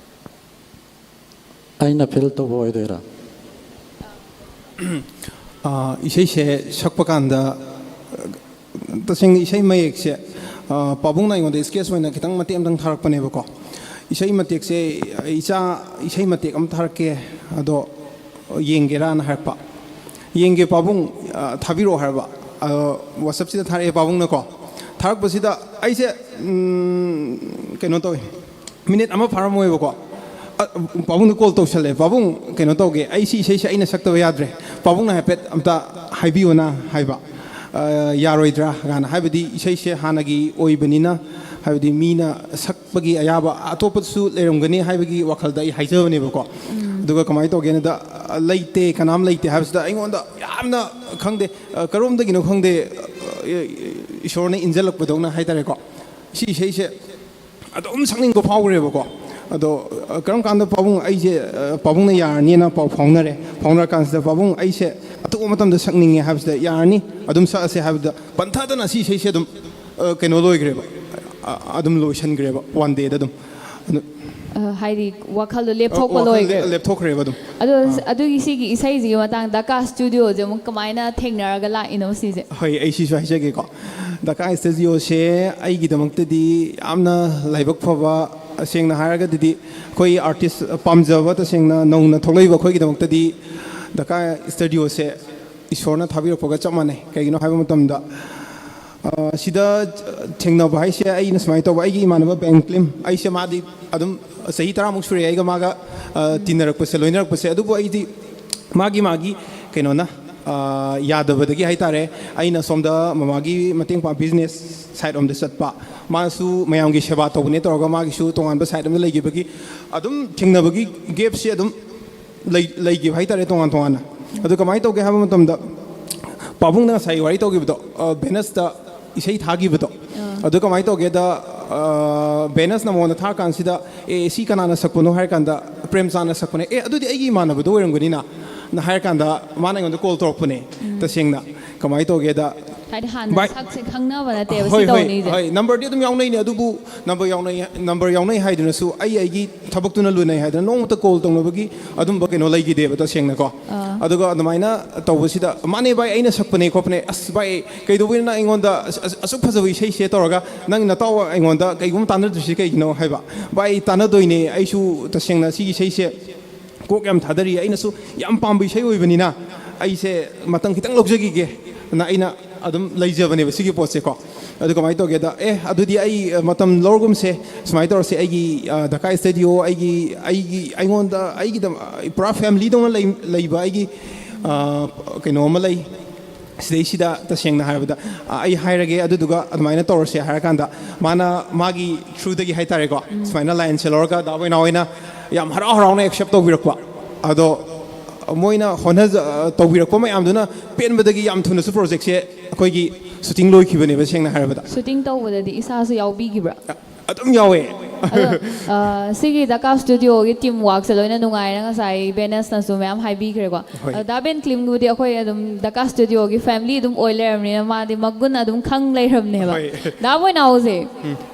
ꯑꯩꯅ ꯐꯤꯜ ꯇꯧꯕ ꯑꯣꯏꯗꯣꯏꯔꯥ? ꯑꯥ, ꯏꯁꯩꯁꯦ ꯁꯛꯄ ꯀꯥꯟꯗ, ꯇꯁꯦꯡꯅ ꯏꯁꯩ ꯃꯌꯦꯛꯁꯦ, ꯑꯥ, ꯄꯥꯕꯨꯡꯅ ꯑꯩꯉꯣꯟꯗ ꯁ꯭ꯀꯦꯠꯆ ꯑꯣꯏꯅ ꯈꯤꯇꯪ ꯃꯇꯦꯛ ꯑꯃꯇꯪ ꯊꯥꯔꯛꯄꯅꯦꯕꯀꯣ꯫ "ꯏꯁꯩ ꯃꯇꯦꯛꯁꯦ, ꯏꯆꯥ, ꯏꯁꯩ ꯃꯇꯦꯛ ꯑꯃ ꯊꯥꯔꯛꯀꯦ, ꯑꯗꯣ ꯌꯦꯡꯒꯦꯔꯥꯅ?" ꯍꯥꯏꯔꯛꯄ꯫ "ꯌꯦꯡꯒꯦ ꯄꯥꯕꯨꯡ, ꯑꯥ, ꯊꯥꯕꯤꯔꯛꯑꯣ" ꯍꯥꯏꯔꯕ꯫ ꯑꯗꯣ WhatsApp-ꯁꯤꯗ ꯊꯥꯔꯛꯑꯦ ꯄꯥꯕꯨꯡꯅꯀꯣ꯫ ꯊꯥꯔꯛꯄꯁꯤꯗ ꯑꯩꯁꯦ, ꯎꯝ, ꯀꯩꯅꯣ ꯇꯧꯋꯦ, ꯃꯤꯅꯤꯠ ꯑꯃ ꯐꯥꯔꯝꯃꯣꯏꯕꯀꯣ꯫ ꯑ, ꯄꯥꯕꯨꯡꯗ ꯀꯣꯜ ꯇꯧꯁꯜꯂꯦ, "ꯄꯥꯕꯨꯡ, ꯀꯩꯅꯣ ꯇꯧꯒꯦ, ꯑꯩ ꯁꯤ ꯏꯁꯩꯁꯦ ꯑꯩꯅ ꯁꯛꯇꯕ ꯌꯥꯗ꯭ꯔꯦ, ꯄꯥꯕꯨꯡꯅ ꯍꯥꯏꯐꯦꯠ ꯑꯝꯇ ꯍꯥꯏꯕꯤꯌꯨꯅ" ꯍꯥꯏꯕ꯫ "ꯑ, ꯌꯥꯔꯣꯏꯗ꯭ꯔꯥ?" ꯀꯥꯏꯅ, ꯍꯥꯏꯕꯗꯤ ꯏꯁꯩꯁꯦ ꯍꯥꯟꯅꯒꯤ ꯑꯣꯏꯕꯅꯤꯅ, ꯍꯥꯏꯕꯗꯤ ꯃꯤꯅ ꯁꯛꯄꯒꯤ ꯑꯌꯥꯕ ꯑꯇꯣꯞꯄꯁꯨ ꯂꯩꯔꯝꯒꯅꯤ ꯍꯥꯏꯕꯒꯤ ꯋꯥꯈꯜꯗ ꯑꯩ ꯍꯥꯏꯖꯕꯅꯦꯕꯀꯣ꯫ ꯑꯗꯨꯒ ꯀꯃꯥꯏꯅ ꯇꯧꯒꯦꯅ ꯍꯥꯏꯕꯗ, "ꯑ, ꯂꯩꯇꯦ, ꯀꯅꯥꯝ ꯂꯩꯇꯦ" ꯍꯥꯏꯕꯁꯤꯗ ꯑꯩꯉꯣꯟꯗ ꯌꯥꯝꯅ, ꯈꯪꯗꯦ, ꯑ, ꯀꯔꯣꯝꯗꯒꯤꯅꯣ ꯈꯪꯗꯦ, ꯑ, ꯏꯁꯣꯔꯅ ꯏꯟꯁꯤꯜꯂꯛꯄꯗꯧꯅ ꯍꯥꯏꯇꯥꯔꯦꯀꯣ꯫ ꯁꯤ ꯏꯁꯩꯁꯦ ꯑꯗꯨꯝ ꯁꯛꯅꯤꯡꯕ ꯐꯥꯎꯈ꯭ꯔꯦꯕꯀꯣ꯫ ꯑꯗꯣ, ꯑ, ꯀꯔꯝ ꯀꯥꯟꯗ ꯄꯥꯕꯨꯡ ꯑꯩꯁꯦ, ꯑ, ꯄꯥꯕꯨꯡꯅ ꯌꯥꯔꯅꯤꯅ ꯄꯥꯎ ꯐꯥꯎꯅꯔꯦ꯫ ꯐꯥꯎꯅꯔꯀꯥꯟꯁꯤꯗ, "ꯄꯥꯕꯨꯡ, ꯑꯩꯁꯦ ꯑꯊꯨꯕ ꯃꯇꯝꯗ ꯁꯛꯅꯤꯡꯉꯦ" ꯍꯥꯏꯕꯁꯤꯗ, "ꯌꯥꯔꯅꯤ, ꯑꯗꯨꯝ ꯁꯛꯑꯁꯦ" ꯍꯥꯏꯕꯗ, ꯄꯟꯊꯗꯅ ꯁꯤ ꯏꯁꯩꯁꯦ ꯑꯗꯨꯝ, ꯑ, ꯀꯩꯅꯣ ꯂꯣꯏꯈ꯭ꯔꯦꯕ꯫ ꯑ, ꯑꯗꯨꯝ ꯂꯣꯏꯁꯤꯟꯈ꯭ꯔꯦꯕ, ꯋꯥꯟ ꯗꯦꯗ ꯑꯗꯨꯝ꯫ ꯑꯗꯨ ꯑ, ꯍꯥꯏꯗꯤ ꯋꯥꯈꯜꯗꯣ ꯂꯦꯞꯊꯣꯛꯄ ꯋꯥꯈꯜ ꯂꯣꯏꯈ꯭ꯔꯦ꯫ ꯂꯦꯞꯊꯣꯛꯈ꯭ꯔꯦꯕ ꯑꯗꯨꯝ꯫ ꯑꯗꯣ ꯑꯥ꯫ ꯑꯗꯨꯒꯤ ꯁꯤꯒꯤ ꯏꯁꯩꯁꯤꯒꯤ ꯃꯇꯥꯡꯗ ꯗꯀꯥ ꯁ꯭ꯇꯨꯗꯤꯑꯣꯁꯦ ꯑꯃꯨꯛ ꯀꯃꯥꯏꯅ ꯊꯦꯡꯅꯔꯒ ꯂꯥꯛꯏꯅꯣ ꯁꯤꯁꯦ? ꯍꯣꯏ, ꯑꯩ ꯁꯤꯁꯨ ꯍꯥꯏꯖꯒꯦꯀꯣ꯫ ꯗꯀꯥ ꯁ꯭ꯇꯨꯗꯤꯑꯣꯁꯦ ꯑꯩꯒꯤꯗꯃꯛꯇꯗꯤ ꯌꯥꯝꯅ ꯂꯥꯏꯕꯛ ꯐꯕ, ꯁꯦꯡꯅ ꯍꯥꯏꯔꯒꯗꯤ ꯑꯩꯈꯣꯏ ꯑꯥꯔꯇꯤꯁ ꯄꯥꯝꯖꯕ, ꯇꯁꯦꯡꯅ ꯅꯧꯅ ꯊꯣꯛꯂꯛꯏꯕ ꯑꯩꯈꯣꯏꯒꯤꯗꯃꯛꯇꯗꯤ ꯗꯀꯥ ꯁ꯭ꯇꯨꯗꯤꯑꯣꯁꯦ ꯏꯁꯣꯔꯅ ꯊꯥꯕꯤꯔꯛꯄꯒ ꯆꯞ ꯃꯥꯟꯅꯩ꯫ ꯀꯩꯒꯤꯅꯣ ꯍꯥꯏꯕ ꯃꯇꯝꯗ, ꯑ, ꯁꯤꯗ ꯊꯦꯡꯅꯕ ꯍꯥꯏꯁꯦ, ꯑꯩꯅ ꯁꯨꯃꯥꯏꯅ ꯇꯧꯕ, ꯑꯩꯒꯤ ꯏꯃꯥꯟꯅꯕ ꯕꯦꯡꯀ꯭ꯂꯤꯝ, ꯑꯩꯁꯦ ꯃꯥꯗꯤ ꯑꯗꯨꯝ ꯆꯍꯤ ꯇꯔꯥꯃꯨꯛ ꯁꯨꯔꯦ ꯑꯩꯒ ꯃꯥꯒ, ꯑ, ꯇꯤꯟꯅꯔꯛꯄꯁꯦ, ꯂꯣꯏꯅꯔꯛꯄꯁꯦ꯫ ꯑꯗꯨꯕꯨ ꯑꯩꯗꯤ ꯃꯥꯒꯤ, ꯃꯥꯒꯤ ꯀꯩꯅꯣꯅ, ꯑ, ꯌꯥꯗꯕꯗꯒꯤ ꯍꯥꯏꯇꯥꯔꯦ, ꯑꯩꯅ ꯁꯣꯝꯗ ꯃꯃꯥꯒꯤ ꯃꯇꯦꯡ ꯄꯥꯡ, ꯕꯤꯖꯤꯅꯦꯁ ꯁꯥꯏꯠ ꯔꯣꯝꯗ ꯆꯠꯄ, ꯃꯥꯁꯨ ꯃꯌꯥꯝꯒꯤ ꯁꯦꯕꯥ ꯇꯧꯕꯅꯦ ꯇꯧꯔꯒ ꯃꯥꯒꯤꯁꯨ ꯇꯣꯉꯥꯟꯕ ꯁꯥꯏꯠ ꯑꯃꯗ ꯂꯩꯈꯤꯕꯒꯤ ꯑꯗꯨꯝ ꯊꯦꯡꯅꯕꯒꯤ ꯒꯦꯞꯁꯦ ꯑꯗꯨꯝ ꯂꯩ-, ꯂꯩꯈꯤꯕ ꯍꯥꯏꯇꯥꯔꯦ, ꯇꯣꯉꯥꯟ ꯇꯣꯉꯥꯟꯅ꯫ ꯑꯗꯨ ꯀꯃꯥꯏꯅ ꯇꯧꯒꯦ ꯍꯥꯏꯕ ꯃꯇꯝꯗ, ꯄꯥꯕꯨꯡꯅ ꯉꯁꯥꯏ ꯋꯥꯔꯤ ꯇꯧꯈꯤꯕꯗꯣ, ꯑ, ꯚꯦꯅꯁꯇ ꯏꯁꯩ ꯊꯥꯈꯤꯕꯗꯣ, ꯑꯥ꯫ ꯑꯗꯨ ꯀꯃꯥꯏꯅ ꯇꯧꯒꯦꯗ, ꯑ, ꯚꯦꯅꯁꯅ ꯃꯉꯣꯟꯗ ꯊꯥꯔꯀꯥꯟꯁꯤꯗ, "ꯑꯦ, ꯁꯤ ꯀꯅꯥꯅ ꯁꯛꯄꯅꯣ?" ꯍꯥꯏꯔꯀꯥꯟꯗ, "ꯄ꯭ꯔꯦꯝꯆꯥꯟꯅ ꯁꯛꯄꯅꯦ"꯫ "ꯑꯦ, ꯑꯗꯨꯗꯤ ꯑꯩꯒꯤ ꯏꯃꯥꯟꯅꯕꯗꯣ ꯑꯣꯏꯔꯝꯒꯅꯤꯅ" ꯅ ꯍꯥꯏꯔꯀꯥꯟꯗ, ꯃꯥꯅ ꯑꯩꯉꯣꯟꯗ ꯀꯣꯜ ꯇꯧꯔꯛꯄꯅꯦ꯫ ꯎꯝ꯫ ꯇꯁꯦꯡꯅ ꯀꯃꯥꯏꯅ ꯇꯧꯒꯦꯗ, ꯍꯥꯏꯗꯤ ꯍꯥꯟꯅ ꯚꯥꯏ, ꯁꯛꯁꯦ ꯈꯪꯅꯕ ꯅꯠꯇꯦꯕ ꯁꯤ ꯍꯣꯏ ꯍꯣꯏ ꯇꯧꯅꯤꯁꯦ꯫ ꯍꯣꯏ, ꯅꯝꯕꯔꯗꯤ ꯑꯗꯨꯝ ꯌꯥꯎꯅꯩꯅꯦ, ꯑꯗꯨꯕꯨ ꯅꯝꯕꯔ ꯌꯥꯎꯅꯩ, ꯅꯝꯕꯔ ꯌꯥꯎꯅꯩ ꯍꯥꯏꯗꯨꯅꯁꯨ ꯑꯩ ꯑꯩꯒꯤ ꯊꯕꯛꯇꯨꯅ ꯂꯨꯅꯩ ꯍꯥꯏꯗꯅ ꯅꯣꯡꯃꯇ ꯀꯣꯜ ꯇꯧꯅꯕꯒꯤ ꯑꯗꯨꯝꯕ ꯀꯩꯅꯣ ꯂꯩꯈꯤꯗꯦꯕ ꯇꯁꯦꯡꯅꯀꯣ꯫ ꯑꯥ꯫ ꯑꯗꯨꯒ ꯑꯗꯨꯃꯥꯏꯅ ꯇꯧꯕꯁꯤꯗ, "ꯃꯥꯅꯦ ꯚꯥꯏ, ꯑꯩꯅ ꯁꯛꯄꯅꯦ ꯈꯣꯠꯄꯅꯦ, ꯑꯁ ꯚꯥꯏ, ꯀꯩꯗꯧꯕꯩꯅꯣ ꯅꯪ ꯑꯩꯉꯣꯟꯗ ꯑꯁ- ꯑꯁ- ꯑꯁꯨꯛ ꯐꯖꯕ ꯏꯁꯩꯁꯦ ꯇꯧꯔꯒ ꯅꯪ ꯅꯇꯥꯎ ꯑꯩꯉꯣꯟꯗ ꯀꯩꯒꯨꯝꯕ ꯇꯥꯟꯅꯗ꯭ꯔꯤꯁꯤ ꯀꯩꯒꯤꯅꯣ?" ꯍꯥꯏꯕ꯫ "ꯚꯥꯏ, ꯇꯥꯟꯅꯗꯣꯏꯅꯦ, ꯑꯩꯁꯨ ꯇꯁꯦꯡꯅ ꯁꯤꯒꯤ ꯏꯁꯩꯁꯦ ꯀꯣꯛ ꯌꯥꯝ ꯊꯥꯗꯔꯤ, ꯑꯩꯅꯁꯨ ꯌꯥꯝ ꯄꯥꯝꯕ ꯏꯁꯩ ꯑꯣꯏꯕꯅꯤꯅ ꯑꯩꯁꯦ ꯃꯇꯝ ꯈꯤꯇꯪ ꯂꯧꯖꯈꯤꯒꯦ" ꯅ ꯑꯩꯅ ꯑꯗꯨꯝ ꯂꯩꯖꯕꯅꯦꯕ ꯁꯤꯒꯤ ꯄꯣꯠꯁꯦꯀꯣ꯫ ꯑꯗꯨ ꯀꯃꯥꯏꯅ ꯇꯧꯒꯦꯗ, "ꯑꯦ, ꯑꯗꯨꯗꯤ ꯑꯩ, ꯑ, ꯃꯇꯝ ꯂꯧꯔꯒꯨꯝꯁꯦ, ꯁꯨꯃꯥꯏꯅ ꯇꯧꯔꯁꯦ, ꯑꯩꯒꯤ, ꯑ, ꯗꯀꯥ ꯁ꯭ꯇꯨꯗꯤꯑꯣ, ꯑꯩꯒꯤ, ꯑꯩꯒꯤ, ꯑꯩꯉꯣꯟꯗ, ꯑꯩꯒꯤꯗꯃꯛ, ꯄꯨꯔꯥ ꯐꯦꯃꯤꯂꯤꯗꯧꯅ ꯂꯩ-, ꯂꯩꯕ ꯑꯩꯒꯤ, ꯑ, ꯀꯩꯅꯣ ꯑꯃ ꯂꯩ, ꯁꯤꯗꯩꯁꯤꯗ ꯇꯁꯦꯡꯅ ꯍꯥꯏꯔꯕꯗ, ꯑ, ꯑꯩ ꯍꯥꯏꯔꯒꯦ, ꯑꯗꯨꯗꯨꯒ ꯑꯗꯨꯃꯥꯏꯅ ꯇꯧꯔꯁꯦ" ꯍꯥꯏꯔꯀꯥꯟꯗ, ꯃꯥꯅ ꯃꯥꯒꯤ ꯊ꯭ꯔꯨꯗꯒꯤ ꯍꯥꯏꯇꯥꯔꯦꯀꯣ, ꯁꯨꯃꯥꯏꯅ ꯂꯥꯏꯟ ꯁꯦꯜꯂꯔꯒ ꯗꯥ ꯕꯣꯏꯅꯥꯎ ꯍꯣꯏꯅ ꯌꯥꯝ ꯍꯔꯥꯎ ꯍꯔꯥꯎꯅ ꯑꯦꯛꯁꯦꯞ ꯇꯧꯕꯤꯔꯛꯄ꯫ ꯑꯗꯣ ꯃꯣꯏꯅ ꯍꯣꯠꯅꯖ-, ꯇꯧꯕꯤꯔꯛꯄ ꯃꯌꯥꯝꯗꯨꯅ ꯄꯦꯟꯕꯗꯒꯤ ꯌꯥꯝ ꯊꯨꯅꯁꯨ ꯄ꯭ꯔꯣꯖꯦꯛꯁꯦ ꯑꯩꯈꯣꯏꯒꯤ ꯁꯨꯇꯤꯡ ꯂꯣꯏꯈꯤꯕꯅꯦꯕ, ꯁꯦꯡꯅ ꯍꯥꯏꯔꯕꯗ꯫ ꯁꯨꯇꯤꯡ ꯇꯧꯕꯗꯗꯤ ꯏꯁꯥꯁꯨ ꯌꯥꯎꯕꯤꯈꯤꯕ꯭ꯔꯥ? ꯑꯗꯨꯝ ꯌꯥꯎꯋꯦ꯫ ꯑꯗꯣ, ꯑ, ꯁꯤꯒꯤ ꯗꯀꯥ ꯁ꯭ꯇꯨꯗꯤꯑꯣꯒꯤ ꯇꯤꯝ ꯋꯥꯛꯁꯦ ꯂꯣꯏꯅ ꯅꯨꯡꯉꯥꯏꯔꯦ, ꯉꯁꯥꯏ ꯕꯦꯅꯁꯅꯁꯨ ꯃꯌꯥꯝ ꯍꯥꯏꯕꯤꯈ꯭ꯔꯦꯀꯣ꯫ ꯍꯣꯏ꯫ ꯑꯗꯣ ꯗꯥ ꯕꯦꯟ ꯀ꯭ꯂꯤꯝꯕꯨꯗꯤ ꯑꯩꯈꯣꯏ ꯑꯗꯨꯝ ꯗꯀꯥ ꯁ꯭ꯇꯨꯗꯤꯑꯣꯒꯤ ꯐꯦꯃꯤꯂꯤ ꯑꯗꯨꯝ ꯑꯣꯏ ꯂꯩꯔꯕꯅꯤꯅ ꯃꯥꯗꯤ ꯃꯒꯨꯟ ꯑꯗꯨꯝ ꯈꯪ ꯂꯩꯔꯕꯅꯦꯕ꯫ ꯍꯣꯏ꯫ ꯗꯥ ꯕꯣꯏꯅꯥꯎꯁꯦ,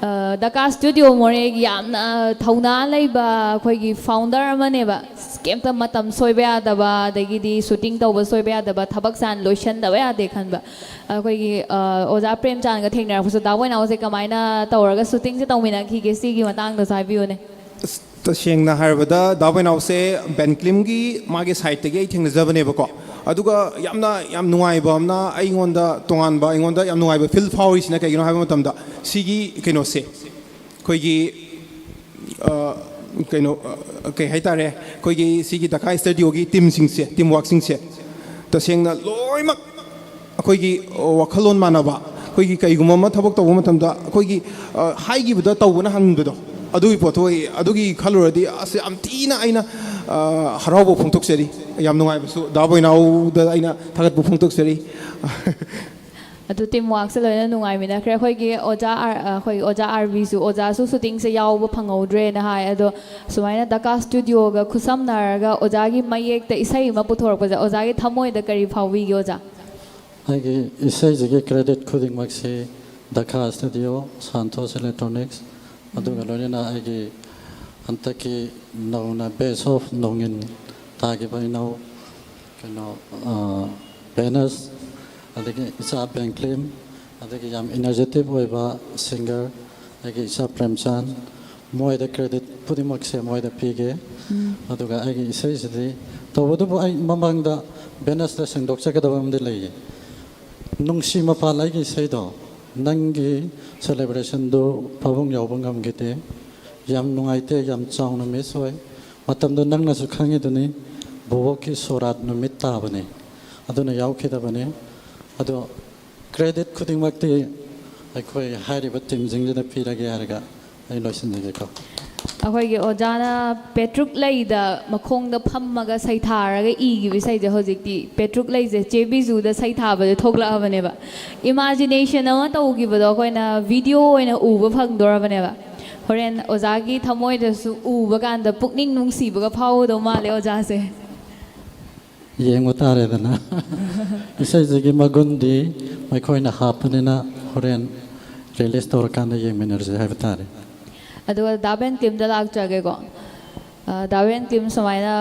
ꯑ, ꯗꯀꯥ ꯁ꯭ꯇꯨꯗꯤꯑꯣ ꯃꯣꯔꯦꯒꯤ ꯌꯥꯝꯅ ꯊꯧꯅꯥ ꯂꯩꯕ ꯑꯩꯈꯣꯏꯒꯤ ꯐꯥꯎꯟꯗꯔ ꯑꯃꯅꯦꯕ꯫ ꯀꯩꯝꯇ ꯃꯇꯝ ꯁꯣꯏꯕ ꯌꯥꯗꯕ, ꯑꯗꯒꯤꯗꯤ ꯁꯨꯇꯤꯡ ꯇꯧꯕ ꯁꯣꯏꯕ ꯌꯥꯗꯕ, ꯊꯕꯛꯁꯦ ꯍꯥꯟꯅ ꯂꯣꯏꯁꯟꯗꯕ ꯌꯥꯗꯦ ꯈꯟꯕ꯫ ꯑꯩꯈꯣꯏꯒꯤ, ꯑ, ꯑꯣꯖꯥ ꯄ꯭ꯔꯦꯝꯆꯥꯟꯒ ꯊꯦꯡꯅꯔꯛꯄꯁꯨ ꯗꯥ ꯕꯣꯏꯅꯥꯎꯁꯦ ꯀꯃꯥꯏꯅ ꯇꯧꯔꯒ ꯁꯨꯇꯤꯡꯁꯦ ꯇꯧꯃꯤꯟꯅꯈꯤꯒꯦ, ꯁꯤꯒꯤ ꯃꯇꯥꯡꯗꯁꯨ ꯍꯥꯏꯕꯤꯌꯨꯅꯦ꯫ ꯑꯁ, ꯇꯁꯦꯡꯅ ꯍꯥꯏꯔꯕꯗ, ꯗꯥ ꯕꯣꯏꯅꯥꯎꯁꯦ ꯕꯦꯟ ꯀ꯭ꯂꯤꯝꯒꯤ ꯃꯥꯒꯤ ꯁꯥꯏꯠꯇꯒꯤ ꯑꯩ ꯊꯦꯡꯅꯖꯕꯅꯦꯕꯀꯣ꯫ ꯑꯗꯨꯒ ꯌꯥꯝꯅ, ꯌꯥꯝ ꯅꯨꯡꯉꯥꯏꯕ ꯑꯃꯅ, ꯑꯩꯉꯣꯟꯗ ꯇꯣꯉꯥꯟꯕ, ꯑꯩꯉꯣꯟꯗ ꯌꯥꯝ ꯅꯨꯡꯉꯥꯏꯕ ꯐꯤꯜ ꯐꯥꯎꯔꯤꯁꯤꯅ ꯀꯩꯒꯤꯅꯣ ꯍꯥꯏꯕ ꯃꯇꯝꯗ, ꯁꯤꯒꯤ ꯀꯩꯅꯣꯁꯦ, ꯑꯩꯈꯣꯏꯒꯤ, ꯑ, ꯀꯩꯅꯣ, ꯑ, ꯀꯩ ꯍꯥꯏꯇꯥꯔꯦ, ꯑꯩꯈꯣꯏꯒꯤ ꯁꯤꯒꯤ ꯗꯀꯥ ꯁ꯭ꯇꯨꯗꯤꯑꯣꯒꯤ ꯇꯤꯝꯁꯤꯡꯁꯦ, ꯇꯤꯝ ꯋꯥꯛꯁꯤꯡꯁꯦ ꯇꯁꯦꯡꯅ ꯂꯣꯏꯅꯃꯛ ꯑꯩꯈꯣꯏꯒꯤ, ꯑ, ꯋꯥꯈꯜꯂꯣꯟ ꯃꯥꯟꯅꯕ, ꯑꯩꯈꯣꯏꯒꯤ ꯀꯩꯒꯨꯝꯕ ꯑꯃ ꯊꯕꯛ ꯇꯧꯕ ꯃꯇꯝꯗ ꯑꯩꯈꯣꯏꯒꯤ, ꯑ, ꯍꯥꯏꯈꯤꯕꯗ ꯇꯧꯕꯅ ꯍꯟꯕꯗꯣ, ꯑꯗꯨꯒꯤ ꯄꯣꯠꯇꯣ ꯑꯣꯏ꯫ ꯑꯗꯨꯒꯤ ꯈꯜꯂꯨꯔꯗꯤ ꯑꯁ, ꯌꯥꯝ ꯊꯤꯅ ꯑꯩꯅ, ꯑ, ꯍꯔꯥꯎꯕ ꯐꯣꯡꯗꯣꯛꯆꯔꯤ, ꯌꯥꯝ ꯅꯨꯡꯉꯥꯏꯕꯁꯨ ꯗꯥ ꯕꯣꯏꯅꯥꯎꯗ ꯑꯩꯅ ꯊꯥꯒꯠꯄ ꯐꯣꯡꯗꯣꯛꯆꯔꯤ꯫ ꯑꯗꯨ ꯇꯤꯝ ꯋꯥꯛꯁꯦ ꯂꯣꯏꯅ ꯅꯨꯡꯉꯥꯏꯃꯤꯟꯅꯈ꯭ꯔꯦ꯫ ꯑꯩꯈꯣꯏꯒꯤ ꯑꯣꯖꯥ ꯑꯥꯔ-, ꯑ, ꯑꯩꯈꯣꯏ ꯑꯣꯖꯥ ꯑꯥꯔ ꯕꯤꯁꯨ, ꯑꯣꯖꯥꯁꯨ ꯁꯨꯇꯤꯡꯁꯦ ꯌꯥꯎꯕ ꯐꯪꯍꯧꯗ꯭ꯔꯦꯅ ꯍꯥꯏ꯫ ꯑꯗꯣ ꯁꯨꯃꯥꯏꯅ ꯗꯀꯥ ꯁ꯭ꯇꯨꯗꯤꯑꯣꯒ ꯈꯨꯠꯁꯝꯅꯔꯒ ꯑꯣꯖꯥꯒꯤ ꯃꯌꯦꯛꯇ ꯏꯁꯩ ꯑꯃ ꯄꯨꯊꯣꯔꯛꯄꯁꯦ ꯑꯣꯖꯥꯒꯤ ꯊꯃꯣꯏꯗ ꯀꯔꯤ ꯐꯥꯎꯕꯤꯒꯦ, ꯑꯣꯖꯥ? ꯑꯩꯒꯤ ꯏꯁꯩꯁꯤꯒꯤ credit ꯈꯨꯗꯤꯡꯃꯛꯁꯤ ꯗꯈꯥ ꯁ꯭ꯇꯨꯗꯤꯑꯣ, ꯁꯥꯟꯇꯣꯁ ꯏꯂꯦꯛꯇ꯭ꯔꯣꯅꯤꯛꯁ, ꯑꯗꯨꯒ ꯂꯣꯏꯅꯅ ꯑꯩꯒꯤ ꯍꯟꯗꯛꯀꯤ ꯅꯧꯅ Best of ꯅꯣꯡꯏꯟ ꯇꯥꯈꯤꯕ ꯏꯅꯥꯎ ꯀꯩꯅꯣ, ꯕꯦꯅꯁ, ꯑꯗꯒꯤ ꯏꯆꯥ ꯕꯦꯡꯀ꯭ꯂꯤꯝ, ꯑꯗꯒꯤ ꯌꯥꯝ ꯏꯅꯔꯖꯦꯇꯤꯛ ꯑꯣꯏꯕ ꯁꯤꯡꯒꯔ ꯑꯩꯒꯤ ꯏꯆꯥ ꯄ꯭ꯔꯦꯝꯆꯥꯟ, ꯃꯣꯏꯗ credit ꯈꯨꯗꯤꯡꯃꯛꯁꯦ ꯃꯣꯏꯗ ꯄꯤꯒꯦ꯫ ꯑꯗꯨꯒ ꯑꯩꯒꯤ ꯏꯁꯩꯁꯤꯗꯤ, ꯇꯧꯕꯇꯕꯨ ꯑꯩ ꯃꯃꯥꯡꯗ ꯕꯦꯅꯁꯇ ꯁꯦꯡꯗꯣꯛꯆꯒꯗꯕ ꯑꯃꯗꯤ ꯂꯩꯌꯦ꯫ ꯅꯨꯡꯁꯤ ꯃꯄꯥꯜ ꯑꯩꯒꯤ ꯏꯁꯩꯗꯣ, ꯅꯪꯒꯤ ꯁꯦꯂꯦꯕ꯭ꯔꯦꯁꯟꯗꯨ ꯄꯥꯕꯨꯡ ꯌꯥꯎꯕ ꯉꯝꯈꯤꯗꯦ꯫ ꯌꯥꯝ ꯅꯨꯡꯉꯥꯏꯇꯦ, ꯌꯥꯝ ꯆꯥꯎꯅ ꯃꯤꯁ ꯑꯣꯏ꯫ ꯃꯇꯝꯗꯣ ꯅꯪꯅꯁꯨ ꯈꯪꯉꯤꯗꯨꯅꯤ, ꯕꯣꯕꯣꯛꯀꯤ ꯁꯣꯔꯥꯠ ꯅꯨꯃꯤꯠ ꯇꯥꯕꯅꯤ, ꯑꯗꯨꯅ ꯌꯥꯎꯈꯤꯗꯕꯅꯤ꯫ ꯑꯗꯣ credit ꯈꯨꯗꯤꯡꯃꯛꯇꯤ ꯑꯩꯈꯣꯏ ꯍꯥꯏꯔꯤꯕ ꯇꯤꯝꯁꯤꯡꯁꯤꯗ ꯄꯤꯔꯒꯦ ꯍꯥꯏꯔꯒ ꯑꯩ ꯂꯣꯏꯁꯤꯟꯖꯒꯦꯀꯣ꯫ ꯑꯩꯈꯣꯏꯒꯤ ꯑꯣꯖꯥꯅ ꯄꯦꯇ꯭ꯔꯨꯛ ꯂꯩꯗ ꯃꯈꯣꯡꯗ ꯐꯝꯃꯒ ꯁꯩꯊꯥꯔꯒ ꯏꯈꯤꯕ ꯏꯁꯩꯁꯦ ꯍꯧꯖꯤꯛꯇꯤ ꯄꯦꯇ꯭ꯔꯨꯛ ꯂꯩꯁꯦ ꯆꯦ ꯕꯤꯖꯨꯗ ꯁꯩꯊꯥꯕꯗ ꯊꯣꯛꯂꯛꯑꯕꯅꯦꯕ꯫ ꯏꯃꯥꯖꯤꯅꯦꯁꯟ ꯑꯃ ꯇꯧꯈꯤꯕꯗꯣ ꯑꯩꯈꯣꯏꯅ ꯚꯤꯗꯤꯑꯣ ꯑꯣꯏꯅ ꯎꯕ ꯐꯪꯗꯣꯔꯕꯅꯦꯕ꯫ ꯍꯣꯔꯦꯟ ꯑꯣꯖꯥꯒꯤ ꯊꯃꯣꯏꯗꯁꯨ ꯎꯕ ꯀꯥꯟꯗ ꯄꯨꯛꯅꯤꯡ ꯅꯨꯡꯁꯤꯕꯒ ꯐꯥꯎꯒꯗꯧ ꯃꯥꯜꯂꯦ ꯑꯣꯖꯥꯁꯦ꯫ ꯌꯦꯡꯕ ꯇꯥꯔꯦꯗꯅ꯫ ꯏꯁꯩꯁꯤꯒꯤ ꯃꯒꯨꯟꯗꯤ ꯃꯈꯣꯏꯅ ꯍꯥꯞꯄꯅꯤꯅ ꯍꯣꯔꯦꯟ ꯔꯤꯂꯤꯁ ꯇꯧꯔꯀꯥꯟꯗ ꯌꯦꯡꯃꯤꯟꯅꯔꯁꯦ ꯍꯥꯏꯕ ꯇꯥꯔꯦ꯫ ꯑꯗꯨꯒ ꯗꯥ ꯕꯦꯟꯀ꯭ꯂꯤꯝꯗ ꯂꯥꯛꯆꯒꯦꯀꯣ꯫ ꯑ, ꯗꯥ ꯕꯦꯟꯀ꯭ꯂꯤꯝ ꯁꯨꯃꯥꯏꯅ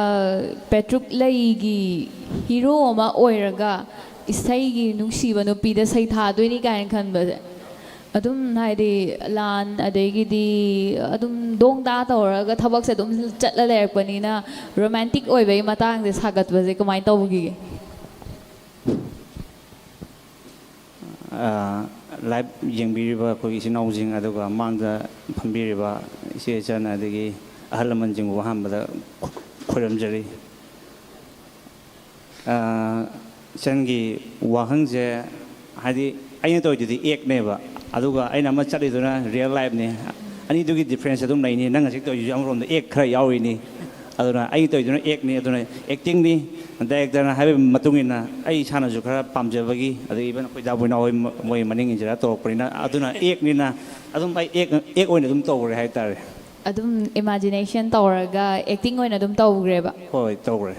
ꯄꯦꯇ꯭ꯔꯨꯛ ꯂꯩꯒꯤ ꯍꯤꯔꯣ ꯑꯃ ꯑꯣꯏꯔꯒ ꯏꯁꯩꯒꯤ ꯅꯨꯡꯁꯤꯕ ꯅꯨꯄꯤꯗ ꯁꯩꯊꯥꯗꯣꯏꯅꯤ ꯀꯥꯏꯅ ꯈꯟꯕꯁꯦ, ꯑꯗꯨꯝ ꯍꯥꯏꯗꯤ ꯂꯥꯟ ꯑꯗꯒꯤꯗꯤ ꯑꯗꯨꯝ ꯗꯣꯡ ꯗꯥ ꯇꯧꯔꯒ ꯊꯕꯛꯁꯦ ꯑꯗꯨꯝ ꯆꯠꯂ ꯂꯩꯔꯛꯄꯅꯤꯅ ꯔꯣꯃꯥꯟꯇꯤꯛ ꯑꯣꯏꯕꯒꯤ ꯃꯇꯥꯡꯁꯦ ꯁꯥꯒꯠꯄꯁꯦ ꯀꯃꯥꯏꯅ ꯇꯧꯈꯤꯒꯦ? ꯂꯥꯏꯚ ꯌꯦꯡꯕꯤꯔꯤꯕ ꯑꯩꯈꯣꯏꯒꯤ ꯏꯆꯤꯟ ꯏꯅꯥꯎꯁꯤꯡ, ꯑꯗꯨꯒ ꯃꯥꯡꯗ ꯐꯝꯕꯤꯔꯤꯕ ꯏꯆꯦ ꯏꯆꯟ, ꯑꯗꯒꯤ ꯑꯍꯜ ꯂꯃꯟꯁꯤꯡꯕꯨ ꯑꯍꯥꯟꯕꯗ ꯈꯣꯏꯔꯝꯖꯔꯤ꯫ ꯏꯆꯟꯒꯤ ꯋꯥꯍꯪꯁꯦ, ꯍꯥꯏꯗꯤ ꯑꯩꯅ ꯇꯧꯔꯤꯗꯨꯗꯤ ꯑꯦꯛꯅꯦꯕ, ꯑꯗꯨꯒ ꯑꯩꯅ ꯑꯃ ꯆꯠꯂꯤꯗꯨꯅ ꯔꯤꯌꯦꯜ ꯂꯥꯏꯐꯅꯦ꯫ ꯑꯅꯤꯗꯨꯒꯤ ꯗꯤꯐ꯭ꯔꯦꯟꯁ ꯑꯗꯨꯝ ꯂꯩꯅꯤ꯫ ꯅꯪ ꯍꯧꯖꯤꯛ ꯇꯧꯔꯤꯁꯤꯁꯨ ꯑꯃꯔꯣꯝꯗ ꯑꯦꯛ ꯈꯔ ꯌꯥꯎꯔꯤꯅꯤ꯫ ꯑꯗꯨꯅ ꯑꯩ ꯇꯧꯔꯤꯗꯨꯅ ꯑꯦꯛꯅꯤ, ꯑꯗꯨꯅ ꯑꯦꯛꯇꯤꯡꯅꯤ꯫ ꯗꯥꯏꯔꯦꯛꯇꯔꯅ ꯍꯥꯏꯕꯒꯤ ꯃꯇꯨꯡ ꯏꯟꯅ ꯑꯩ ꯏꯁꯥꯅꯁꯨ ꯈꯔ ꯄꯥꯝꯖꯕꯒꯤ, ꯑꯗꯒꯤ ꯏꯚꯟ ꯑꯩꯈꯣꯏ ꯗꯥ ꯕꯣꯏꯅꯥꯎ ꯍꯣꯏ ꯃ-, ꯃꯣꯏ ꯃꯅꯤꯡ ꯏꯟꯖꯔ ꯇꯧꯔꯛꯄꯅꯤꯅ, ꯑꯗꯨꯅ ꯑꯦꯛꯅꯤꯅ ꯑꯗꯨꯝ ꯑꯩ ꯑꯦꯛ, ꯑꯦꯛ ꯑꯣꯏꯅ ꯑꯗꯨꯝ ꯇꯧꯈ꯭ꯔꯦ ꯍꯥꯏꯇꯥꯔꯦ꯫ ꯑꯗꯨꯝ ꯏꯃꯥꯖꯤꯅꯦꯁꯟ ꯇꯧꯔꯒ ꯑꯦꯛꯇꯤꯡ ꯑꯣꯏꯅ ꯑꯗꯨꯝ ꯇꯧꯈ꯭ꯔꯦꯕ꯫ ꯍꯣꯏ, ꯇꯧꯈ꯭ꯔꯦ꯫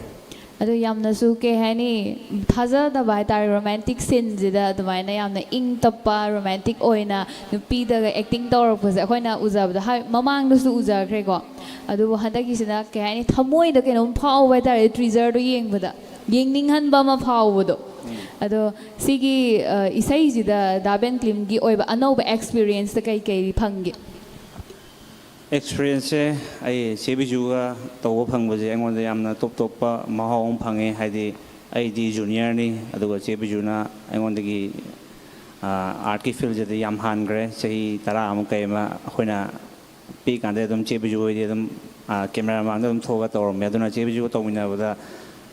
ꯑꯗꯣ ꯌꯥꯝꯅꯁꯨ ꯀꯩ ꯍꯥꯏꯅꯤ, ꯊꯥꯖꯗꯕ ꯍꯥꯏꯇꯥꯔꯦ, ꯔꯣꯃꯥꯟꯇꯤꯛ ꯁꯤꯟꯁꯤꯗ ꯑꯗꯨꯃꯥꯏꯅ ꯌꯥꯝꯅ ꯏꯪ ꯇꯞꯄ ꯔꯣꯃꯥꯟꯇꯤꯛ ꯑꯣꯏꯅ ꯅꯨꯄꯤꯗꯒ ꯑꯦꯛꯇꯤꯡ ꯇꯧꯔꯛꯄꯁꯦ ꯑꯩꯈꯣꯏꯅ ꯎꯖꯕꯗ ꯍꯥꯏ, ꯃꯃꯥꯡꯗꯁꯨ ꯎꯖꯈ꯭ꯔꯦꯀꯣ꯫ ꯑꯗꯨꯕꯨ ꯍꯟꯗꯛꯀꯤꯁꯤꯅ ꯀꯩ ꯍꯥꯏꯅꯤ, ꯊꯃꯣꯏꯗ ꯀꯩꯅꯣꯝ ꯐꯥꯎꯕ ꯍꯥꯏꯇꯥꯔꯦ, ꯇ꯭ꯔꯤꯖꯔꯗꯣ ꯌꯦꯡꯕꯗ ꯌꯦꯡꯅꯤꯡꯍꯟꯕ ꯑꯃ ꯐꯥꯎꯕꯗꯣ꯫ ꯑꯗꯣ ꯁꯤꯒꯤ ꯑ, ꯏꯁꯩꯁꯤꯗ ꯗꯥ ꯕꯦꯟ ꯀ꯭ꯂꯤꯝꯒꯤ ꯑꯣꯏꯕ ꯑꯅꯧꯕ ꯑꯦꯛꯁꯄꯤꯔꯤꯌꯦꯟꯁꯇ ꯀꯩ ꯀꯩ ꯐꯪꯒꯦ? ꯑꯦꯛꯁꯄꯤꯔꯤꯌꯦꯟꯁꯁꯦ ꯑꯩ ꯆꯦ ꯕꯤꯖꯨꯒ ꯇꯧꯕ ꯐꯪꯕꯁꯦ ꯑꯩꯉꯣꯟꯗ ꯌꯥꯝꯅ ꯇꯣꯞ ꯇꯣꯞꯄ ꯃꯍꯥꯎ ꯑꯃ ꯐꯪꯉꯦ꯫ ꯍꯥꯏꯗꯤ ꯑꯩꯗꯤ ꯖꯨꯅꯤꯌꯔꯅꯤ, ꯑꯗꯨꯒ ꯆꯦ ꯕꯤꯖꯨꯅ ꯑꯩꯉꯣꯟꯗꯒꯤ ꯑꯥꯔꯠꯀꯤ ꯐꯤꯜꯁꯤꯗ ꯌꯥꯝ ꯍꯥꯟꯈ꯭ꯔꯦ, ꯆꯍꯤ ꯇꯔꯥ ꯑꯃ ꯀꯩ ꯑꯃ꯫ ꯑꯩꯈꯣꯏꯅ ꯄꯤꯛꯏꯀꯥꯟꯗ ꯑꯗꯨꯝ ꯆꯦ ꯕꯤꯖꯨ ꯍꯣꯏꯗꯤ ꯑꯗꯨꯝ ꯀꯦꯃꯦꯔꯥ ꯃꯃꯥꯡꯗ ꯑꯗꯨꯝ ꯊꯣꯛꯑꯒ ꯇꯧꯔꯝꯃꯦ꯫ ꯑꯗꯨꯅ ꯆꯦ ꯕꯤꯖꯨꯒ ꯇꯧꯃꯤꯟꯅꯕꯗ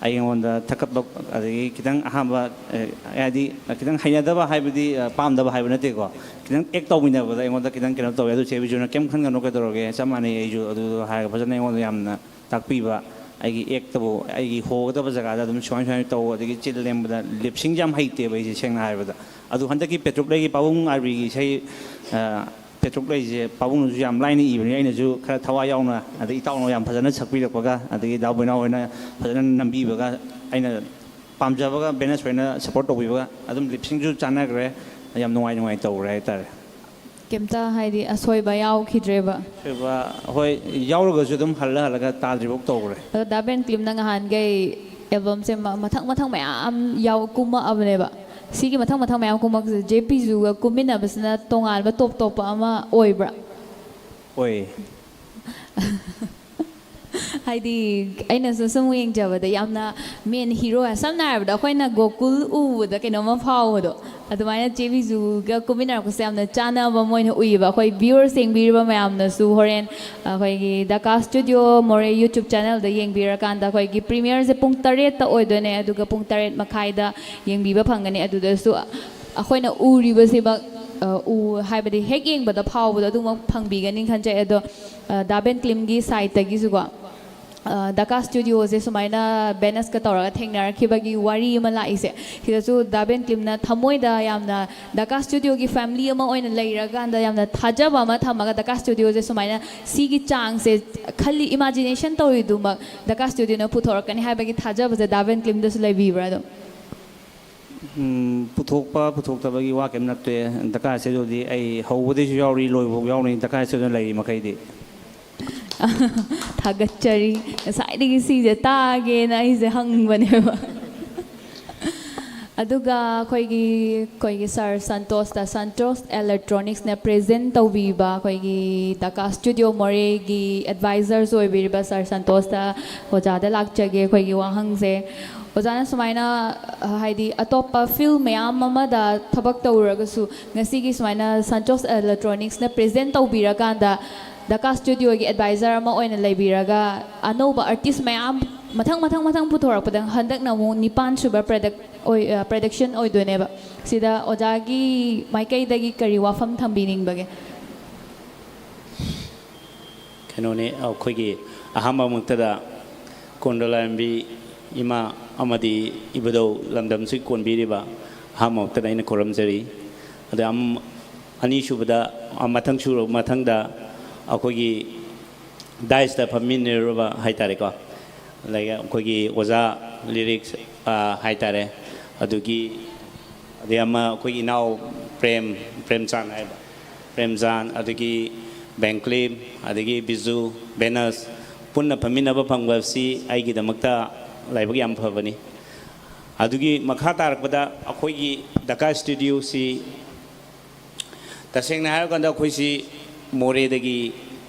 ꯑꯩꯉꯣꯟꯗ ꯊꯛꯀꯠꯄ, ꯑꯗꯒꯤ ꯈꯤꯇꯪ ꯑꯍꯥꯟꯕ, ꯑꯦ, ꯍꯥꯏꯗꯤ ꯈꯤꯇꯪ ꯍꯩꯅꯗꯕ ꯍꯥꯏꯕꯗꯤ, ꯑ, ꯄꯥꯝꯗꯕ ꯍꯥꯏꯕ ꯅꯠꯇꯦꯀꯣ, ꯈꯤꯇꯪ ꯑꯦꯛ ꯇꯧꯃꯤꯟꯅꯕꯗ ꯑꯩꯉꯣꯟꯗ ꯈꯤꯇꯪ ꯀꯩꯅꯣ ꯇꯧꯋꯦ꯫ ꯑꯗꯨ ꯆꯦ ꯕꯤꯖꯨꯅ ꯀꯩꯝ ꯈꯟꯒꯅꯨ, ꯀꯩꯗꯧꯔꯒꯦ, ꯆꯞ ꯃꯥꯟꯅꯩ ꯑꯩꯁꯨ ꯑꯗꯨꯗꯣ ꯍꯥꯏꯔꯒ ꯐꯖꯅ ꯑꯩꯉꯣꯟꯗ ꯌꯥꯝꯅ ꯇꯥꯛꯄꯤꯕ, ꯑꯩꯒꯤ ꯑꯦꯛꯇꯕꯨ, ꯑꯩꯒꯤ ꯍꯣꯒꯗꯕ ꯖꯒꯥꯗ ꯑꯗꯨꯝ ꯁꯨꯃꯥꯏ ꯁꯨꯃꯥꯏꯅ ꯇꯧ, ꯑꯗꯒꯤ ꯆꯤꯜ ꯂꯦꯡꯕꯗ ꯂꯤꯞꯁꯤꯡꯁꯦ ꯌꯥꯝ ꯍꯩꯇꯦꯕ ꯑꯩꯁꯦ, ꯁꯦꯡꯅ ꯍꯥꯏꯔꯕꯗ꯫ ꯑꯗꯨ ꯍꯟꯗꯛꯀꯤ ꯄꯦꯇ꯭ꯔꯨꯛꯂꯩꯒꯤ ꯄꯥꯕꯨꯡ ꯑꯥꯔꯕꯤꯒꯤ ꯏꯁꯩ, ꯑ, ꯄꯦꯇ꯭ꯔꯨꯛꯂꯩꯁꯦ ꯄꯥꯕꯨꯡꯅꯁꯨ ꯌꯥꯝ ꯂꯥꯏꯅ ꯏꯕꯅꯤ, ꯑꯩꯅꯁꯨ ꯈꯔ ꯊꯋꯥꯏ ꯌꯥꯎꯅ, ꯑꯗꯩ ꯏꯇꯥꯎꯅ ꯌꯥꯝ ꯐꯖꯅ ꯁꯛꯄꯤꯔꯛꯄꯒ, ꯑꯗꯒꯤ ꯗꯥ ꯕꯣꯏꯅꯥꯎ ꯍꯣꯏꯅ ꯐꯖꯅ ꯅꯝꯕꯤꯕꯒ, ꯑꯩꯅ ꯄꯥꯝꯖꯕꯒ ꯕꯦꯅꯁ ꯍꯣꯏꯅ ꯁꯞꯄꯣꯔꯠ ꯇꯧꯕꯤꯕꯒ ꯑꯗꯨꯝ ꯂꯤꯞꯁꯤꯡꯁꯨ ꯆꯥꯟꯅꯈ꯭ꯔꯦ, ꯌꯥꯝ ꯅꯨꯡꯉꯥꯏ ꯅꯨꯡꯉꯥꯏ ꯇꯧꯈ꯭ꯔꯦ ꯍꯥꯏꯇꯥꯔꯦ꯫ ꯀꯩꯝꯇ ꯍꯥꯏꯗꯤ ꯑꯁꯣꯏꯕ ꯌꯥꯎꯈꯤꯗ꯭ꯔꯦꯕ? ꯑꯁꯣꯏꯕ, ꯍꯣꯏ, ꯌꯥꯎꯔꯒꯁꯨ ꯑꯗꯨꯝ ꯍꯜꯂ ꯍꯜꯂꯒ ꯇꯥꯗ꯭ꯔꯤꯐꯥꯎ ꯇꯧꯈ꯭ꯔꯦ꯫ ꯑꯗꯣ ꯗꯥ ꯕꯦꯟ ꯀ꯭ꯂꯤꯝꯅ ꯉꯍꯥꯟꯈꯩ ꯑꯦꯜꯕꯝꯁꯦ ꯃ-, ꯃꯊꯪ ꯃꯊꯪ ꯃꯌꯥꯝ ꯌꯥꯎ ꯀꯨꯝꯃꯛꯑꯕꯅꯦꯕ꯫ ꯁꯤꯒꯤ ꯃꯊꯪ ꯃꯊꯪ ꯃꯌꯥꯝ ꯀꯨꯝꯃꯛꯄꯁꯦ ꯖꯦ ꯄꯤꯖꯨꯒ ꯀꯨꯝꯃꯤꯟꯅꯕꯁꯤꯅ ꯇꯣꯉꯥꯟꯕ ꯇꯣꯞ ꯇꯣꯞꯄ ꯑꯃ ꯑꯣꯏꯕ꯭ꯔꯥ? ꯑꯣꯏ꯫ ꯍꯥꯏꯗꯤ ꯑꯩꯅꯁꯨ ꯁꯨꯝ ꯌꯦꯡꯖꯕꯗ ꯌꯥꯝꯅ ꯃꯦꯟ ꯍꯤꯔꯣ, ꯁꯝꯅ ꯍꯥꯏꯔꯕꯗ ꯑꯩꯈꯣꯏꯅ ꯒꯣꯀꯨꯜ ꯎꯕꯗ ꯀꯩꯅꯣꯝꯃ ꯐꯥꯎꯕꯗꯣ, ꯑꯗꯨꯃꯥꯏꯅ ꯆꯦ ꯕꯤꯖꯨꯒ ꯀꯨꯝꯃꯤꯟꯅꯔꯛꯄꯁꯦ ꯌꯥꯝꯅ ꯆꯥꯟꯅꯕ ꯑꯃ ꯑꯣꯏꯅ ꯎꯏꯌꯦꯕ꯫ ꯑꯩꯈꯣꯏ ꯚ꯭ꯌꯨꯋꯔꯁ ꯌꯦꯡꯕꯤꯔꯤꯕ ꯃꯌꯥꯝꯅꯁꯨ ꯍꯣꯔꯦꯟ ꯑꯩꯈꯣꯏꯒꯤ ꯗꯀꯥ ꯁ꯭ꯇꯨꯗꯤꯑꯣ ꯃꯣꯔꯦ YouTube ꯆꯦꯅꯦꯜꯗ ꯌꯦꯡꯕꯤꯔꯀꯥꯟꯗ ꯑꯩꯈꯣꯏꯒꯤ ꯄ꯭ꯔꯤꯃꯤꯌꯔꯁꯦ ꯄꯨꯡ ꯇꯔꯦꯠꯇ ꯑꯣꯏꯗꯣꯏꯅꯦ, ꯑꯗꯨꯒ ꯄꯨꯡ ꯇꯔꯦꯠ ꯃꯈꯥꯏꯗ ꯌꯦꯡꯕꯤꯕ ꯐꯪꯒꯅꯤ꯫ ꯑꯗꯨꯗꯁꯨ ꯑꯩꯈꯣꯏꯅ ꯎꯔꯤꯕꯁꯤꯃꯛ, ꯑ, ꯎ-, ꯍꯥꯏꯕꯗꯤ ꯍꯦꯛ ꯌꯦꯡꯕꯗ ꯐꯥꯎꯕꯗꯣ ꯑꯗꯨꯃꯛ ꯐꯪꯕꯤꯒꯅꯤ ꯈꯟꯖꯩ꯫ ꯑꯗꯣ ꯑ, ꯗꯥ ꯕꯦꯟ ꯀ꯭ꯂꯤꯝꯒꯤ ꯁꯥꯏꯠꯇꯒꯤꯁꯨꯀꯣ ꯗꯀꯥ ꯁ꯭ꯇꯨꯗꯤꯑꯣꯁꯦ ꯁꯨꯃꯥꯏꯅ ꯕꯦꯅꯁꯀ ꯇꯧꯔꯒ ꯊꯦꯡꯅꯔꯛꯈꯤꯕꯒꯤ ꯋꯥꯔꯤ ꯑꯃ ꯂꯥꯛꯏꯁꯦ, ꯁꯤꯗꯁꯨ ꯗꯥ ꯕꯦꯟ ꯀ꯭ꯂꯤꯝꯅ ꯊꯃꯣꯏꯗ ꯌꯥꯝꯅ ꯗꯀꯥ ꯁ꯭ꯇꯨꯗꯤꯑꯣꯒꯤ ꯐꯦꯃꯤꯂꯤ ꯑꯃ ꯑꯣꯏꯅ ꯂꯩꯔꯀꯥꯟꯗ ꯌꯥꯝꯅ ꯊꯥꯖꯕ ꯑꯃ ꯊꯝꯃꯒ ꯗꯀꯥ ꯁ꯭ꯇꯨꯗꯤꯑꯣꯁꯦ ꯁꯨꯃꯥꯏꯅ ꯁꯤꯒꯤ ꯆꯥꯡꯁꯦ ꯈꯜꯂꯤ, ꯏꯃꯥꯖꯤꯅꯦꯁꯟ ꯇꯧꯔꯤꯗꯨꯃꯛ ꯗꯀꯥ ꯁ꯭ꯇꯨꯗꯤꯑꯣꯅ ꯄꯨꯊꯣꯔꯛꯀꯅꯤ ꯍꯥꯏꯕꯒꯤ ꯊꯥꯖꯕꯁꯦ ꯗꯥ ꯕꯦꯟ ꯀ꯭ꯂꯤꯝꯗꯁꯨ ꯂꯩꯕꯤꯕ꯭ꯔꯥ? ꯑꯗꯨꯝ ꯎꯝ, ꯄꯨꯊꯣꯛꯄ ꯄꯨꯊꯣꯛꯇꯕꯒꯤ ꯋꯥ ꯀꯩꯝ ꯅꯠꯇꯦ꯫ ꯗꯀꯥ ꯁ꯭ꯇꯨꯗꯤꯑꯣꯗꯤ ꯑꯩ ꯍꯧꯕꯗꯩꯁꯨ ꯌꯥꯎꯔꯤ, ꯂꯣꯏꯕꯐꯥꯎ ꯌꯥꯎꯔꯤ꯫ ꯗꯀꯥ ꯁ꯭ꯇꯨꯗꯤꯑꯣ ꯂꯩꯔꯤ ꯃꯈꯩꯗꯤ꯫ ꯊꯥꯒꯠꯆꯔꯤ꯫ ꯉꯁꯥꯏꯗꯒꯤ ꯁꯤꯁꯦ ꯇꯥꯒꯦꯅ ꯑꯩꯁꯦ ꯍꯪꯕꯅꯦꯕ꯫ ꯑꯗꯨꯒ ꯑꯩꯈꯣꯏꯒꯤ ꯑꯩꯈꯣꯏꯒꯤ ꯁꯥꯔ ꯁꯟꯇꯣꯁꯇ, ꯁꯟꯇꯣꯁ ꯏꯂꯦꯛꯇ꯭ꯔꯣꯅꯤꯛꯁꯅ ꯄ꯭ꯔꯦꯖꯦꯟ ꯇꯧꯕꯤꯕ ꯑꯩꯈꯣꯏꯒꯤ ꯗꯀꯥ ꯁ꯭ꯇꯨꯗꯤꯑꯣ ꯃꯣꯔꯦꯒꯤ ꯑꯦꯗꯚꯥꯏꯖꯔꯁꯨ ꯑꯣꯏꯕꯤꯔꯤꯕ ꯁꯥꯔ ꯁꯟꯇꯣꯁꯇ ꯑꯣꯖꯥꯗ ꯂꯥꯛꯆꯒꯦ ꯑꯩꯈꯣꯏꯒꯤ ꯋꯥꯍꯪꯁꯦ꯫ ꯑꯣꯖꯥꯅ ꯁꯨꯃꯥꯏꯅ, ꯑ, ꯍꯥꯏꯗꯤ ꯑꯇꯣꯞꯄ ꯐꯤꯜ ꯃꯌꯥꯝ ꯑꯃꯗ ꯊꯕꯛ ꯇꯧꯔꯨꯔꯒꯁꯨ ꯉꯁꯤꯒꯤ ꯁꯨꯃꯥꯏꯅ ꯁꯟꯇꯣꯁ ꯏꯂꯦꯛꯇ꯭ꯔꯣꯅꯤꯛꯁꯅ ꯄ꯭ꯔꯦꯖꯦꯟ ꯇꯧꯕꯤꯔꯀꯥꯟꯗ ꯗꯀꯥ ꯁ꯭ꯇꯨꯗꯤꯑꯣꯒꯤ ꯑꯦꯗꯚꯥꯏꯖꯔ ꯑꯃ ꯑꯣꯏꯅ ꯂꯩꯕꯤꯔꯒ ꯑꯅꯧꯕ ꯑꯥꯔꯇꯤꯁ ꯃꯌꯥꯝ ꯃꯊꯪ ꯃꯊꯪ ꯃꯊꯪ ꯄꯨꯊꯣꯔꯛꯄꯗ ꯍꯟꯗꯛꯅ ꯑꯃꯨꯛ ꯅꯤꯄꯥꯟ ꯁꯨꯕ ꯄ꯭ꯔꯗꯛ ꯑꯣꯏ-, ꯑ, ꯄ꯭ꯔꯗꯛꯁꯟ ꯑꯣꯏꯗꯣꯏꯅꯦꯕ꯫ ꯁꯤꯗ ꯑꯣꯖꯥꯒꯤ ꯃꯥꯏꯀꯩꯗꯒꯤ ꯀꯔꯤ ꯋꯥꯐꯝ ꯊꯝꯕꯤꯅꯤꯡꯕꯒꯦ? ꯀꯩꯅꯣꯅꯤ, ꯑꯩꯈꯣꯏꯒꯤ ꯑꯍꯥꯟꯕꯃꯛꯇꯗ ꯀꯣꯟꯗꯣꯂꯥꯏꯔꯦꯝꯕꯤ ꯏꯃꯥ ꯑꯃꯗꯤ ꯏꯕꯨꯙꯧ ꯂꯝꯗꯝꯁꯤ ꯀꯣꯟꯕꯤꯔꯤꯕ ꯑꯍꯥꯟꯕꯃꯛꯇꯗ ꯑꯩꯅ ꯈꯨꯔꯨꯝꯖꯔꯤ꯫ ꯑꯗ ꯑꯝ-, ꯑꯅꯤꯁꯨꯕꯗ, ꯑ, ꯃꯊꯪ ꯁꯨꯔ-, ꯃꯊꯪꯗ ꯑꯩꯈꯣꯏꯒꯤ ꯗꯥꯏꯁꯇ ꯐꯝꯃꯤꯟꯅꯔꯨꯕ ꯍꯥꯏ ꯇꯥꯔꯦꯀꯣ, ꯑꯗꯒꯤ ꯑꯩꯈꯣꯏꯒꯤ ꯑꯣꯖꯥ ꯂꯤꯔꯤꯛꯁ, ꯑ, ꯍꯥꯏ ꯇꯥꯔꯦ, ꯑꯗꯨꯒꯤ, ꯑꯗꯩ ꯑꯃ ꯑꯩꯈꯣꯏꯒꯤ ꯏꯅꯥꯎ ꯄ꯭ꯔꯦꯝ, ꯄ꯭ꯔꯦꯝꯆꯥꯟ ꯍꯥꯏꯕ, ꯄ꯭ꯔꯦꯝꯆꯥꯟ, ꯑꯗꯒꯤ ꯕꯦꯡꯀ꯭ꯂꯤꯞ, ꯑꯗꯒꯤ ꯕꯤꯖꯨ, ꯕꯦꯅꯁ ꯄꯨꯟꯅ ꯐꯝꯃꯤꯟꯅꯕ ꯐꯪꯕꯁꯤ ꯑꯩꯒꯤꯗꯃꯛꯇ ꯂꯥꯏꯕꯛ ꯌꯥꯝ ꯐꯕꯅꯤ꯫ ꯑꯗꯨꯒꯤ ꯃꯈꯥ ꯇꯥꯔꯛꯄꯗ ꯑꯩꯈꯣꯏꯒꯤ ꯗꯀꯥ ꯁ꯭ꯇꯨꯗꯤꯑꯣꯁꯤ ꯇꯁꯦꯡꯅ ꯍꯥꯏꯔꯀꯥꯟꯗ ꯑꯩꯈꯣꯏꯁꯤ ꯃꯣꯔꯦꯗꯒꯤ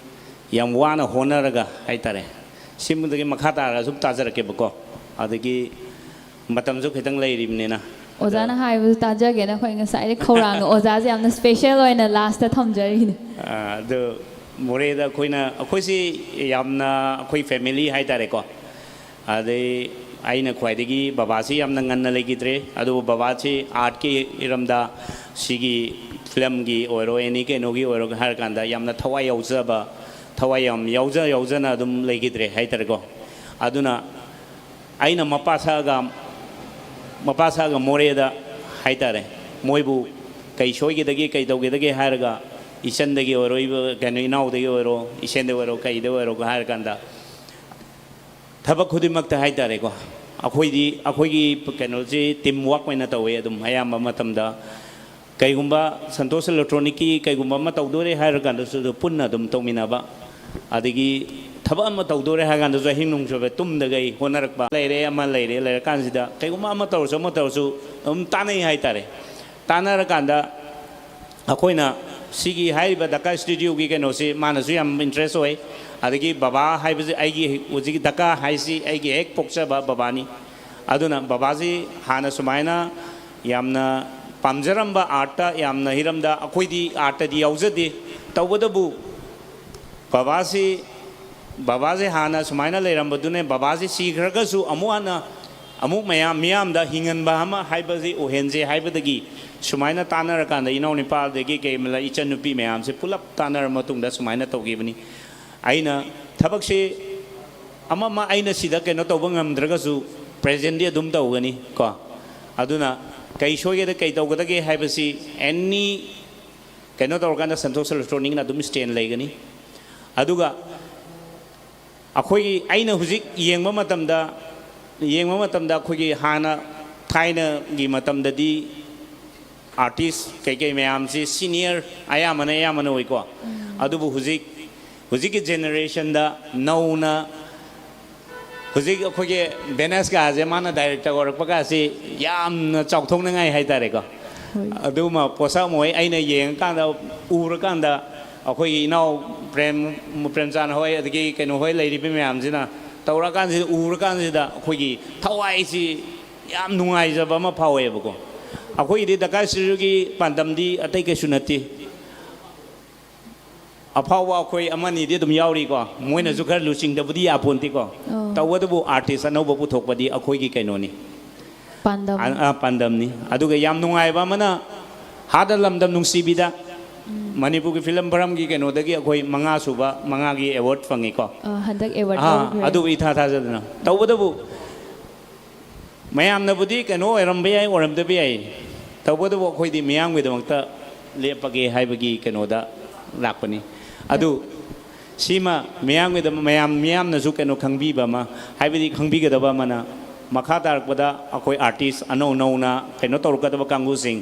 ꯌꯥꯝ ꯋꯥꯅ ꯍꯣꯠꯅꯔꯒ ꯍꯥꯏ ꯇꯥꯔꯦ, ꯁꯤꯃꯗꯒꯤ ꯃꯈꯥ ꯇꯥꯔꯒ ꯁꯨꯝ ꯇꯥꯖꯔꯛꯀꯦꯕꯀꯣ꯫ ꯑꯗꯒꯤ ꯃꯇꯝꯁꯨ ꯈꯤꯇꯪ ꯂꯩꯔꯤꯕꯅꯤꯅ꯫ ꯑꯣꯖꯥꯅ ꯍꯥꯏꯕꯗꯨ ꯇꯥꯖꯒꯦꯅ ꯑꯩꯈꯣꯏ ꯉꯁꯥꯏꯗꯩ ꯈꯧꯔꯥꯡꯅ ꯑꯣꯖꯥꯁꯦ ꯌꯥꯝꯅ ꯁ꯭ꯄꯦꯁꯦꯜ ꯑꯣꯏꯅ ꯂꯥꯁꯇ ꯊꯝꯖꯔꯤꯅꯦ꯫ ꯑ, ꯑꯗꯨ ꯃꯣꯔꯦꯗ ꯑꯩꯈꯣꯏꯅ, ꯑꯩꯈꯣꯏꯁꯤ ꯌꯥꯝꯅ ꯑꯩꯈꯣꯏ ꯐꯦꯃꯤꯂꯤ ꯍꯥꯏ ꯇꯥꯔꯦꯀꯣ꯫ ꯑꯗꯩ ꯑꯩꯅ ꯈ꯭ꯋꯥꯏꯗꯒꯤ, ꯕꯕꯥꯁꯤ ꯌꯥꯝꯅ ꯉꯟꯅ ꯂꯩꯈꯤꯗ꯭ꯔꯦ, ꯑꯗꯨꯕꯨ ꯕꯕꯥꯁꯤ ꯑꯥꯔꯠꯀꯤ ꯍꯤꯔꯝꯗ, ꯁꯤꯒꯤ ꯐꯤꯂꯝꯒꯤ ꯑꯣꯏꯔꯣ, ꯑꯦꯅꯤ ꯀꯩꯅꯣꯒꯤ ꯑꯣꯏꯔꯣ ꯍꯥꯏꯔꯀꯥꯟꯗ ꯌꯥꯝꯅ ꯊꯋꯥꯏ ꯌꯥꯎꯖꯕ, ꯊꯋꯥꯏ ꯌꯥꯝ ꯌꯥꯎꯖ ꯌꯥꯎꯖꯅ ꯑꯗꯨꯝ ꯂꯩꯈꯤꯗ꯭ꯔꯦ ꯍꯥꯏꯇꯥꯔꯦꯀꯣ꯫ ꯑꯗꯨꯅ ꯑꯩꯅ ꯃꯄꯥ ꯁꯛꯑꯒ ꯃꯄꯥ ꯁꯛꯑꯒ ꯃꯣꯔꯦꯗ ꯍꯥꯏꯇꯥꯔꯦ, ꯃꯣꯏꯕꯨ ꯀꯩ ꯁꯣꯏꯒꯗꯒꯦ, ꯀꯩ ꯇꯧꯒꯗꯒꯦ ꯍꯥꯏꯔꯒ, ꯏꯆꯟꯗꯒꯤ ꯑꯣꯏꯔꯣ, ꯏꯕ-, ꯀꯩꯅꯣ, ꯏꯅꯥꯎꯗꯒꯤ ꯑꯣꯏꯔꯣ, ꯏꯆꯦꯟꯗ ꯑꯣꯏꯔꯣ, ꯀꯩꯗ ꯑꯣꯏꯔꯣ ꯍꯥꯏꯔꯀꯥꯟꯗ, ꯊꯕꯛ ꯈꯨꯗꯤꯡꯃꯛꯇ ꯍꯥꯏꯇꯥꯔꯦꯀꯣ, ꯑꯩꯈꯣꯏꯗꯤ, ꯑꯩꯈꯣꯏꯒꯤ ꯀꯩꯅꯣꯁꯤ ꯇꯤꯝ ꯋꯥꯛ ꯑꯣꯏꯅ ꯇꯧꯋꯦ ꯑꯗꯨꯝ ꯑꯌꯥꯝꯕ ꯃꯇꯝꯗ꯫ ꯀꯩꯒꯨꯝꯕ ꯁꯟꯇꯣꯁ ꯏꯂꯦꯛꯇ꯭ꯔꯣꯅꯤꯛꯀꯤ ꯀꯩꯒꯨꯝꯕ ꯑꯃ ꯇꯧꯗꯣꯔꯦ ꯍꯥꯏꯔ ꯀꯥꯟꯗꯁꯨ ꯑꯗꯨ ꯄꯨꯟꯅ ꯑꯗꯨꯝ ꯇꯧꯃꯤꯟꯅꯕ, ꯑꯗꯒꯤ ꯊꯕꯛ ꯑꯃ ꯇꯧꯗꯣꯔꯦ ꯍꯥꯏꯔ ꯀꯥꯟꯗꯁꯨ ꯑꯍꯤꯡ ꯅꯨꯡꯁꯨꯕ ꯇꯨꯝꯗꯒꯩ ꯍꯣꯠꯅꯔꯛꯄ ꯂꯩꯔꯦ, ꯑꯃ ꯂꯩꯔꯦ, ꯂꯩꯔꯀꯥꯟꯁꯤꯗ ꯀꯩꯒꯨꯝꯕ ꯑꯃ ꯇꯧꯔꯁꯨ ꯑꯃ ꯇꯧꯔꯁꯨ ꯑꯗꯨꯝ ꯇꯥꯟꯅꯩ ꯍꯥꯏꯇꯥꯔꯦ꯫ ꯇꯥꯟꯅꯔꯀꯥꯟꯗ ꯑꯩꯈꯣꯏꯅ ꯁꯤꯒꯤ ꯍꯥꯏꯔꯤꯕ ꯗꯀꯥ ꯁ꯭ꯇꯨꯗꯤꯑꯣꯒꯤ ꯀꯩꯅꯣꯁꯤ ꯃꯥꯅꯁꯨ ꯌꯥꯝ ꯏꯟꯇꯔꯦꯁ ꯑꯣꯏ, ꯑꯗꯒꯤ ꯕꯕꯥ ꯍꯥꯏꯕꯁꯤ ꯑꯩꯒꯤ ꯍꯧꯖꯤꯛꯀꯤ ꯗꯀꯥ ꯍꯥꯏꯁꯤ ꯑꯩꯒꯤ ꯍꯦꯛ ꯄꯣꯛꯆꯕ ꯕꯕꯥꯅꯤ꯫ ꯑꯗꯨꯅ ꯕꯕꯥꯁꯤ ꯍꯥꯟꯅ ꯁꯨꯃꯥꯏꯅ ꯌꯥꯝꯅ ꯄꯥꯝꯖꯔꯝꯕ ꯑꯥꯔꯠꯇ, ꯌꯥꯝꯅ ꯍꯤꯔꯝꯗ, ꯑꯩꯈꯣꯏꯗꯤ ꯑꯥꯔꯠꯇꯗꯤ ꯌꯥꯎꯖꯗꯦ, ꯇꯧꯕꯇꯕꯨ ꯕꯕꯥꯁꯤ, ꯕꯕꯥꯁꯦ ꯍꯥꯟꯅ ꯁꯨꯃꯥꯏꯅ ꯂꯩꯔꯝꯕꯗꯨꯅꯦ, ꯕꯕꯥꯁꯤ ꯁꯤꯈ꯭ꯔꯒꯁꯨ ꯑꯃꯨꯛ ꯍꯟꯅ ꯑꯃꯨꯛ ꯃꯌꯥꯝ ꯃꯤꯌꯥꯝꯗ ꯍꯤꯡꯍꯟꯕ ꯑꯃ ꯍꯥꯏꯕꯁꯤ ꯑꯣꯏꯍꯟꯁꯦ ꯍꯥꯏꯕꯗꯒꯤ ꯁꯨꯃꯥꯏꯅ ꯇꯥꯟꯅꯔꯀꯥꯟꯗ ꯏꯅꯥꯎ ꯅꯨꯄꯥ ꯑꯗꯒꯤ ꯀꯩ ꯏꯆꯟꯅꯨꯄꯤ ꯃꯌꯥꯝꯁꯦ ꯄꯨꯂꯞ ꯇꯥꯟꯅꯔ ꯃꯇꯨꯡꯗ ꯁꯨꯃꯥꯏꯅ ꯇꯧꯈꯤꯕꯅꯤ꯫ ꯑꯩꯅ ꯊꯕꯛꯁꯤ ꯑꯃ ꯑꯃ ꯑꯩꯅ ꯁꯤꯗ ꯀꯩꯅꯣ ꯇꯧꯕ ꯉꯝꯗ꯭ꯔꯒꯁꯨ ꯄ꯭ꯔꯦꯖꯦꯟꯗꯤ ꯑꯗꯨꯝ ꯇꯧꯒꯅꯤ ꯀꯣ꯫ ꯑꯗꯨꯅ ꯀꯩ ꯁꯣꯏꯒꯦꯗ ꯀꯩ ꯇꯧꯒꯗꯒꯦ ꯍꯥꯏꯕꯁꯤ ꯑꯦꯅꯤ ꯀꯩꯅꯣ ꯇꯧꯔꯀꯥꯟꯗ ꯁꯟꯇꯣꯁ ꯏꯂꯦꯛꯇ꯭ꯔꯣꯅꯤꯛꯅ ꯑꯗꯨꯝ ꯁ꯭ꯇꯦꯟ ꯂꯩꯒꯅꯤ꯫ ꯑꯗꯨꯒ ꯑꯩꯈꯣꯏꯒꯤ, ꯑꯩꯅ ꯍꯧꯖꯤꯛ ꯌꯦꯡꯕ ꯃꯇꯝꯗ, ꯌꯦꯡꯕ ꯃꯇꯝꯗ ꯑꯩꯈꯣꯏꯒꯤ ꯍꯥꯟꯅ ꯊꯥꯏꯅꯒꯤ ꯃꯇꯝꯗꯗꯤ ꯑꯥꯔꯇꯤꯁ ꯀꯩꯀꯩ ꯃꯌꯥꯝꯁꯤ ꯁꯤꯅꯤꯌꯔ ꯑꯌꯥꯝꯕꯅ, ꯑꯌꯥꯝꯕꯅ ꯑꯣꯏꯀꯣ꯫ ꯑꯗꯨꯕꯨ ꯍꯧꯖꯤꯛ, ꯍꯧꯖꯤꯛꯀꯤ ꯖꯦꯅꯦꯔꯦꯁꯟꯗ ꯅꯧꯅ ꯍꯧꯖꯤꯛ ꯑꯩꯈꯣꯏꯒꯤ ꯕꯦꯅꯦꯁꯀꯥꯁꯦ ꯃꯥꯅ ꯗꯥꯏꯔꯦꯛꯇꯔ ꯑꯣꯏꯔꯛꯄꯒꯁꯤ ꯌꯥꯝꯅ ꯆꯥꯎꯊꯣꯛꯅꯤꯡꯉꯥꯏ ꯍꯥꯏꯇꯥꯔꯦꯀꯣ꯫ ꯍꯣꯏ꯫ ꯑꯗꯨꯒꯨꯝꯕ ꯄꯣꯠꯁꯛ ꯑꯃ ꯑꯣꯏ꯫ ꯑꯩꯅ ꯌꯦꯡꯉꯀꯥꯟꯗ, ꯎꯔꯀꯥꯟꯗ ꯑꯩꯈꯣꯏꯒꯤ ꯏꯅꯥꯎ ꯄ꯭ꯔꯦꯝ, ꯄ꯭ꯔꯦꯝꯆꯥꯟ ꯍꯣꯏ, ꯑꯗꯒꯤ ꯀꯩꯅꯣ ꯍꯣꯏ ꯂꯩꯔꯤꯕ ꯃꯌꯥꯝꯁꯤꯅ ꯇꯧꯔꯛꯑꯀꯥꯟꯁꯤꯗ, ꯎꯔꯀꯥꯟꯁꯤꯗ ꯑꯩꯈꯣꯏꯒꯤ ꯊꯋꯥꯏꯁꯤ ꯌꯥꯝ ꯅꯨꯡꯉꯥꯏꯖꯕ ꯑꯃ ꯐꯥꯎꯋꯦꯕꯀꯣ꯫ ꯑꯩꯈꯣꯏꯒꯤꯗꯤ ꯗꯀꯥ ꯁ꯭ꯇꯨꯗꯤꯑꯣꯒꯤ ꯄꯥꯟꯗꯝꯗꯤ ꯑꯇꯩ ꯀꯩꯁꯨ ꯅꯠꯇꯦ꯫ ꯑꯐꯥꯎꯕ ꯑꯩꯈꯣꯏ ꯑꯃꯅꯤꯗꯤ ꯑꯗꯨꯝ ꯌꯥꯎꯔꯤꯀꯣ, ꯃꯣꯏꯅꯁꯨ ꯈꯔ ꯂꯨꯆꯤꯡꯗꯕꯗꯤ ꯌꯥꯄꯣꯟꯇꯦꯀꯣ꯫ ꯑꯣ꯫ ꯇꯧꯕꯇꯕꯨ ꯑꯥꯔꯇꯤꯁ ꯑꯅꯧꯕ ꯄꯨꯊꯣꯛꯄꯗꯤ ꯑꯩꯈꯣꯏꯒꯤ ꯀꯩꯅꯣꯅꯤ꯫ ꯄꯥꯟꯗꯝ꯫ ꯑ-, ꯑ, ꯄꯥꯟꯗꯝꯅꯤ꯫ ꯑꯗꯨꯒ ꯌꯥꯝ ꯅꯨꯡꯉꯥꯏꯕ ꯑꯃꯅ, ꯍꯥꯗ ꯂꯝꯗꯝ ꯅꯨꯡꯁꯤꯕꯤꯗ, ꯎꯝ꯫ ꯃꯅꯤꯄꯨꯔꯒꯤ ꯐꯤꯂꯝ ꯐꯣꯔꯝꯒꯤ ꯀꯩꯅꯣꯗꯒꯤ ꯑꯩꯈꯣꯏ ꯃꯉꯥ ꯁꯨꯕ, ꯃꯉꯥꯒꯤ ꯑꯦꯋꯥꯔꯗ ꯐꯪꯉꯤꯀꯣ꯫ ꯑ, ꯍꯟꯗꯛ ꯑꯦꯋꯥꯔꯗ ꯑꯥ, ꯂꯧꯈ꯭ꯔꯦ꯫ ꯑꯗꯨꯕꯨ ꯏꯊꯥ ꯊꯥꯖꯗꯅ꯫ ꯇꯧꯕꯇꯕꯨ ꯃꯌꯥꯝꯅꯕꯨꯗꯤ ꯀꯩꯅꯣ ꯑꯣꯏꯔꯝꯕ ꯌꯥꯏ, ꯑꯣꯏꯔꯝꯗꯕ ꯌꯥꯏ꯫ ꯇꯧꯕꯇꯕꯨ ꯑꯩꯈꯣꯏꯗꯤ ꯃꯤꯌꯥꯝꯒꯤꯗꯃꯛꯇ ꯂꯦꯞꯄꯒꯦ ꯍꯥꯏꯕꯒꯤ ꯀꯩꯅꯣꯗ ꯂꯥꯛꯄꯅꯤ꯫ ꯑꯗꯨ ꯁꯤꯃ ꯃꯤꯌꯥꯝꯒꯤꯗꯃꯛ, ꯃꯌꯥꯝ, ꯃꯤꯌꯥꯝꯅꯁꯨ ꯀꯩꯅꯣ ꯈꯪꯕꯤꯕ ꯑꯃ, ꯍꯥꯏꯕꯗꯤ ꯈꯪꯕꯤꯒꯗꯕ ꯑꯃꯅ, ꯃꯈꯥ ꯇꯥꯔꯛꯄꯗ ꯑꯩꯈꯣꯏ ꯑꯥꯔꯇꯤꯁ ꯑꯅꯧ ꯅꯧꯅ ꯀꯩꯅꯣ ꯇꯧꯔꯛꯀꯗꯕ ꯀꯥꯡꯕꯨꯁꯤꯡ,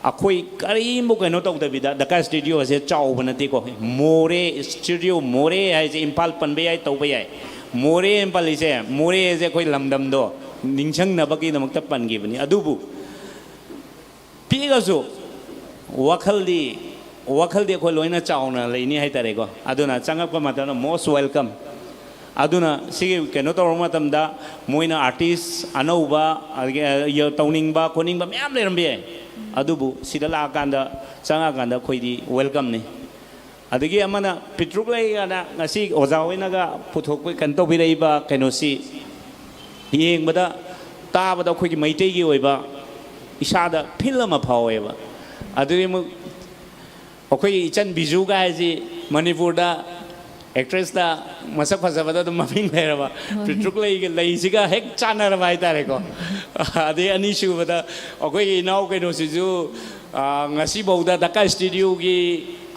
ꯑꯩꯈꯣꯏ ꯀꯔꯤꯝꯕꯨ ꯀꯩꯅꯣ ꯇꯧꯗꯕꯤꯗ, ꯗꯀꯥ ꯁ꯭ꯇꯨꯗꯤꯑꯣ ꯑꯁꯦ ꯆꯥꯎꯕ ꯅꯠꯇꯦꯀꯣ꯫ ꯃꯣꯔꯦ ꯁ꯭ꯇꯨꯗꯤꯑꯣ, ꯃꯣꯔꯦ ꯍꯥꯏꯁꯦ ꯏꯝꯐꯥꯜ ꯄꯟꯕ ꯌꯥꯏ, ꯇꯧꯕ ꯌꯥꯏ꯫ ꯃꯣꯔꯦ ꯍꯥꯏꯅ ꯄꯜꯂꯤꯁꯦ, ꯃꯣꯔꯦ ꯍꯥꯏꯁꯦ ꯑꯩꯈꯣꯏ ꯂꯝꯗꯝꯗꯣ ꯅꯤꯡꯁꯤꯡꯅꯕꯒꯤꯗꯃꯛꯇ ꯄꯟꯈꯤꯕꯅꯤ꯫ ꯑꯗꯨꯕꯨ ꯄꯤꯛꯑꯁꯨ ꯋꯥꯈꯜꯗꯤ, ꯋꯥꯈꯜꯗꯤ ꯑꯩꯈꯣꯏ ꯂꯣꯏꯅ ꯆꯥꯎꯅ ꯂꯩꯅꯤ ꯍꯥꯏꯇꯥꯔꯦꯀꯣ꯫ ꯑꯗꯨꯅ ꯆꯪꯉꯛꯄ ꯃꯇꯝꯗ most welcome꯫ ꯑꯗꯨꯅ ꯁꯤꯒꯤ ꯀꯩꯅꯣ ꯇꯧꯔꯛꯄ ꯃꯇꯝꯗ ꯃꯣꯏꯅ ꯑꯥꯔꯇꯤꯁ ꯑꯅꯧꯕ, ꯑꯗꯒꯤ, ꯑ, ꯇꯧꯅꯤꯡꯕ ꯈꯣꯠꯅꯤꯡꯕ ꯃꯌꯥꯝ ꯂꯩꯔꯝꯕ ꯌꯥꯏ꯫ ꯑꯗꯨꯕꯨ ꯁꯤꯗ ꯂꯥꯛꯑꯀꯥꯟꯗ, ꯆꯪꯉꯛꯑꯀꯥꯟꯗ ꯑꯩꯈꯣꯏꯗꯤ ꯋꯦꯜꯀꯝꯅꯤ꯫ ꯑꯗꯒꯤ ꯑꯃꯅ ꯄꯤꯇ꯭ꯔꯨꯛ ꯂꯩꯒꯅ ꯉꯁꯤ ꯑꯣꯖꯥ ꯍꯣꯏꯅꯒ ꯄꯨꯊꯣꯛꯄ, ꯀꯩꯅꯣ ꯇꯧꯕꯤꯔꯛꯏꯕ ꯀꯩꯅꯣꯁꯤ ꯌꯦꯡꯕꯗ, ꯇꯥꯕꯗ ꯑꯩꯈꯣꯏꯒꯤ ꯃꯩꯇꯩꯒꯤ ꯑꯣꯏꯕ ꯏꯁꯥꯗ ꯐꯤꯜ ꯑꯃ ꯐꯥꯎꯋꯦꯕ꯫ ꯑꯗꯨꯗꯤ ꯑꯃꯨꯛ ꯑꯩꯈꯣꯏꯒꯤ ꯏꯆꯟ ꯕꯤꯖꯨꯒ ꯍꯥꯏꯁꯤ ꯃꯅꯤꯄꯨꯔꯗ ꯑꯦꯛꯇ꯭ꯔꯦꯁꯇ ꯃꯁꯛ ꯐꯖꯕꯗ ꯑꯗꯨꯝ ꯃꯃꯤꯡ ꯂꯩꯔꯕ, ꯄꯤꯇ꯭ꯔꯨꯛ ꯂꯩꯒ, ꯂꯩꯁꯤꯒ ꯍꯦꯛ ꯆꯥꯟꯅꯔꯕ ꯍꯥꯏꯇꯥꯔꯦꯀꯣ꯫ ꯑꯗꯩ ꯑꯅꯤꯁꯨꯕꯗ ꯑꯩꯈꯣꯏꯒꯤ ꯏꯅꯥꯎ ꯀꯩꯅꯣꯁꯤꯁꯨ, ꯑ, ꯉꯁꯤꯐꯥꯎꯗ ꯗꯀꯥ ꯁ꯭ꯇꯨꯗꯤꯑꯣꯒꯤ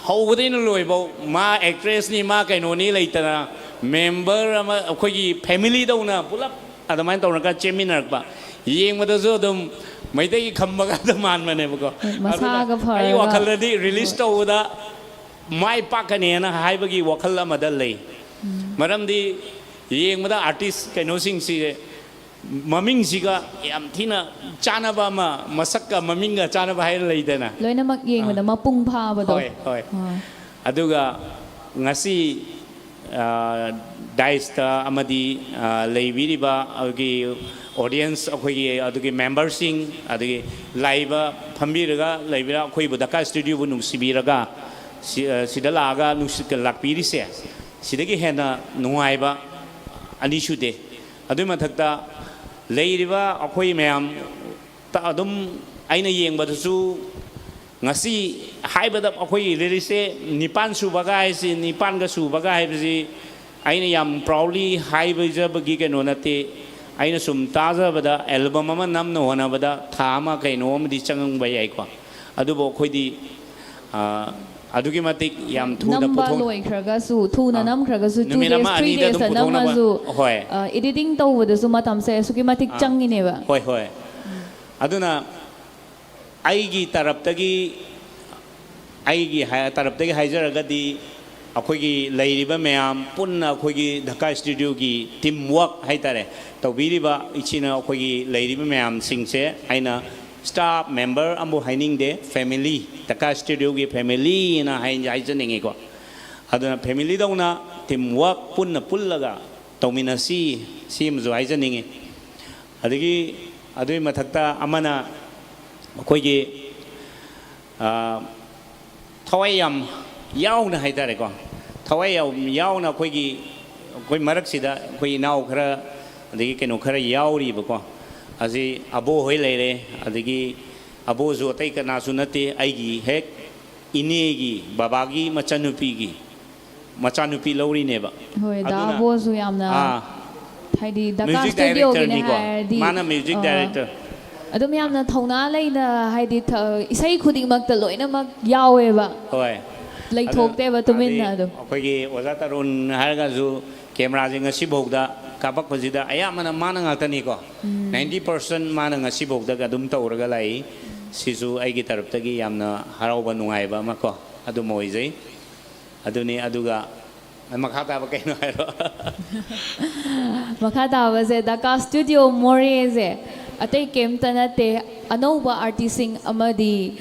ꯍꯧꯕꯗꯩꯅ ꯂꯣꯏꯐꯥꯎ ꯃꯥ ꯑꯦꯛꯇ꯭ꯔꯦꯁꯅꯤ, ꯃꯥ ꯀꯩꯅꯣꯅꯤ ꯂꯩꯇꯅ, ꯃꯦꯝꯕꯔ ꯑꯃ, ꯑꯩꯈꯣꯏꯒꯤ ꯐꯦꯃꯤꯂꯤꯗꯧꯅ ꯄꯨꯂꯞ ꯑꯗꯨꯃꯥꯏꯅ ꯇꯧꯔꯒ ꯆꯦꯟꯃꯤꯟꯅꯔꯛꯄ꯫ ꯌꯦꯡꯕꯗꯁꯨ ꯑꯗꯨꯝ ꯃꯩꯇꯩꯒꯤ ꯈꯝꯕꯒꯗ ꯃꯥꯟꯕꯅꯦꯕꯀꯣ꯫ ꯍꯣꯏ, ꯃꯁꯥꯒ ꯑꯗꯨꯅ ꯐꯔꯒ꯫ ꯑꯩ ꯋꯥꯈꯜꯗꯗꯤ ꯔꯤꯂꯤꯁ ꯍꯣꯏ꯫ ꯇꯧꯕꯗ ꯃꯥꯏ ꯄꯥꯛꯀꯅꯦꯅ ꯍꯥꯏꯕꯒꯤ ꯋꯥꯈꯜ ꯑꯃꯗ ꯂꯩ꯫ ꯃꯔꯝꯗꯤ ꯌꯦꯡꯕꯗ ꯑꯥꯔꯇꯤꯁ ꯀꯩꯅꯣꯁꯤꯡꯁꯤ ꯃꯃꯤꯡꯁꯤꯒ ꯌꯥꯝ ꯊꯤꯅ ꯆꯥꯟꯅꯕ ꯑꯃ, ꯃꯁꯛꯀ ꯃꯃꯤꯡꯒ ꯆꯥꯟꯅꯕ ꯍꯥꯏꯅ ꯂꯩꯗꯅ꯫ ꯂꯣꯏꯅꯃꯛ ꯌꯦꯡꯕꯗ ꯃꯄꯨꯡ ꯐꯥꯕꯗꯣ꯫ ꯍꯣꯏ, ꯍꯣꯏ꯫ ꯍꯣꯏ꯫ ꯑꯗꯨꯒ ꯉꯁꯤ, ꯑ, ꯗꯥꯏꯁꯇ ꯑꯃꯗꯤ, ꯑ, ꯂꯩꯕꯤꯔꯤꯕ ꯑꯩꯈꯣꯏꯒꯤ ꯑꯣꯗꯤꯌꯦꯟꯁ, ꯑꯩꯈꯣꯏꯒꯤ ꯑꯗꯨꯒꯤ ꯃꯦꯝꯕꯔꯁꯤꯡ, ꯑꯗꯒꯤ ꯂꯥꯛꯏꯕ, ꯐꯝꯕꯤꯔꯒ ꯂꯩꯕꯤꯔ, ꯑꯩꯈꯣꯏꯕꯨ ꯗꯀꯥ ꯁ꯭ꯇꯨꯗꯤꯑꯣꯕꯨ ꯅꯨꯡꯁꯤꯕꯤꯔꯒ ꯁꯤ-, ꯑ, ꯁꯤꯗ ꯂꯥꯛꯑꯒ ꯅꯨꯡꯁꯤ-, ꯂꯥꯛꯄꯤꯔꯤꯁꯦ, ꯁꯤꯗꯒꯤ ꯍꯦꯟꯅ ꯅꯨꯡꯉꯥꯏꯕ ꯑꯅꯤ ꯁꯨꯗꯦ꯫ ꯑꯗꯨꯏ ꯃꯊꯛꯇ ꯂꯩꯔꯤꯕ ꯑꯩꯈꯣꯏ ꯃꯌꯥꯝ ꯇ-, ꯑꯗꯨꯝ ꯑꯩꯅ ꯌꯦꯡꯕꯗꯁꯨ ꯉꯁꯤ ꯍꯥꯏꯕꯗ ꯑꯩꯈꯣꯏꯒꯤ ꯂꯤꯔꯤꯛꯁꯦ ꯅꯤꯄꯥꯟ ꯁꯨꯕꯒ ꯍꯥꯏꯁꯤ, ꯅꯤꯄꯥꯟꯒ ꯁꯨꯕꯒ ꯍꯥꯏꯕꯁꯤ ꯑꯩꯅ ꯌꯥꯝ ꯄ꯭ꯔꯥꯎꯗꯂꯤ ꯍꯥꯏꯕꯖꯕꯒꯤ ꯀꯩꯅꯣ ꯅꯠꯇꯦ꯫ ꯑꯩꯅ ꯁꯨꯝ ꯇꯥꯖꯕꯗ ꯑꯦꯜꯕꯝ ꯑꯃ ꯅꯝꯅ ꯍꯣꯠꯅꯕꯗ ꯊꯥ ꯑꯃ ꯀꯩꯅꯣ ꯑꯃꯗꯤ ꯆꯪꯕ ꯌꯥꯏꯀꯣ꯫ ꯑꯗꯨꯕꯨ ꯑꯩꯈꯣꯏꯗꯤ ꯑ, ꯑꯗꯨꯛꯀꯤ ꯃꯇꯤꯛ ꯌꯥꯝ ꯊꯨꯅ ꯅꯝꯕ ꯄꯨꯊꯣꯛ- ꯂꯣꯏꯈ꯭ꯔꯒꯁꯨ, ꯊꯨꯅ ꯑꯥ꯫ ꯅꯝꯈ꯭ꯔꯒꯁꯨ, two ꯅꯨꯃꯤꯠ days, ꯑꯃ three ꯑꯅꯤꯗ days ꯑꯗꯨꯝ ꯇ ꯄꯨꯊꯣꯛꯅꯕ꯫ ꯅꯝꯃꯁꯨ, ꯍꯣꯏ꯫ ꯑ, editing ꯇꯧꯕꯗꯁꯨ ꯃꯇꯝꯁꯦ ꯑꯁꯨꯛꯀꯤ ꯃꯇꯤꯛ ꯑꯥ꯫ ꯆꯪꯉꯤꯅꯦꯕ꯫ ꯍꯣꯏ, ꯍꯣꯏ꯫ ꯑꯗꯨꯅ ꯑꯩꯒꯤ ꯇꯔꯞꯇꯒꯤ, ꯑꯩꯒꯤ ꯍꯥꯏ-, ꯇꯔꯞꯇꯒꯤ ꯍꯥꯏꯖꯔꯒꯗꯤ, ꯑꯩꯈꯣꯏꯒꯤ ꯂꯩꯔꯤꯕ ꯃꯌꯥꯝ ꯄꯨꯟꯅ ꯑꯩꯈꯣꯏꯒꯤ ꯙꯀꯥ ꯁ꯭ꯇꯨꯗꯤꯑꯣꯒꯤ team work ꯍꯥꯏꯇꯥꯔꯦ, ꯇꯧꯕꯤꯔꯤꯕ ꯏꯆꯤꯟ ꯏꯅꯥꯎ ꯑꯩꯈꯣꯏꯒꯤ ꯂꯩꯔꯤꯕ ꯃꯌꯥꯝꯁꯤꯡꯁꯦ ꯑꯩꯅ staff member ꯑꯃꯕꯨ ꯍꯥꯏꯅꯤꯡꯗꯦ, family, ꯙꯀꯥ ꯁ꯭ꯇꯨꯗꯤꯑꯣꯒꯤ family ꯍꯥꯏꯅ ꯍꯥꯏ-, ꯍꯥꯏꯖꯅꯤꯡꯉꯤꯀꯣ꯫ ꯑꯗꯨꯅ family ꯗꯧꯅ team work ꯄꯨꯟꯅ ꯄꯨꯜꯂꯒ ꯇꯧꯃꯤꯟꯅꯁꯤ, ꯁꯤꯃꯁꯨ ꯍꯥꯏꯖꯅꯤꯡꯉꯤ꯫ ꯑꯗꯒꯤ ꯑꯗꯨꯒꯤ ꯃꯊꯛꯇ ꯑꯃꯅ ꯑꯩꯈꯣꯏꯒꯤ, ꯑ, ꯊꯋꯥꯏ ꯌꯥꯝ ꯌꯥꯎꯅ ꯍꯥꯏꯇꯥꯔꯦꯀꯣ, ꯊꯋꯥꯏ ꯌꯥꯝ ꯌꯥꯎꯅ ꯑꯩꯈꯣꯏꯒꯤ, ꯑꯩꯈꯣꯏ ꯃꯔꯛꯁꯤꯗ ꯑꯩꯈꯣꯏ ꯏꯅꯥꯎ ꯈꯔ, ꯑꯗꯒꯤ ꯀꯩꯅꯣ ꯈꯔ ꯌꯥꯎꯔꯤꯕꯀꯣ꯫ ꯑꯁꯤ ꯑꯕꯣ ꯍꯣꯏ ꯂꯩꯔꯦ, ꯑꯗꯒꯤ ꯑꯕꯣꯁꯨ ꯑꯇꯩ ꯀꯅꯥꯁꯨ ꯅꯠꯇꯦ, ꯑꯩꯒꯤ ꯍꯦꯛ ꯏꯅꯦꯒꯤ ꯕꯕꯥꯒꯤ ꯃꯆꯟꯅꯨꯄꯤꯒꯤ ꯃꯆꯥꯅꯨꯄꯤ ꯂꯧꯔꯤꯅꯦꯕ꯫ ꯍꯣꯏ, ꯗꯥ ꯑꯗꯨꯅ, ꯕꯣꯁꯁꯨ ꯌꯥꯝꯅ, ꯑꯥ, ꯍꯥꯏꯗꯤ ꯙꯀꯥ music ꯁ꯭ꯇꯨꯗꯤꯑꯣꯒꯤꯅꯦ director ꯅꯤꯀꯣ꯫ ꯍꯥꯏꯔꯗꯤ, ꯃꯥꯅ music ꯑ, director꯫ ꯑꯗꯨꯝ ꯌꯥꯝꯅ ꯊꯧꯅꯥ ꯂꯩꯅ, ꯍꯥꯏꯗꯤ ꯊ-, ꯏꯁꯩ ꯈꯨꯗꯤꯡꯃꯛꯇ ꯂꯣꯏꯅꯃꯛ ꯌꯥꯎꯋꯦꯕ꯫ ꯍꯣꯏ꯫ ꯂꯩꯊꯣꯛꯇꯦꯕ ꯑꯗꯨ, ꯇꯨꯃꯤꯟꯅ ꯍꯥꯏꯗꯤ ꯑꯗꯨꯝ꯫ ꯑꯩꯈꯣꯏꯒꯤ ꯑꯣꯖꯥ ꯇꯔꯨꯟ ꯍꯥꯏꯔꯒꯁꯨ camera ꯁꯦ ꯉꯁꯤꯐꯥꯎꯗ ꯀꯥꯞꯄꯛꯄꯁꯤꯗ ꯑꯌꯥꯝꯕꯅ ꯃꯥꯅ ꯉꯥꯛꯇꯅꯤꯀꯣ꯫ ꯎꯝ꯫ Ninety percent ꯃꯥꯅ ꯉꯁꯤꯐꯥꯎꯗ ꯑꯗꯨꯝ ꯇꯧꯔꯒ ꯂꯥꯛꯏ꯫ ꯁꯤꯁꯨ ꯑꯩꯒꯤ ꯇꯔꯞꯇꯒꯤ ꯌꯥꯝꯅ ꯍꯔꯥꯎꯕ ꯅꯨꯡꯉꯥꯏꯕ ꯑꯃ ꯀꯣ, ꯑꯗꯨꯝ ꯑꯣꯏꯖꯩ꯫ ꯑꯗꯨꯅꯤ, ꯑꯗꯨꯒ ꯃꯈꯥ ꯇꯥꯕ ꯀꯩꯅꯣ ꯍꯥꯏꯔꯣ꯫ ꯃꯈꯥ ꯇꯥꯕꯁꯦ, ꯙꯀꯥ ꯁ꯭ꯇꯨꯗꯤꯑꯣ ꯃꯣꯔꯦꯁꯦ ꯑꯇꯩ ꯀꯩꯝꯇ ꯅꯠꯇꯦ, ꯑꯅꯧꯕ artist ꯁꯤꯡ ꯑꯃꯗꯤ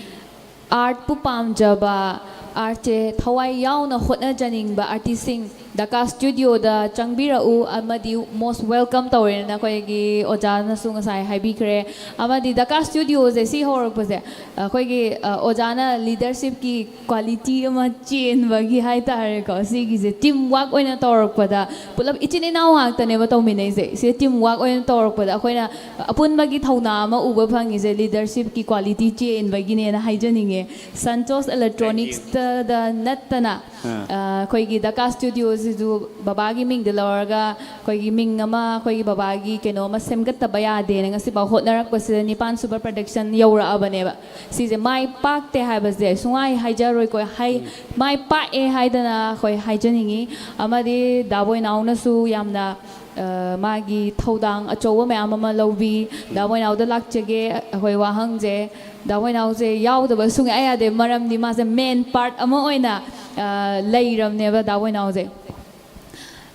art ꯄꯨ ꯄꯥꯝꯖꯕ, art ꯁꯦ ꯊꯋꯥꯏ ꯌꯥꯎꯅ ꯍꯣꯠꯅꯖꯅꯤꯡꯕ artist ꯁꯤꯡ ꯗꯀꯥ ꯁ꯭ꯇꯨꯗꯤꯑꯣꯗ ꯆꯪꯕꯤꯔꯛꯎ ꯑꯃꯗꯤ most welcome ꯇꯧꯔꯦꯅ ꯑꯩꯈꯣꯏꯒꯤ ꯑꯣꯖꯥꯅꯁꯨ ꯉꯁꯥꯏ ꯍꯥꯏꯕꯤꯈ꯭ꯔꯦ꯫ ꯑꯃꯗꯤ ꯗꯀꯥ ꯁ꯭ꯇꯨꯗꯤꯑꯣꯁꯦ ꯁꯤ ꯍꯧꯔꯛꯄꯁꯦ ꯑꯩꯈꯣꯏꯒꯤ ꯑ, ꯑꯣꯖꯥꯅ ꯂꯤꯗꯔꯁꯤꯞꯀꯤ ꯀ꯭ꯋꯥꯂꯤꯇꯤ ꯑꯃ ꯆꯦꯟꯕꯒꯤ ꯍꯥꯏꯇꯥꯔꯦꯀꯣ, ꯁꯤꯒꯤꯁꯦ ꯇꯤꯝ ꯋꯥꯛ ꯑꯣꯏꯅ ꯇꯧꯔꯛꯄꯗ, ꯄꯨꯂꯞ ꯏꯆꯤꯟ ꯏꯅꯥꯎ ꯉꯥꯛꯇꯅꯦꯕ ꯇꯧꯃꯤꯟꯅꯩꯁꯦ꯫ ꯁꯤ ꯇꯤꯝ ꯋꯥꯛ ꯑꯣꯏꯅ ꯇꯧꯔꯛꯄꯗ ꯑꯩꯈꯣꯏꯅ ꯑꯄꯨꯟꯕꯒꯤ ꯊꯧꯅꯥ ꯑꯃ ꯎꯕ ꯐꯪꯉꯤꯁꯦ ꯂꯤꯗꯔꯁꯤꯞꯀꯤ ꯀ꯭ꯋꯥꯂꯤꯇꯤ ꯆꯦꯟꯕꯒꯤꯅꯦꯅ ꯍꯥꯏꯖꯅꯤꯡꯉꯦ꯫ ꯁꯟꯇꯣꯁ ꯏꯂꯦꯛꯇ꯭ꯔꯣꯅꯤꯛꯁꯇꯗ ꯅꯠꯇꯅ ꯑꯥ, ꯑꯩꯈꯣꯏꯒꯤ ꯗꯀꯥ ꯁ꯭ꯇꯨꯗꯤꯑꯣꯁꯤꯁꯨ ꯕꯕꯥꯒꯤ ꯃꯤꯡꯗ ꯂꯧꯔꯒ ꯑꯩꯈꯣꯏꯒꯤ ꯃꯤꯡ ꯑꯃ, ꯑꯩꯈꯣꯏꯒꯤ ꯕꯕꯥꯒꯤ ꯀꯩꯅꯣ ꯑꯃ ꯁꯦꯝꯒꯠꯇꯕ ꯌꯥꯗꯦꯅ ꯉꯁꯤꯐꯥꯎ ꯍꯣꯠꯅꯔꯛꯄꯁꯤꯗ ꯅꯤꯄꯥꯟ ꯁꯨꯕ ꯄ꯭ꯔꯗꯛꯁꯟ ꯌꯧꯔꯛꯑꯕꯅꯦꯕ꯫ ꯁꯤꯁꯦ ꯃꯥꯏ ꯄꯥꯛꯇꯦ ꯍꯥꯏꯕꯁꯦ ꯁꯨꯡꯍꯥꯏ ꯍꯥꯏꯖꯔꯣꯏꯀꯣ, ꯍꯥꯏ, ꯃꯥꯏ ꯄꯥꯛꯑꯦ ꯍꯥꯏꯗꯅ ꯑꯩꯈꯣꯏ ꯍꯥꯏꯖꯅꯤꯡꯉꯤ꯫ ꯑꯃꯗꯤ ꯗꯥ ꯕꯣꯏꯅꯥꯎꯅꯁꯨ ꯌꯥꯝꯅ ꯑ, ꯃꯥꯒꯤ ꯊꯧꯗꯥꯡ ꯑꯆꯧꯕ ꯃꯌꯥꯝ ꯑꯃ ꯂꯧꯕꯤ꯫ ꯗꯥ ꯕꯣꯏꯅꯥꯎꯗ ꯂꯥꯛꯆꯒꯦ꯫ ꯑꯩꯈꯣꯏ ꯋꯥꯍꯪꯁꯦ, ꯗꯥ ꯕꯣꯏꯅꯥꯎꯁꯦ ꯌꯥꯎꯗꯕ ꯁꯨꯡꯌꯥ ꯌꯥꯗꯦ, ꯃꯔꯝꯗꯤ ꯃꯥꯁꯦ ꯃꯦꯟ ꯄꯥꯔꯠ ꯑꯃ ꯑꯣꯏꯅ ꯑ, ꯂꯩꯔꯕꯅꯦꯕ ꯗꯥ ꯕꯣꯏꯅꯥꯎꯁꯦ꯫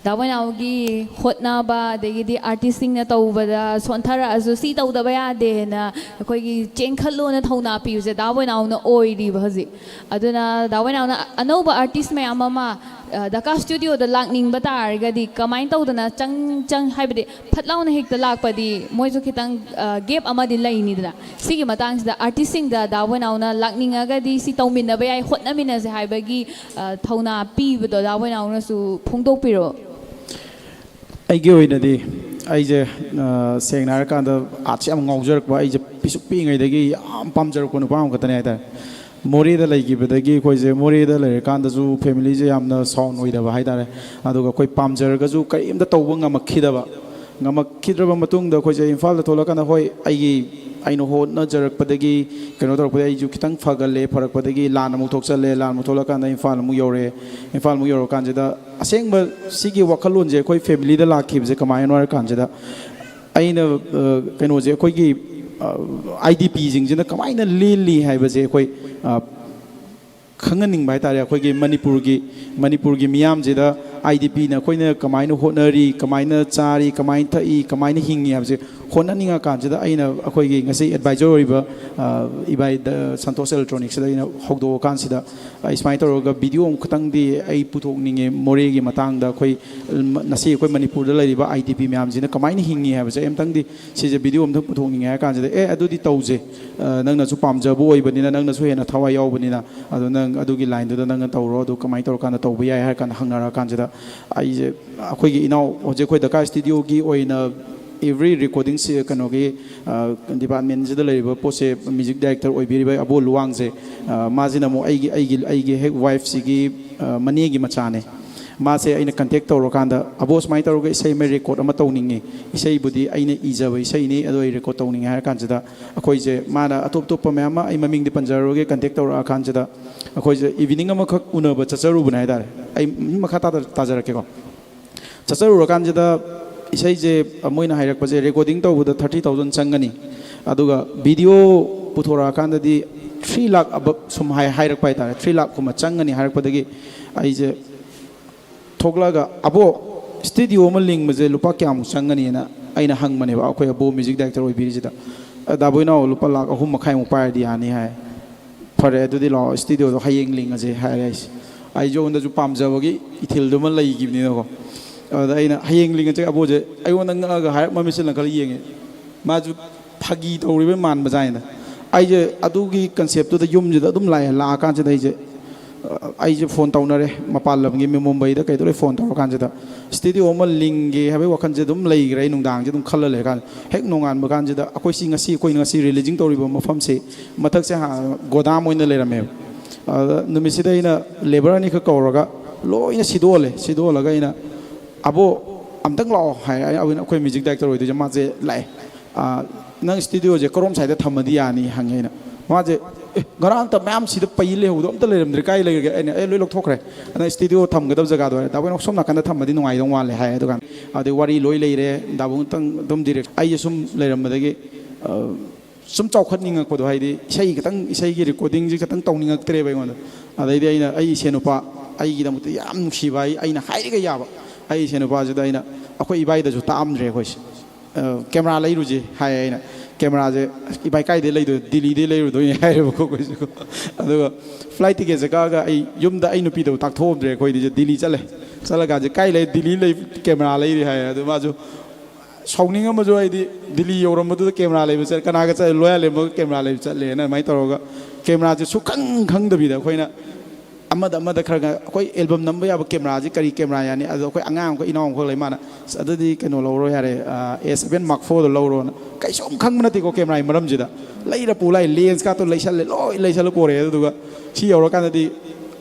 ꯗꯥ ꯕꯣꯏꯅꯥꯎꯒꯤ ꯍꯣꯠꯅꯕ, ꯑꯗꯒꯤꯗꯤ ꯑꯥꯔꯇꯤꯁꯁꯤꯡꯅ ꯇꯧꯕꯗ ꯁꯣꯟꯊꯔꯛꯑꯁꯨ ꯁꯤ ꯇꯧꯗꯕ ꯌꯥꯗꯦꯅ ꯑꯩꯈꯣꯏꯒꯤ ꯆꯦꯟꯈꯠꯂꯣꯅ ꯊꯧꯅꯥ ꯄꯤꯕꯁꯦ ꯗꯥ ꯕꯣꯏꯅꯥꯎꯅ ꯑꯣꯏꯔꯤꯕ ꯍꯧꯖꯤꯛ꯫ ꯑꯗꯨꯅ ꯗꯥ ꯕꯣꯏꯅꯥꯎꯅ ꯑꯅꯧꯕ ꯑꯥꯔꯇꯤꯁ ꯃꯌꯥꯝ ꯑꯃ ꯑ, ꯗꯀꯥ ꯁ꯭ꯇꯨꯗꯤꯑꯣꯗ ꯂꯥꯛꯅꯤꯡꯕ ꯇꯥꯔꯒꯗꯤ ꯀꯃꯥꯏꯅ ꯇꯧꯗꯅ ꯆꯪ ꯆꯪ ꯍꯥꯏꯕꯗꯤ ꯐꯠ ꯂꯥꯎꯅ ꯍꯦꯛꯇ ꯂꯥꯛꯄꯗꯤ ꯃꯣꯏꯁꯨ ꯈꯤꯇꯪ, ꯑ, ꯒꯦꯞ ꯑꯃꯗꯤ ꯂꯩꯅꯤꯗꯅ꯫ ꯁꯤꯒꯤ ꯃꯇꯥꯡꯁꯤꯗ ꯑꯥꯔꯇꯤꯁꯁꯤꯡꯗ ꯗꯥ ꯕꯣꯏꯅꯥꯎꯅ ꯂꯥꯛꯅꯤꯡꯉꯒꯗꯤ ꯁꯤ ꯇꯧꯃꯤꯟꯅꯕ ꯌꯥꯏ, ꯍꯣꯠꯅꯃꯤꯟꯅꯁꯦ ꯍꯥꯏꯕꯒꯤ, ꯑ, ꯊꯧꯅꯥ ꯄꯤꯕꯗꯣ ꯗꯥ ꯕꯣꯏꯅꯥꯎꯅꯁꯨ ꯐꯣꯡꯗꯣꯛꯄꯤꯔꯛꯑꯣ꯫ ꯑꯩꯒꯤ ꯑꯣꯏꯅꯗꯤ ꯑꯩꯁꯦ, ꯑ, ꯁꯦꯡꯅ ꯍꯥꯏꯔꯀꯥꯟꯗ ꯑꯥꯔꯠꯁꯦ ꯌꯥꯝ ꯉꯥꯎꯖꯔꯛꯄ, ꯑꯩꯁꯦ ꯄꯤꯁꯨꯛ ꯄꯤꯛꯏꯉꯩꯗꯒꯤ ꯌꯥꯝ ꯄꯥꯝꯖꯔꯛꯄ ꯅꯨꯄꯥ ꯑꯃꯈꯛꯇꯅꯦ ꯍꯥꯏꯇꯥꯔꯦ꯫ ꯃꯣꯔꯦꯗ ꯂꯩꯈꯤꯕꯗꯒꯤ ꯑꯩꯈꯣꯏꯁꯦ, ꯃꯣꯔꯦꯗ ꯂꯩꯔꯀꯥꯟꯗꯁꯨ ꯐꯦꯃꯤꯂꯤꯁꯦ ꯌꯥꯝꯅ ꯁꯥꯎꯟ ꯑꯣꯏꯗꯕ ꯍꯥꯏꯇꯥꯔꯦ꯫ ꯑꯗꯨꯒ ꯑꯩꯈꯣꯏ ꯄꯥꯝꯖꯔꯒꯁꯨ ꯀꯔꯤꯝꯇ ꯇꯧꯕ ꯉꯝꯃꯛꯈꯤꯗꯕ꯫ ꯉꯝꯃꯛꯈꯤꯗ꯭ꯔꯕ ꯃꯇꯨꯡꯗ ꯑꯩꯈꯣꯏꯁꯦ ꯏꯝꯐꯥꯜꯗ ꯊꯣꯛꯂꯛꯀꯥꯟꯗ, ꯍꯣꯏ, ꯑꯩꯒꯤ, ꯑꯩꯅ ꯍꯣꯠꯅꯖꯔꯛꯄꯗꯒꯤ ꯀꯩꯅꯣ ꯇꯧꯔꯛꯄꯗꯒꯤ ꯑꯩꯁꯨ ꯈꯤꯇꯪ ꯐꯒꯠꯂꯦ, ꯐꯔꯛꯄꯗꯒꯤ ꯂꯥꯟ ꯑꯃꯨꯛ ꯊꯣꯛꯆꯜꯂꯦ, ꯂꯥꯟ ꯑꯃꯨꯛ ꯊꯣꯛꯂꯛꯀꯥꯟꯗ ꯏꯝꯐꯥꯜ ꯑꯃꯨꯛ ꯌꯧꯔꯛꯑꯦ꯫ ꯏꯝꯐꯥꯜ ꯑꯃꯨꯛ ꯌꯧꯔꯀꯥꯟꯁꯤꯗ ꯑꯁꯦꯡꯕ ꯁꯤꯒꯤ ꯋꯥꯈꯜꯂꯣꯟꯁꯦ ꯑꯩꯈꯣꯏ ꯐꯦꯃꯤꯂꯤꯗ ꯂꯥꯛꯈꯤꯕꯁꯦ ꯀꯃꯥꯏꯅꯣ ꯍꯥꯏꯔꯀꯥꯟꯁꯤꯗ, ꯑꯩꯅ, ꯑ, ꯀꯩꯅꯣꯁꯦ, ꯑꯩꯈꯣꯏꯒꯤ, ꯑ, ꯑꯥꯏ ꯗꯤ ꯄꯤꯁꯤꯡꯁꯤꯅ ꯀꯃꯥꯏꯅ ꯂꯦꯜꯂꯤ ꯍꯥꯏꯕꯁꯦ ꯑꯩꯈꯣꯏ, ꯑ, ꯈꯪꯍꯟꯅꯤꯡꯕ ꯍꯥꯏꯇꯥꯔꯦ꯫ ꯑꯩꯈꯣꯏꯒꯤ ꯃꯅꯤꯄꯨꯔꯒꯤ, ꯃꯅꯤꯄꯨꯔꯒꯤ ꯃꯤꯌꯥꯝꯁꯤꯗ ꯑꯥꯏ ꯗꯤ ꯄꯤꯅ ꯑꯩꯈꯣꯏꯅ ꯀꯃꯥꯏꯅ ꯍꯣꯠꯅꯔꯤ, ꯀꯃꯥꯏꯅ ꯆꯥꯔꯤ, ꯀꯃꯥꯏꯅ ꯊꯛꯏ, ꯀꯃꯥꯏꯅ ꯍꯤꯡꯉꯤ ꯍꯥꯏꯕꯁꯦ ꯍꯣꯠꯅꯅꯤꯡꯉꯀꯥꯟꯁꯤꯗ ꯑꯩꯅ ꯑꯩꯈꯣꯏꯒꯤ ꯉꯁꯤ ꯑꯦꯗꯚꯥꯏꯖꯔ ꯑꯣꯏꯔꯤꯕ, ꯑ, ꯏꯕꯥꯏ ꯗ-, ꯁꯟꯇꯣꯁ ꯑꯦꯂꯦꯛꯇ꯭ꯔꯣꯅꯤꯛꯁꯤꯗ ꯑꯩꯅ ꯍꯧꯗꯣꯛꯑꯀꯥꯟꯁꯤꯗ, ꯑꯩ ꯁꯨꯃꯥꯏꯅ ꯇꯧꯔꯒ ꯚꯤꯗꯤꯑꯣ ꯑꯃꯈꯛꯇꯪꯗꯤ ꯑꯩ ꯄꯨꯊꯣꯛꯅꯤꯡꯉꯦ ꯃꯣꯔꯦꯒꯤ ꯃꯇꯥꯡꯗ, ꯑꯩꯈꯣꯏ ꯉꯁꯤ ꯑꯩꯈꯣꯏ ꯃꯅꯤꯄꯨꯔꯗ ꯂꯩꯔꯤꯕ ꯑꯥꯏ ꯗꯤ ꯄꯤ ꯃꯌꯥꯝꯁꯤꯅ ꯀꯃꯥꯏꯅ ꯍꯤꯡꯉꯤ ꯍꯥꯏꯕꯁꯦ ꯑꯩ ꯑꯝꯇꯪꯗꯤ ꯁꯤꯁꯦ ꯚꯤꯗꯤꯑꯣ ꯑꯝꯇꯪ ꯄꯨꯊꯣꯛꯅꯤꯡꯉꯦ ꯍꯥꯏꯔ ꯀꯥꯟꯁꯤꯗ, "ꯑꯦ, ꯑꯗꯨꯗꯤ ꯇꯧꯁꯦ, ꯑ, ꯅꯪꯅꯁꯨ ꯄꯥꯝꯖꯕ ꯑꯣꯏꯕꯅꯤꯅ, ꯅꯪꯅꯁꯨ ꯍꯦꯟꯅ ꯊꯋꯥꯏ ꯌꯥꯎꯕꯅꯤꯅ, ꯑꯗꯣ ꯅꯪ ꯑꯗꯨꯒꯤ ꯂꯥꯏꯟꯗꯨꯗ ꯅꯪꯅ ꯇꯧꯔꯣ, ꯑꯗꯨ ꯀꯃꯥꯏꯅ ꯇꯧꯔꯀꯥꯟꯗ ꯇꯧꯕ ꯌꯥꯏ?" ꯍꯥꯏꯔ ꯀꯥꯟꯗ ꯍꯪꯅꯔꯀꯥꯟꯁꯤꯗ ꯑꯩꯁꯦ, ꯑꯩꯈꯣꯏꯒꯤ ꯏꯅꯥꯎ ꯍꯧꯖꯤꯛ ꯑꯩꯈꯣꯏ ꯗꯀꯥ ꯁ꯭ꯇꯨꯗꯤꯑꯣꯒꯤ ꯑꯣꯏꯅ every recording ꯁꯤ ꯀꯩꯅꯣꯒꯤ, ꯑ, ꯗꯤꯄꯥꯔꯠꯃꯦꯟꯁꯤꯗ ꯂꯩꯔꯤꯕ ꯄꯣꯠꯁꯦ, ꯃ꯭ꯌꯨꯖꯤꯛ ꯗꯥꯏꯔꯦꯛꯇꯔ ꯑꯣꯏꯕꯤꯔꯤꯕ ꯑꯕꯣ ꯂꯨꯋꯥꯡꯁꯦ, ꯑ, ꯃꯥꯁꯤꯅ ꯑꯃꯨꯛ ꯑꯩꯒꯤ, ꯑꯩꯒꯤ, ꯑꯩꯒꯤ ꯍꯦꯛ ꯋꯥꯏꯐꯁꯤꯒꯤ, ꯑ, ꯃꯅꯦꯒꯤ ꯃꯆꯥꯅꯦ꯫ ꯃꯥꯁꯦ ꯑꯩꯅ ꯀꯟꯇꯦꯛ ꯇꯧꯔꯀꯥꯟꯗ, "ꯑꯕꯣ, ꯁꯨꯃꯥꯏꯅ ꯇꯧꯔꯒ ꯏꯁꯩ ꯑꯃ ꯔꯦꯀꯣꯔꯠ ꯑꯃ ꯇꯧꯅꯤꯡꯉꯤ, ꯏꯁꯩꯕꯨꯗꯤ ꯑꯩꯅ ꯏꯖꯕ ꯏꯁꯩꯅꯤ, ꯑꯗꯣ ꯑꯩ ꯔꯦꯀꯣꯔꯠ ꯇꯧꯅꯤꯡꯉꯦ" ꯍꯥꯏꯔ ꯀꯥꯟꯁꯤꯗ, ꯑꯩꯈꯣꯏꯁꯦ, ꯃꯥꯅ ꯑꯇꯣꯞ ꯑꯇꯣꯞꯄ ꯃꯌꯥꯝ ꯑꯃ, ꯑꯩ ꯃꯃꯤꯡꯗꯤ ꯄꯟꯖꯔꯔꯣꯏꯒꯦ, ꯀꯟꯇꯦꯛ ꯇꯧꯔꯛꯑꯀꯥꯟꯁꯤꯗ ꯑꯩꯈꯣꯏꯁꯦ ꯏꯚꯤꯅꯤꯡ ꯑꯃꯈꯛ ꯎꯅꯕ ꯆꯠꯆꯔꯨꯕꯅꯦ ꯍꯥꯏ ꯇꯥꯔꯦ꯫ ꯑꯩ ꯃꯈꯥ ꯇꯥꯗ ꯇꯥꯖꯔꯛꯀꯦꯀꯣ꯫ ꯆꯠꯆꯔꯨꯔꯀꯥꯟꯁꯤꯗ ꯏꯁꯩꯁꯦ ꯃꯣꯏꯅ ꯍꯥꯏꯔꯛꯄꯁꯦ ꯔꯦꯀꯣꯔꯗꯤꯡ ꯇꯧꯕꯗ ꯊꯥꯔꯇꯤ ꯊꯥꯎꯖꯟ ꯆꯪꯒꯅꯤ, ꯑꯗꯨꯒ ꯚꯤꯗꯤꯑꯣ ꯄꯨꯊꯣꯔꯛꯑꯀꯥꯟꯗꯗꯤ ꯊ꯭ꯔꯤ ꯂꯥꯛ ꯑꯕꯞ ꯁꯨꯝ ꯍꯥꯏ-, ꯍꯥꯏꯔꯛꯄ ꯍꯥꯏ ꯇꯥꯔꯦ, ꯊ꯭ꯔꯤ ꯂꯥꯛꯀꯨꯝꯕ ꯆꯪꯒꯅꯤ ꯍꯥꯏꯔꯛꯄꯗꯒꯤ ꯑꯩꯁꯦ ꯊꯣꯛꯂꯛꯑꯒ, "ꯑꯕꯣ, ꯁ꯭ꯇꯨꯗꯤꯑꯣ ꯑꯃ ꯂꯤꯡꯕꯁꯦ ꯂꯨꯄꯥ ꯀꯌꯥꯃꯨꯛ ꯆꯪꯒꯅꯤꯅ?" ꯑꯩꯅ ꯍꯪꯕꯅꯦꯕ ꯑꯩꯈꯣꯏ ꯑꯕꯣ ꯃ꯭ꯌꯨꯖꯤꯛ ꯗꯥꯏꯔꯦꯛꯇꯔ ꯑꯣꯏꯕꯤꯔꯤꯁꯤꯗ꯫ "ꯑ, ꯗꯥ ꯕꯣꯏꯅꯥꯎ, ꯂꯨꯄꯥ ꯂꯥꯛ ꯑꯍꯨꯝ ꯃꯈꯥꯏꯃꯨꯛ ꯄꯥꯏꯔꯗꯤ ꯌꯥꯅꯤ" ꯍꯥꯏ꯫ "ꯐꯔꯦ, ꯑꯗꯨꯗꯤ ꯂꯥꯛꯑꯣ, ꯁ꯭ꯇꯨꯗꯤꯑꯣꯗꯣ ꯍꯌꯦꯡ ꯂꯤꯡꯉꯁꯦ" ꯍꯥꯏꯔꯦ ꯑꯩꯁꯦ꯫ ꯑꯩꯁꯨ ꯑꯩꯉꯣꯟꯗꯁꯨ ꯄꯥꯝꯖꯕꯒꯤ ꯏꯊꯤꯜꯗꯨꯃ ꯂꯩꯈꯤꯕꯅꯤꯅꯀꯣ꯫ ꯑꯗꯨꯗ ꯑꯩꯅ, "ꯍꯌꯦꯡ ꯂꯤꯡꯉꯁꯦ" ꯑꯕꯣꯁꯦ ꯑꯩꯉꯣꯟꯗ ꯉꯛꯑꯒ ꯍꯥꯏꯔꯞ ꯃꯃꯤꯠꯁꯤꯜꯂ ꯈꯔ ꯌꯦꯡꯉꯦ꯫ ꯃꯥꯁꯨ ꯐꯥꯒꯤ ꯇꯧꯔꯤꯕ ꯃꯥꯟꯕꯖꯥꯠꯅꯤꯗ꯫ ꯑꯩꯁꯦ ꯑꯗꯨꯒꯤ ꯀꯟꯁꯦꯞꯇꯨꯗ ꯌꯨꯝꯁꯤꯗ ꯑꯗꯨꯝ ꯂꯥꯛꯑꯦ꯫ ꯂꯥꯛꯑꯀꯥꯟꯁꯤꯗ ꯑꯩꯁꯦ, ꯑ, ꯑꯩꯁꯦ ꯐꯣꯟ ꯇꯧꯅꯔꯦ, ꯃꯄꯥꯟ ꯂꯝꯒꯤ ꯃꯤ, ꯃꯨꯝꯕꯩꯗ ꯀꯩꯗ ꯂꯣꯏ ꯐꯣꯟ ꯇꯧꯔꯀꯥꯟꯁꯤꯗ ꯁ꯭ꯇꯨꯗꯤꯑꯣ ꯑꯃ ꯂꯤꯡꯒꯦ ꯍꯥꯏꯕꯒꯤ ꯋꯥꯈꯜꯁꯦ ꯑꯗꯨꯝ ꯂꯩꯈ꯭ꯔꯦ꯫ ꯑꯩ ꯅꯨꯡꯗꯥꯡꯁꯦ ꯑꯗꯨꯝ ꯈꯜꯂ ꯂꯩꯔꯀꯥꯟꯗ ꯍꯦꯛ ꯅꯣꯡꯉꯥꯟꯕ ꯀꯥꯟꯁꯤꯗ ꯑꯩꯈꯣꯏ ꯁꯤ ꯉꯁꯤ, ꯑꯩꯈꯣꯏꯅ ꯉꯁꯤ ꯔꯤꯂꯤꯖꯤꯡ ꯇꯧꯔꯤꯕ ꯃꯐꯝꯁꯦ ꯃꯊꯛꯁꯦ ꯍꯥꯟꯅ ꯒꯣꯗꯥꯝ ꯑꯣꯏꯅ ꯂꯩꯔꯝꯃꯦꯕ꯫ ꯑꯗ ꯅꯨꯃꯤꯠꯁꯤꯗ ꯑꯩꯅ ꯂꯦꯕꯔ ꯑꯅꯤꯈꯛ ꯀꯧꯔꯒ ꯂꯣꯏꯅ ꯁꯤꯗꯣꯛꯍꯜꯂꯦ꯫ ꯁꯤꯗꯣꯛꯍꯜꯂꯒ ꯑꯩꯅ, "ꯑꯕꯣ, ꯑꯝꯇꯪ ꯂꯥꯛꯑꯣ" ꯍꯥꯏ꯫ ꯑꯩ, ꯑꯩꯈꯣꯏ ꯃ꯭ꯌꯨꯖꯤꯛ ꯗꯥꯏꯔꯦꯛꯇꯔ ꯑꯣꯏꯗꯣꯏꯁꯦ, ꯃꯥꯁꯦ ꯂꯥꯛꯑꯦ꯫ "ꯑꯥ, ꯅꯪ ꯁ꯭ꯇꯨꯗꯤꯑꯣꯁꯦ ꯀꯔꯣꯝ ꯁꯥꯏꯗ ꯊꯝꯃꯗꯤ ꯌꯥꯅꯤ?" ꯍꯪꯉꯦ ꯑꯩꯅ꯫ ꯃꯥꯁꯦ, "ꯑꯦ, ꯉꯔꯥꯡꯇ ꯃꯌꯥꯝ ꯁꯤꯗ ꯄꯩ ꯂꯩꯍꯧꯕꯗꯣ ꯑꯝꯇ ꯂꯩꯔꯝꯗ꯭ꯔꯦ, ꯀꯥꯏ ꯂꯩꯔꯒꯦ?" ꯑꯩꯅ, "ꯑꯦ, ꯂꯣꯏ ꯂꯧꯊꯣꯛꯈ꯭ꯔꯦ꯫ ꯅꯪ ꯁ꯭ꯇꯨꯗꯤꯑꯣ ꯊꯝꯒꯗꯕ ꯖꯒꯥꯗꯣ" ꯍꯥꯏꯔꯦ꯫ "ꯗꯥ ꯕꯣꯏꯅꯥꯎ, ꯁꯣꯝ ꯅꯥꯀꯟꯗ ꯊꯝꯃꯗꯤ ꯅꯨꯡꯉꯥꯏꯗꯧ ꯃꯥꯜꯂꯦ" ꯍꯥꯏ꯫ ꯑꯗꯨꯀꯥꯟꯗ ꯑꯗꯩ ꯋꯥꯔꯤ ꯂꯣꯏ ꯂꯩꯔꯦ꯫ ꯗꯥꯕꯨꯡꯇꯪ ꯑꯗꯨꯝ ꯗꯤꯔꯦꯛ ꯑꯩꯁꯦ ꯁꯨꯝ ꯂꯩꯔꯝꯕꯗꯒꯤ, ꯑ, ꯁꯨꯝ ꯆꯥꯎꯈꯠꯅꯤꯡꯉꯛꯄꯗꯣ, ꯍꯥꯏꯗꯤ ꯏꯁꯩ ꯈꯤꯇꯪ, ꯏꯁꯩꯒꯤ ꯔꯦꯀꯣꯔꯗꯤꯡꯁꯦ ꯈꯤꯇꯪ ꯇꯧꯅꯤꯡꯉꯛꯇ꯭ꯔꯦꯕ ꯑꯩꯉꯣꯟꯗ꯫ ꯑꯗꯩꯗꯤ ꯑꯩꯅ ꯑꯩ ꯏꯁꯦꯟ ꯅꯨꯄꯥ ꯑꯩꯒꯤꯗꯃꯛꯇ ꯌꯥꯝ ꯅꯨꯡꯁꯤꯕ ꯑꯩ ꯑꯩꯅ ꯍꯥꯏꯔꯒ ꯌꯥꯕ ꯑꯩ ꯏꯁꯦꯟ ꯅꯨꯄꯥꯁꯤꯗ ꯑꯩꯅ ꯑꯩꯈꯣꯏ ꯏꯕꯥꯏꯗꯁꯨ ꯇꯥꯛꯑꯝꯗ꯭ꯔꯦ ꯑꯩꯈꯣꯏꯁꯦ꯫ "ꯀꯦꯃꯦꯔꯥ ꯂꯩꯔꯨꯁꯦ" ꯍꯥꯏ꯫ ꯑꯩꯅ "ꯀꯦꯃꯦꯔꯥꯁꯦ ꯏꯕꯥꯏ ꯀꯥꯏꯗꯩ ꯂꯩꯗꯣꯏꯅꯣ? ꯗꯤꯜꯂꯤꯗꯩ ꯂꯩꯔꯨꯗꯣꯏꯅꯦ" ꯍꯥꯏꯔꯦꯕꯀꯣ ꯑꯩꯈꯣꯏꯁꯦ꯫ ꯑꯗꯨꯒ ꯐ꯭ꯂꯥꯏꯠ ꯇꯤꯀꯦꯠꯁꯦ ꯀꯛꯑꯒ ꯑꯩ ꯌꯨꯝꯗ ꯑꯩ ꯅꯨꯄꯤꯗꯕꯨ ꯇꯥꯛꯊꯣꯛꯑꯝꯗ꯭ꯔꯦ꯫ ꯑꯩꯈꯣꯏꯗꯤꯁꯦ ꯗꯤꯜꯂꯤ ꯆꯠꯂꯦ꯫ ꯆꯠꯂꯀꯥꯟꯁꯦ "ꯀꯥꯏ ꯂꯩ? ꯗꯤꯜꯂꯤ ꯂꯩ, ꯀꯦꯃꯦꯔꯥ ꯂꯩꯔꯤ" ꯍꯥꯏ꯫ ꯑꯗꯨ ꯃꯥꯁꯨ ꯁꯥꯎꯅꯤꯡꯉꯝꯃꯁꯨ, ꯍꯥꯏꯗꯤ ꯗꯤꯜꯂꯤ ꯌꯧꯔꯝꯕꯗꯨꯗ ꯀꯦꯃꯦꯔꯥ ꯂꯩꯕ ꯆꯠ-, ꯀꯅꯥꯒ ꯆꯠꯂꯦ? ꯂꯣꯌꯥ ꯂꯦꯝꯕꯒ ꯀꯦꯃꯦꯔꯥ ꯂꯩꯕ ꯆꯠꯂꯦꯅ ꯑꯗꯨꯃꯥꯏꯅ ꯇꯧꯔꯒ ꯀꯦꯃꯦꯔꯥꯁꯦ ꯁꯨꯛꯈꯪ ꯈꯪꯗꯕꯤꯗ ꯑꯩꯈꯣꯏꯅ ꯑꯃꯗ ꯑꯃꯗ ꯈꯔ ꯈꯔ ꯑꯩꯈꯣꯏ ꯑꯦꯜꯕꯝ ꯅꯝꯕ ꯌꯥꯕ ꯀꯦꯃꯦꯔꯥꯁꯤ ꯀꯔꯤ ꯀꯦꯃꯦꯔꯥ ꯌꯥꯅꯤ? ꯑꯗꯣ ꯑꯩꯈꯣꯏ ꯑꯉꯥꯡ ꯑꯩꯈꯣꯏ ꯏꯅꯥꯎ ꯑꯃꯈꯛ ꯂꯩ, ꯃꯥꯅ "ꯑꯁ, ꯑꯗꯨꯗꯤ ꯀꯩꯅꯣ ꯂꯧꯔꯣ ꯌꯥꯔꯦ, ꯑꯦ ꯁꯕꯦꯟ ꯃꯥꯔꯛ ꯐꯣꯔꯗꯣ ꯂꯧꯔꯣꯅ"꯫ ꯀꯩꯁꯨꯝ ꯈꯪꯕ ꯅꯠꯇꯦꯀꯣ ꯀꯦꯃꯦꯔꯥꯒꯤ ꯃꯔꯝꯁꯤꯗ꯫ ꯂꯩꯔ ꯄꯨ ꯂꯥꯛꯑꯦ, ꯂꯦꯟꯁ ꯀꯥꯇꯣ ꯂꯩꯁꯜꯂꯦ, ꯂꯣꯏ ꯂꯩꯁꯜꯂ ꯄꯣꯔꯛꯑꯦ꯫ ꯑꯗꯨꯗꯨꯒ ꯁꯤ ꯌꯧꯔꯀꯥꯟꯗꯗꯤ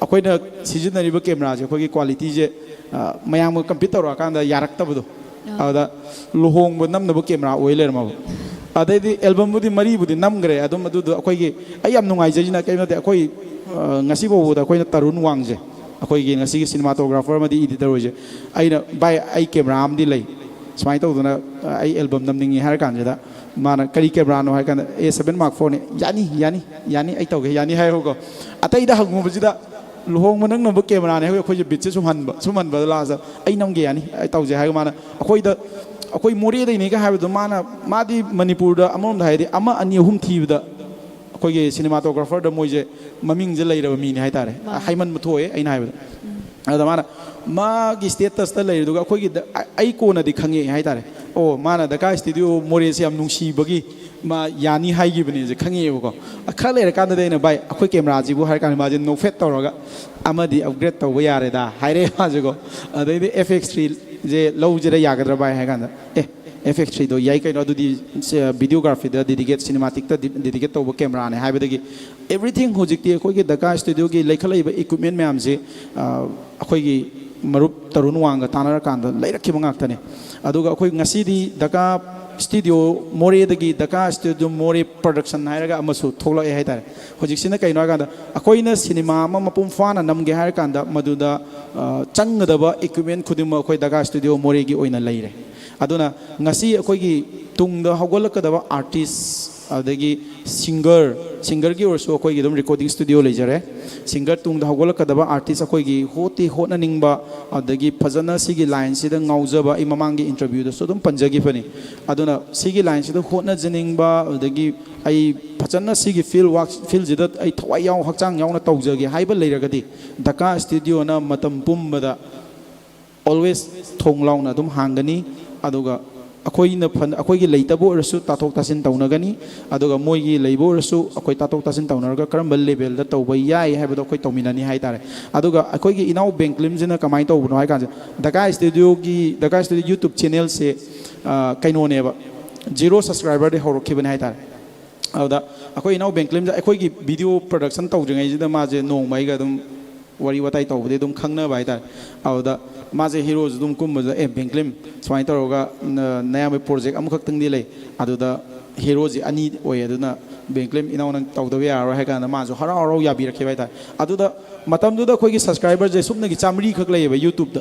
ꯑꯩꯈꯣꯏꯅ ꯁꯤꯖꯤꯟꯅꯔꯤꯕ ꯀꯦꯃꯦꯔꯥꯁꯦ ꯑꯩꯈꯣꯏꯒꯤ ꯀ꯭ꯋꯥꯂꯤꯇꯤꯁꯦ, ꯑ, ꯃꯌꯥꯝꯒ ꯀꯝꯄꯤꯠ ꯇꯧꯔꯛꯑꯀꯥꯟꯗ ꯌꯥꯔꯛꯇꯕꯗꯣ꯫ ꯑꯗꯨꯗ ꯂꯨꯍꯣꯡꯕ ꯅꯝꯅꯕ ꯀꯦꯃꯦꯔꯥ ꯑꯣꯏ ꯂꯩꯔꯝꯃꯕ꯫ ꯑꯗꯩꯗꯤ ꯑꯦꯜꯕꯝꯕꯨꯗꯤ ꯃꯔꯤꯕꯨꯗꯤ ꯅꯝꯈ꯭ꯔꯦ꯫ ꯑꯗꯨꯝ ꯑꯗꯨꯗꯣ ꯑꯩꯈꯣꯏꯒꯤ, ꯑꯩ ꯌꯥꯝ ꯅꯨꯡꯉꯥꯏꯖꯩꯁꯤꯅ ꯀꯩꯅꯣ ꯅꯠꯇꯦ, ꯑꯩꯈꯣꯏ, ꯑ, ꯉꯁꯤ ꯐꯥꯎꯕꯗ ꯑꯩꯈꯣꯏꯅ ꯇꯔꯨꯟ ꯋꯥꯡꯁꯦ, ꯑꯩꯈꯣꯏꯒꯤ ꯉꯁꯤꯒꯤ ꯁꯤꯅꯦꯃꯥꯇꯣꯒ꯭ꯔꯥꯐꯔ ꯑꯃꯗꯤ ꯏꯗꯤꯇꯔ ꯑꯣꯏꯁꯦ, ꯑꯩꯅ "ꯚꯥꯏ, ꯑꯩ ꯀꯦꯃꯦꯔꯥ ꯑꯃꯗꯤ ꯂꯩ, ꯁꯨꯃꯥꯏꯅ ꯇꯧꯗꯅ, ꯑ, ꯑꯩ ꯑꯦꯜꯕꯝ ꯅꯝꯅꯤꯡꯉꯤ" ꯍꯥꯏꯔ ꯀꯥꯟꯁꯤꯗ ꯃꯥꯅ "ꯀꯔꯤ ꯀꯦꯃꯦꯔꯥꯅꯣ?" ꯍꯥꯏꯔ ꯀꯥꯟꯗ "ꯑꯦ ꯁꯕꯦꯟ ꯃꯥꯔꯛ ꯐꯣꯔꯅꯤ꯫ "ꯌꯥꯅꯤ, ꯌꯥꯅꯤ, ꯌꯥꯅꯤ, ꯑꯩ ꯇꯧꯒꯦ, ꯌꯥꯅꯤ" ꯍꯥꯏꯌꯦꯕꯀꯣ꯫ ꯑꯇꯩꯗ ꯍꯪꯉꯨꯕꯁꯤꯗ ꯂꯨꯍꯣꯡꯕ ꯅꯪꯅꯕ ꯀꯦꯃꯦꯔꯥꯅꯦ ꯍꯥꯏꯕꯒꯤ ꯑꯩꯈꯣꯏꯁꯦ ꯕꯤꯠꯁꯦ ꯁꯨꯝ ꯍꯟꯕ, ꯁꯨꯝ ꯍꯟꯕꯗ ꯂꯥꯁꯇ "ꯑꯩ ꯅꯝꯒꯦ, ꯌꯥꯅꯤ, ꯑꯩ ꯇꯧꯁꯦ" ꯍꯥꯏꯔꯒ ꯃꯥꯅ ꯑꯩꯈꯣꯏꯗ, ꯑꯩꯈꯣꯏ ꯃꯣꯔꯦꯗꯩꯅꯤꯒ ꯍꯥꯏꯕꯗꯣ ꯃꯥꯅ, ꯃꯥꯗꯤ ꯃꯅꯤꯄꯨꯔꯗ ꯑꯃꯔꯣꯝꯗ ꯍꯥꯏꯔꯗꯤ ꯑꯃ ꯑꯅꯤ ꯑꯍꯨꯝ ꯊꯤꯕꯗ ꯑꯩꯈꯣꯏꯒꯤ ꯁꯤꯅꯦꯃꯥꯇꯣꯒ꯭ꯔꯥꯐꯔꯗ ꯃꯣꯏꯁꯦ ꯃꯃꯤꯡꯁꯦ ꯂꯩꯔꯕ ꯃꯤꯅꯤ ꯍꯥꯏꯇꯥꯔꯦ꯫ ꯃꯥꯅꯦ꯫ ꯍꯥꯏꯃꯟꯕ ꯊꯣꯛꯑꯦ ꯑꯩꯅ ꯍꯥꯏꯕꯗ꯫ ꯑꯗ ꯃꯥꯅ ꯃꯥꯒꯤ ꯁ꯭ꯇꯦꯇꯁꯇ ꯂꯩꯔꯤꯗꯨꯒ ꯑꯩꯈꯣꯏꯒꯤ ꯗ-, ꯑ-, ꯑꯩ ꯀꯣꯟꯅꯗꯤ ꯈꯪꯉꯛꯑꯦ ꯍꯥꯏꯇꯥꯔꯦ꯫ ꯑꯣ, ꯃꯥꯅ ꯗꯀꯥ ꯁ꯭ꯇꯨꯗꯤꯑꯣ ꯃꯣꯔꯦꯁꯦ ꯌꯥꯝ ꯅꯨꯡꯁꯤꯕꯒꯤ ꯃꯥ "ꯌꯥꯅꯤ" ꯍꯥꯏꯈꯤꯕꯅꯦꯁꯦ ꯈꯪꯉꯛꯑꯦꯕꯀꯣ꯫ ꯈꯔ ꯂꯩꯔꯀꯥꯟꯗꯗꯤ ꯑꯩꯅ "ꯚꯥꯏ, ꯑꯩꯈꯣꯏ ꯀꯦꯃꯦꯔꯥꯁꯤꯕꯨ?" ꯍꯥꯏꯔ ꯀꯥꯟꯗ ꯃꯥꯁꯦ ꯅꯣꯛꯐꯦꯠ ꯇꯧꯔꯒ "ꯑꯃꯗꯤ ꯑꯞꯒ꯭ꯔꯦꯗ ꯇꯧꯕ ꯌꯥꯔꯦꯗ" ꯍꯥꯏꯔꯛꯑꯦ ꯃꯥꯁꯦꯀꯣ꯫ ꯑꯗꯩꯗꯤ "ꯑꯦꯐ ꯑꯦꯛꯁ ꯊ꯭ꯔꯤꯁꯦ ꯂꯧꯁꯤꯔ ꯌꯥꯒꯗ꯭ꯔꯥ ꯚꯥꯏ?" ꯍꯥꯏ ꯀꯥꯟꯗ "ꯑꯦ, ꯑꯦꯐ ꯑꯦꯛꯁ ꯊ꯭ꯔꯤꯗꯣ ꯌꯥꯏ ꯀꯩꯅꯣ, ꯑꯗꯨꯗꯤ ꯚꯤꯗꯤꯑꯣꯒ꯭ꯔꯥꯐꯤꯗ ꯗꯤꯗꯤꯀꯦꯠ, ꯁꯤꯅꯦꯃꯥꯇꯤꯛꯇ ꯗꯤꯗꯤꯀꯦꯠ ꯇꯧꯕ ꯀꯦꯃꯦꯔꯥꯅꯦ" ꯍꯥꯏꯕꯗꯒꯤ everything ꯍꯧꯖꯤꯛꯇꯤ ꯑꯩꯈꯣꯏꯒꯤ ꯗꯀꯥ ꯁ꯭ꯇꯨꯗꯤꯑꯣꯒꯤ ꯂꯩꯈꯠꯂꯛꯏꯕ ꯏꯀ꯭ꯋꯤꯞꯃꯦꯟ ꯃꯌꯥꯝꯁꯤ, ꯑ, ꯑꯩꯈꯣꯏꯒꯤ ꯃꯔꯨꯞ ꯇꯔꯨꯟ ꯋꯥꯡꯒ ꯇꯥꯟꯅꯔꯀꯥꯟꯗ ꯂꯩꯔꯛꯈꯤꯕ ꯉꯥꯛꯇꯅꯦ꯫ ꯑꯗꯨꯒ ꯑꯩꯈꯣꯏ ꯉꯁꯤꯗꯤ ꯗꯀꯥ ꯁ꯭ꯇꯨꯗꯤꯑꯣ ꯃꯣꯔꯦꯗꯒꯤ ꯗꯀꯥ ꯁ꯭ꯇꯨꯗꯤꯑꯣ ꯃꯣꯔꯦ ꯄ꯭ꯔꯗꯛꯁꯟ ꯍꯥꯏꯔꯒ ꯑꯃꯁꯨ ꯊꯣꯛꯂꯛꯑꯦ ꯍꯥꯏꯇꯥꯔꯦ꯫ ꯍꯧꯖꯤꯛꯁꯤꯅ ꯀꯩꯅꯣ ꯍꯥꯏꯀꯥꯟꯗ ꯑꯩꯈꯣꯏꯅ ꯁꯤꯅꯦꯃꯥ ꯑꯃ ꯃꯄꯨꯡ ꯐꯥꯅ ꯅꯝꯒꯦ ꯍꯥꯏꯔꯀꯥꯟꯗ ꯃꯗꯨꯗ, ꯑ, ꯆꯪꯒꯗꯕ ꯏꯀ꯭ꯋꯤꯞꯃꯦꯟ ꯈꯨꯗꯤꯡꯃꯛ ꯑꯩꯈꯣꯏ ꯗꯀꯥ ꯁ꯭ꯇꯨꯗꯤꯑꯣ ꯃꯣꯔꯦꯒꯤ ꯑꯣꯏꯅ ꯂꯩꯔꯦ꯫ ꯑꯗꯨꯅ ꯉꯁꯤ ꯑꯩꯈꯣꯏꯒꯤ ꯇꯨꯡꯗ ꯍꯧꯒꯠꯂꯛꯀꯗꯕ ꯑꯥꯔꯇꯤꯁ, ꯑꯗꯒꯤ ꯁꯤꯡꯒꯔ, ꯁꯤꯡꯒꯔꯒꯤ ꯑꯣꯏꯔꯁꯨ ꯑꯩꯈꯣꯏꯒꯤ ꯑꯗꯨꯝ ꯔꯦꯀꯣꯔꯗꯤꯡ ꯁ꯭ꯇꯨꯗꯤꯑꯣ ꯂꯩꯖꯔꯦ꯫ ꯁꯤꯡꯒꯔ ꯇꯨꯡꯗ ꯍꯧꯒꯠꯂꯛꯀꯗꯕ ꯑꯥꯔꯇꯤꯁ ꯑꯩꯈꯣꯏꯒꯤ ꯍꯣꯠꯇꯤ ꯍꯣꯠꯅꯅꯤꯡꯕ, ꯑꯗꯒꯤ ꯐꯖꯅ ꯁꯤꯒꯤ ꯂꯥꯏꯟꯁꯤꯗ ꯉꯥꯎꯖꯕ, ꯑꯩ ꯃꯃꯥꯡꯒꯤ ꯏꯟꯇꯔꯚ꯭ꯌꯨꯗꯁꯨ ꯑꯗꯨꯝ ꯄꯟꯖꯈꯤꯕꯅꯤ꯫ ꯑꯗꯨꯅ ꯁꯤꯒꯤ ꯂꯥꯏꯟꯁꯤꯗ ꯍꯣꯠꯅꯖꯅꯤꯡꯕ, ꯑꯗꯒꯤ ꯑꯩ ꯐꯖꯅ ꯁꯤꯒꯤ ꯐꯤꯜ ꯋꯥꯛ, ꯐꯤꯜꯁꯤꯗ ꯑꯩ ꯊꯋꯥꯏ ꯌꯥꯎ, ꯍꯛꯆꯥꯡ ꯌꯥꯎꯅ ꯇꯧꯖꯒꯦ ꯍꯥꯏꯕ ꯂꯩꯔꯒꯗꯤ, ꯗꯀꯥ ꯁ꯭ꯇꯨꯗꯤꯑꯣꯅ ꯃꯇꯝ ꯄꯨꯝꯕꯗ always ꯊꯣꯡ ꯂꯥꯎꯅ ꯑꯗꯨꯝ ꯍꯥꯡꯒꯅꯤ꯫ ꯑꯗꯨꯒ ꯑꯩꯈꯣꯏꯅ ꯐꯟ-, ꯑꯩꯈꯣꯏꯒꯤ ꯂꯩꯇꯕ ꯑꯣꯏꯔꯁꯨ ꯇꯥꯊꯣꯛ ꯇꯥꯁꯤꯟ ꯇꯧꯅꯒꯅꯤ, ꯑꯗꯨꯒ ꯃꯣꯏꯒꯤ ꯂꯩꯕ ꯑꯣꯏꯔꯁꯨ ꯑꯩꯈꯣꯏ ꯇꯥꯊꯣꯛ ꯇꯥꯁꯤꯟ ꯇꯧꯅꯔꯒ ꯀꯔꯝꯕ ꯂꯦꯚꯦꯜꯗ ꯇꯧꯕ ꯌꯥꯏ ꯍꯥꯏꯕꯗꯣ ꯑꯩꯈꯣꯏ ꯇꯧꯃꯤꯟꯅꯅꯤ ꯍꯥꯏꯇꯥꯔꯦ꯫ ꯑꯗꯨꯒ ꯑꯩꯈꯣꯏꯒꯤ ꯏꯅꯥꯎ ꯕꯦꯡꯀ꯭ꯂꯤꯝꯁꯤꯅ ꯀꯃꯥꯏꯅ ꯇꯧꯕꯅꯣ ꯍꯥꯏ ꯀꯥꯟꯁꯤꯗ, ꯗꯀꯥ ꯁ꯭ꯇꯨꯗꯤꯑꯣꯒꯤ, ꯗꯀꯥ ꯁ꯭ꯇꯨꯗꯤꯑꯣ YouTube ꯆꯦꯅꯦꯜꯁꯦ, ꯑ, ꯀꯩꯅꯣꯅꯦꯕ, ꯖꯤꯔꯣ ꯁꯕꯁꯀ꯭ꯔꯥꯏꯕꯔꯗꯩ ꯍꯧꯔꯛꯈꯤꯕꯅꯦ ꯍꯥꯏꯇꯥꯔꯦ꯫ ꯑꯗꯨꯗ ꯑꯩꯈꯣꯏ ꯏꯅꯥꯎ ꯕꯦꯡꯀ꯭ꯂꯤꯝꯁꯦ ꯑꯩꯈꯣꯏꯒꯤ ꯚꯤꯗꯤꯑꯣ ꯄ꯭ꯔꯗꯛꯁꯟ ꯇꯧꯗ꯭ꯔꯤꯉꯩꯁꯤꯗ ꯃꯥꯁꯦ ꯅꯣꯡꯃ ꯑꯩꯒ ꯑꯗꯨꯝ ꯋꯥꯔꯤ ꯋꯥꯇꯥꯏ ꯇꯧꯕꯗꯤ ꯑꯗꯨꯝ ꯈꯪꯅꯕ ꯍꯥꯏꯇꯥꯔꯦ꯫ ꯑꯗꯨꯗ ꯃꯥꯁꯦ ꯍꯦꯔꯣꯁꯨ ꯑꯗꯨꯝ ꯀꯨꯝꯕꯗ, "ꯑꯦ, ꯕꯦꯡꯀ꯭ꯂꯤꯝ, ꯁꯨꯃꯥꯏꯅ ꯇꯧꯔꯒ ꯅ-, ꯅꯌꯥꯝꯕꯒꯤ ꯄ꯭ꯔꯣꯖꯦꯛ ꯑꯃꯈꯛꯇꯪꯗꯤ ꯂꯩ, ꯑꯗꯨꯗ ꯍꯦꯔꯣꯁꯦ ꯑꯅꯤ ꯑꯣꯏ, ꯑꯗꯨꯅ ꯕꯦꯡꯀ꯭ꯂꯤꯝ, ꯏꯅꯥꯎ ꯅꯪ ꯇꯧꯗꯕ ꯌꯥꯔꯔꯣꯏ" ꯍꯥꯏ ꯀꯥꯟꯗ ꯃꯥꯁꯨ ꯍꯔꯥꯎ ꯍꯔꯥꯎ ꯌꯥꯕꯤꯔꯛꯈꯤꯕ ꯍꯥꯏꯇꯥꯔꯦ꯫ ꯑꯗꯨꯗ ꯃꯇꯝꯗꯨꯗ ꯑꯩꯈꯣꯏꯒꯤ ꯁꯕꯁꯀ꯭ꯔꯥꯏꯕꯔꯁꯦ ꯁꯨꯞꯅꯒꯤ ꯆꯥꯝꯃꯔꯤ ꯈꯛ ꯂꯩꯌꯦꯕ YouTube꯫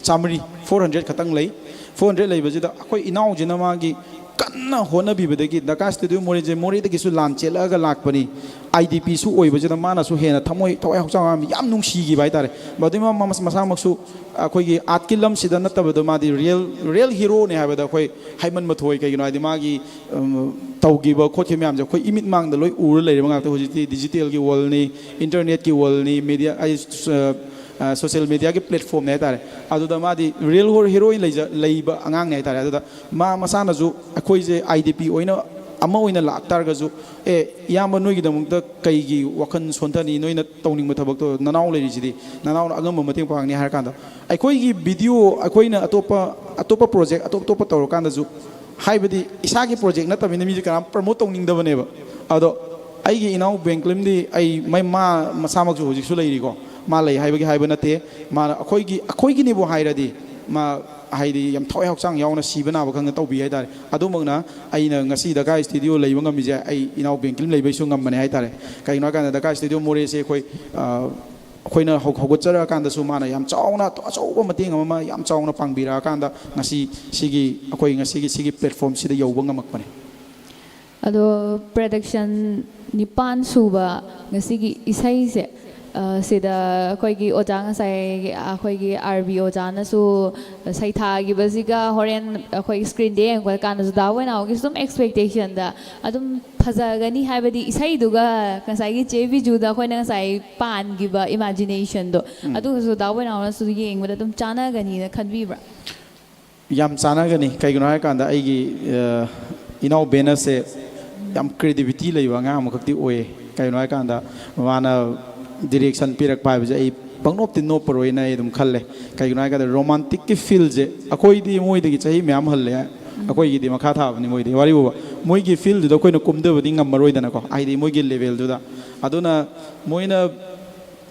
ꯆꯥꯝꯃꯔꯤ, ꯐꯣꯔ ꯍꯟꯗ꯭ꯔꯦꯠ ꯈꯛꯇꯪ ꯂꯩ꯫ ꯐꯣꯔ ꯍꯟꯗ꯭ꯔꯦꯠ ꯂꯩꯕꯁꯤꯗ ꯑꯩꯈꯣꯏ ꯏꯅꯥꯎꯁꯤꯅ ꯃꯥꯒꯤ ꯀꯟꯅ ꯍꯣꯠꯅꯕꯤꯕꯗꯒꯤ, ꯗꯀꯥ ꯁ꯭ꯇꯨꯗꯤꯑꯣ ꯃꯣꯔꯦꯁꯦ ꯃꯣꯔꯦꯗꯒꯤꯁꯨ ꯂꯥꯟ ꯆꯦꯜꯂꯛꯑꯒ ꯂꯥꯛꯄꯅꯤ, ꯑꯥꯏ ꯗꯤ ꯄꯤꯁꯨ ꯑꯣꯏꯕꯁꯤꯗ ꯃꯥꯅꯁꯨ ꯍꯦꯟꯅ ꯊꯃꯣꯏ, ꯊꯋꯥꯏ ꯍꯛꯆꯥꯡ ꯌꯥꯝ, ꯌꯥꯝ ꯅꯨꯡꯁꯤꯈꯤꯕ ꯍꯥꯏꯇꯥꯔꯦ꯫ ꯃꯗꯨꯒꯤ ꯃꯥ-, ꯃꯁ-, ꯃꯁꯥꯃꯛꯁꯨ ꯑꯩꯈꯣꯏꯒꯤ ꯑꯥꯔꯠꯀꯤ ꯂꯝꯁꯤꯗ ꯅꯠꯇꯕꯗ ꯃꯥꯗꯤ ꯔꯤꯌꯦꯜ, ꯔꯤꯌꯦꯜ ꯍꯦꯔꯣꯅꯦ ꯍꯥꯏꯕꯗ ꯑꯩꯈꯣꯏ ꯍꯥꯏꯃꯟꯕ ꯊꯣꯛꯑꯣꯏ꯫ ꯀꯩꯒꯤꯅꯣ ꯍꯥꯏꯗꯤ ꯃꯥꯒꯤ, ꯎꯝ, ꯇꯧꯈꯤꯕ ꯈꯣꯠꯈꯤꯕ ꯃꯌꯥꯝꯁꯦ ꯑꯩꯈꯣꯏ ꯏꯃꯤꯠ ꯃꯥꯡꯗ ꯂꯣꯏ ꯎꯔ ꯂꯩꯔꯕ ꯉꯥꯛꯇ꯫ ꯍꯧꯖꯤꯛꯇꯤ ꯗꯤꯖꯤꯇꯦꯜꯒꯤ ꯋꯥꯔꯜꯅꯤ, ꯏꯟꯇꯔꯅꯦꯠꯀꯤ ꯋꯥꯔꯜꯅꯤ, ꯃꯦꯗꯤꯌꯥ, ꯑꯩ, ꯑ, ꯑ, ꯁꯣꯁꯤꯌꯦꯜ ꯃꯦꯗꯤꯌꯥꯒꯤ ꯄ꯭ꯂꯦꯠꯐꯣꯝꯅꯦ ꯍꯥꯏꯇꯥꯔꯦ꯫ ꯑꯗꯨꯗ ꯃꯥꯗꯤ ꯔꯤꯌꯦꯜ ꯍꯣ-, ꯍꯦꯔꯣꯏꯟ ꯂꯩꯖ-, ꯂꯩꯕ ꯑꯉꯥꯡꯅꯦ ꯍꯥꯏꯇꯥꯔꯦ꯫ ꯑꯗꯨꯗ ꯃꯥ ꯃꯁꯥꯅꯁꯨ ꯑꯩꯈꯣꯏꯁꯦ ꯑꯥꯏ ꯗꯤ ꯄꯤ ꯑꯣꯏꯅ, ꯑꯃ ꯑꯣꯏꯅ ꯂꯥꯛꯇꯥꯔꯒꯁꯨ, "ꯑꯦ, ꯏꯌꯥꯝꯕ, ꯅꯣꯏꯒꯤꯗꯃꯛꯇ ꯀꯩꯒꯤ ꯋꯥꯈꯜ ꯁꯣꯟꯊꯅꯤ? ꯅꯣꯏꯅ ꯇꯧꯅꯤꯡꯕ ꯊꯕꯛꯇꯣ ꯅꯅꯥꯎ ꯂꯩꯔꯤꯁꯤꯗꯤ, ꯅꯅꯥꯎꯅ ꯑꯉꯝꯕ ꯃꯇꯦꯡ ꯄꯥꯡꯅꯤ" ꯍꯥꯏꯔ ꯀꯥꯟꯗ, ꯑꯩꯈꯣꯏꯒꯤ ꯚꯤꯗꯤꯑꯣ, ꯑꯩꯈꯣꯏꯅ ꯑꯇꯣꯞꯄ, ꯑꯇꯣꯞꯄ ꯄ꯭ꯔꯣꯖꯦꯛ ꯑꯇꯣꯞ ꯑꯇꯣꯞꯄ ꯇꯧꯔꯀꯥꯟꯗꯁꯨ, ꯍꯥꯏꯕꯗꯤ ꯏꯁꯥꯒꯤ ꯄ꯭ꯔꯣꯖꯦꯛ ꯅꯠꯇꯕꯅꯤꯅ ꯃꯤꯁꯦ ꯀꯅꯥꯝ ꯄ꯭ꯔꯃꯣꯠ ꯇꯧꯅꯤꯡꯗꯕꯅꯦꯕ꯫ ꯑꯗꯣ ꯑꯩꯒꯤ ꯏꯅꯥꯎ ꯕꯦꯡꯀ꯭ꯂꯤꯝꯗꯤ ꯑꯩ, ꯃꯩ-, ꯃꯥ ꯃꯁꯥꯃꯛꯁꯨ ꯍꯧꯖꯤꯛꯁꯨ ꯂꯩꯔꯤꯀꯣ꯫ ꯃꯥ ꯂꯩ ꯍꯥꯏꯕꯒꯤ ꯍꯥꯏꯕ ꯅꯠꯇꯦ꯫ ꯃꯥꯅ ꯑꯩꯈꯣꯏꯒꯤ, ꯑꯩꯈꯣꯏꯒꯤꯅꯦꯕꯨ ꯍꯥꯏꯔꯗꯤ, ꯃꯥ ꯍꯥꯏꯗꯤ ꯌꯥꯝ ꯊꯋꯥꯏ ꯍꯛꯆꯥꯡ ꯌꯥꯎꯅ ꯁꯤꯕ ꯅꯥꯕ ꯈꯪꯅ ꯇꯧꯕꯤ ꯍꯥꯏꯇꯥꯔꯦ꯫ ꯑꯗꯨꯃꯛꯅ ꯑꯩꯅ ꯉꯁꯤ ꯗꯀꯥ ꯁ꯭ꯇꯨꯗꯤꯑꯣ ꯂꯩꯕ ꯉꯝꯃꯤꯁꯦ ꯑꯩ ꯏꯅꯥꯎ ꯕꯦꯡꯀ꯭ꯂꯤꯝ ꯂꯩꯕꯩꯁꯨ ꯉꯝꯕꯅꯦ ꯍꯥꯏꯇꯥꯔꯦ꯫ ꯀꯩꯒꯤꯅꯣ ꯍꯥꯏꯀꯥꯟꯗ ꯗꯀꯥ ꯁ꯭ꯇꯨꯗꯤꯑꯣ ꯃꯣꯔꯦꯁꯦ ꯑꯩꯈꯣꯏ, ꯑ, ꯑꯩꯈꯣꯏꯅ ꯍꯧ-, ꯍꯧꯒꯠꯆꯔꯛꯑꯀꯥꯟꯗꯁꯨ ꯃꯥꯅ ꯌꯥꯝ ꯆꯥꯎꯅ, ꯑꯆꯧꯕ ꯃꯇꯦꯡ ꯑꯃ, ꯃꯥ ꯌꯥꯝ ꯆꯥꯎꯅ ꯄꯥꯡꯕꯤꯔꯛꯑꯀꯥꯟꯗ ꯉꯁꯤ ꯁꯤꯒꯤ, ꯑꯩꯈꯣꯏ ꯉꯁꯤꯒꯤ ꯁꯤꯒꯤ ꯄ꯭ꯂꯦꯠꯐꯣꯝꯁꯤꯗ ꯌꯧꯕ ꯉꯝꯃꯛꯄꯅꯦ꯫ ꯑꯗꯣ ꯄ꯭ꯔꯗꯛꯁꯟ ꯅꯤꯄꯥꯟ ꯁꯨꯕ ꯉꯁꯤꯒꯤ ꯏꯁꯩꯁꯦ, ꯑ, ꯁꯤꯗ ꯑꯩꯈꯣꯏꯒꯤ ꯑꯣꯖꯥ, ꯉꯁꯥꯏ ꯑꯩꯈꯣꯏꯒꯤ ꯑꯥꯔ ꯕꯤ ꯑꯣꯖꯥꯅꯁꯨ ꯁꯩꯊꯥꯈꯤꯕꯁꯤꯒ ꯍꯣꯔꯦꯟ ꯑꯩꯈꯣꯏ ꯁ꯭ꯀ꯭ꯔꯤꯟꯗ ꯌꯦꯡꯉꯛꯄ ꯀꯥꯟꯗꯁꯨ ꯗꯥ ꯕꯣꯏꯅꯥꯎꯒꯤ ꯁꯨꯝ ꯑꯦꯛꯁꯄꯦꯛꯇꯦꯁꯟꯗ ꯑꯗꯨꯝ ꯐꯖꯒꯅꯤ ꯍꯥꯏꯕꯗꯤ ꯏꯁꯩꯗꯨꯒ ꯉꯁꯥꯏꯒꯤ ꯆꯦ ꯕꯤꯖꯨꯗ ꯑꯩꯈꯣꯏꯅ ꯉꯁꯥꯏ ꯄꯥꯟꯈꯤꯕ ꯏꯃꯥꯖꯤꯅꯦꯁꯟꯗꯣ, ꯎꯝ꯫ ꯑꯗꯨꯒꯁꯨ ꯗꯥ ꯕꯣꯏꯅꯥꯎꯅꯁꯨ ꯌꯦꯡꯕꯗ ꯑꯗꯨꯝ ꯆꯥꯟꯅꯒꯅꯤꯅ ꯈꯟꯕꯤꯕ꯭ꯔꯥ? ꯌꯥꯝ ꯆꯥꯟꯅꯒꯅꯤ꯫ ꯀꯩꯒꯤꯅꯣ ꯍꯥꯏꯔꯀꯥꯟꯗ ꯑꯩꯒꯤ, ꯑ, ꯏꯅꯥꯎ ꯕꯦꯅꯁꯁꯦ ꯌꯥꯝ ꯀ꯭ꯔꯤꯌꯦꯇꯤꯕꯤꯇꯤ ꯂꯩꯕ ꯑꯉꯥꯡ ꯑꯃꯈꯛꯇꯤ ꯑꯣꯏꯌꯦ꯫ ꯀꯩꯒꯤꯅꯣ ꯍꯥꯏꯔꯀꯥꯟꯗ ꯃꯥꯅ ꯗꯤꯔꯦꯛꯁꯟ ꯄꯤꯔꯛꯄ ꯍꯥꯏꯕꯁꯦ ꯑꯩ ꯄꯪꯅꯣꯞꯇꯤ ꯅꯣꯞꯄꯔꯣꯏꯅ ꯑꯩ ꯑꯗꯨꯝ ꯈꯜꯂꯦ꯫ ꯀꯩꯒꯤꯅꯣ ꯍꯥꯏꯔꯀꯥꯟꯗ ꯔꯣꯃꯥꯟꯇꯤꯛꯀꯤ ꯐꯤꯜꯁꯦ ꯑꯩꯈꯣꯏꯗꯤ ꯃꯣꯏꯗꯒꯤ ꯆꯍꯤ ꯃꯌꯥꯝ ꯍꯜꯂꯦ꯫ ꯑꯩꯈꯣꯏꯒꯤꯗꯤ ꯃꯈꯥ ꯊꯥꯕꯅꯤ ꯃꯣꯏꯗꯤ꯫ ꯋꯥꯔꯤꯕꯨꯕ ꯃꯣꯏꯒꯤ ꯐꯤꯜꯗꯨꯗ ꯑꯩꯈꯣꯏꯅ ꯀꯨꯝꯗꯕꯗꯤ ꯉꯝꯃꯔꯣꯏꯗꯅꯀꯣ, ꯍꯥꯏꯗꯤ ꯃꯣꯏꯒꯤ ꯂꯦꯚꯦꯜꯗꯨꯗ꯫ ꯑꯗꯨꯅ ꯃꯣꯏꯅ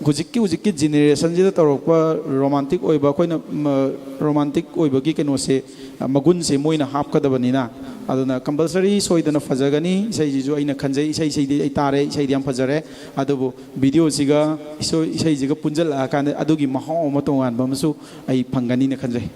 ꯍꯧꯖꯤꯛꯀꯤ, ꯍꯧꯖꯤꯛꯀꯤ ꯖꯦꯅꯦꯔꯦꯁꯟꯁꯤꯗ ꯇꯧꯔꯛꯄ ꯔꯣꯃꯥꯟꯇꯤꯛ ꯑꯣꯏꯕ ꯑꯩꯈꯣꯏꯅ, ꯃ-, ꯔꯣꯃꯥꯟꯇꯤꯛ ꯑꯣꯏꯕꯒꯤ ꯀꯩꯅꯣꯁꯦ, ꯑ, ꯃꯒꯨꯟꯁꯦ ꯃꯣꯏꯅ ꯍꯥꯞꯀꯗꯕꯅꯤꯅ꯫ ꯑꯗꯨꯅ ꯀꯝꯄꯜꯁꯔꯤ ꯁꯣꯏꯗꯅ ꯐꯖꯒꯅꯤ꯫ ꯏꯁꯩꯁꯤꯁꯨ ꯑꯩꯅ ꯈꯟꯖꯩ, ꯏꯁꯩꯁꯤꯗꯤ ꯑꯩ ꯇꯥꯔꯦ, ꯏꯁꯩꯗꯤ ꯌꯥꯝ ꯐꯖꯔꯦ꯫ ꯑꯗꯨꯕꯨ ꯚꯤꯗꯤꯑꯣꯁꯤꯒ ꯏꯁꯣ-, ꯏꯁꯩꯁꯤꯒ ꯄꯨꯟꯁꯤꯜꯂꯛꯑꯀꯥꯟꯗ ꯑꯗꯨꯒꯤ ꯃꯍꯥꯎ ꯑꯃ ꯇꯣꯉꯥꯟꯕ ꯑꯃꯁꯨ ꯑꯩ ꯐꯪꯒꯅꯤꯅ ꯈꯟꯖꯩ꯫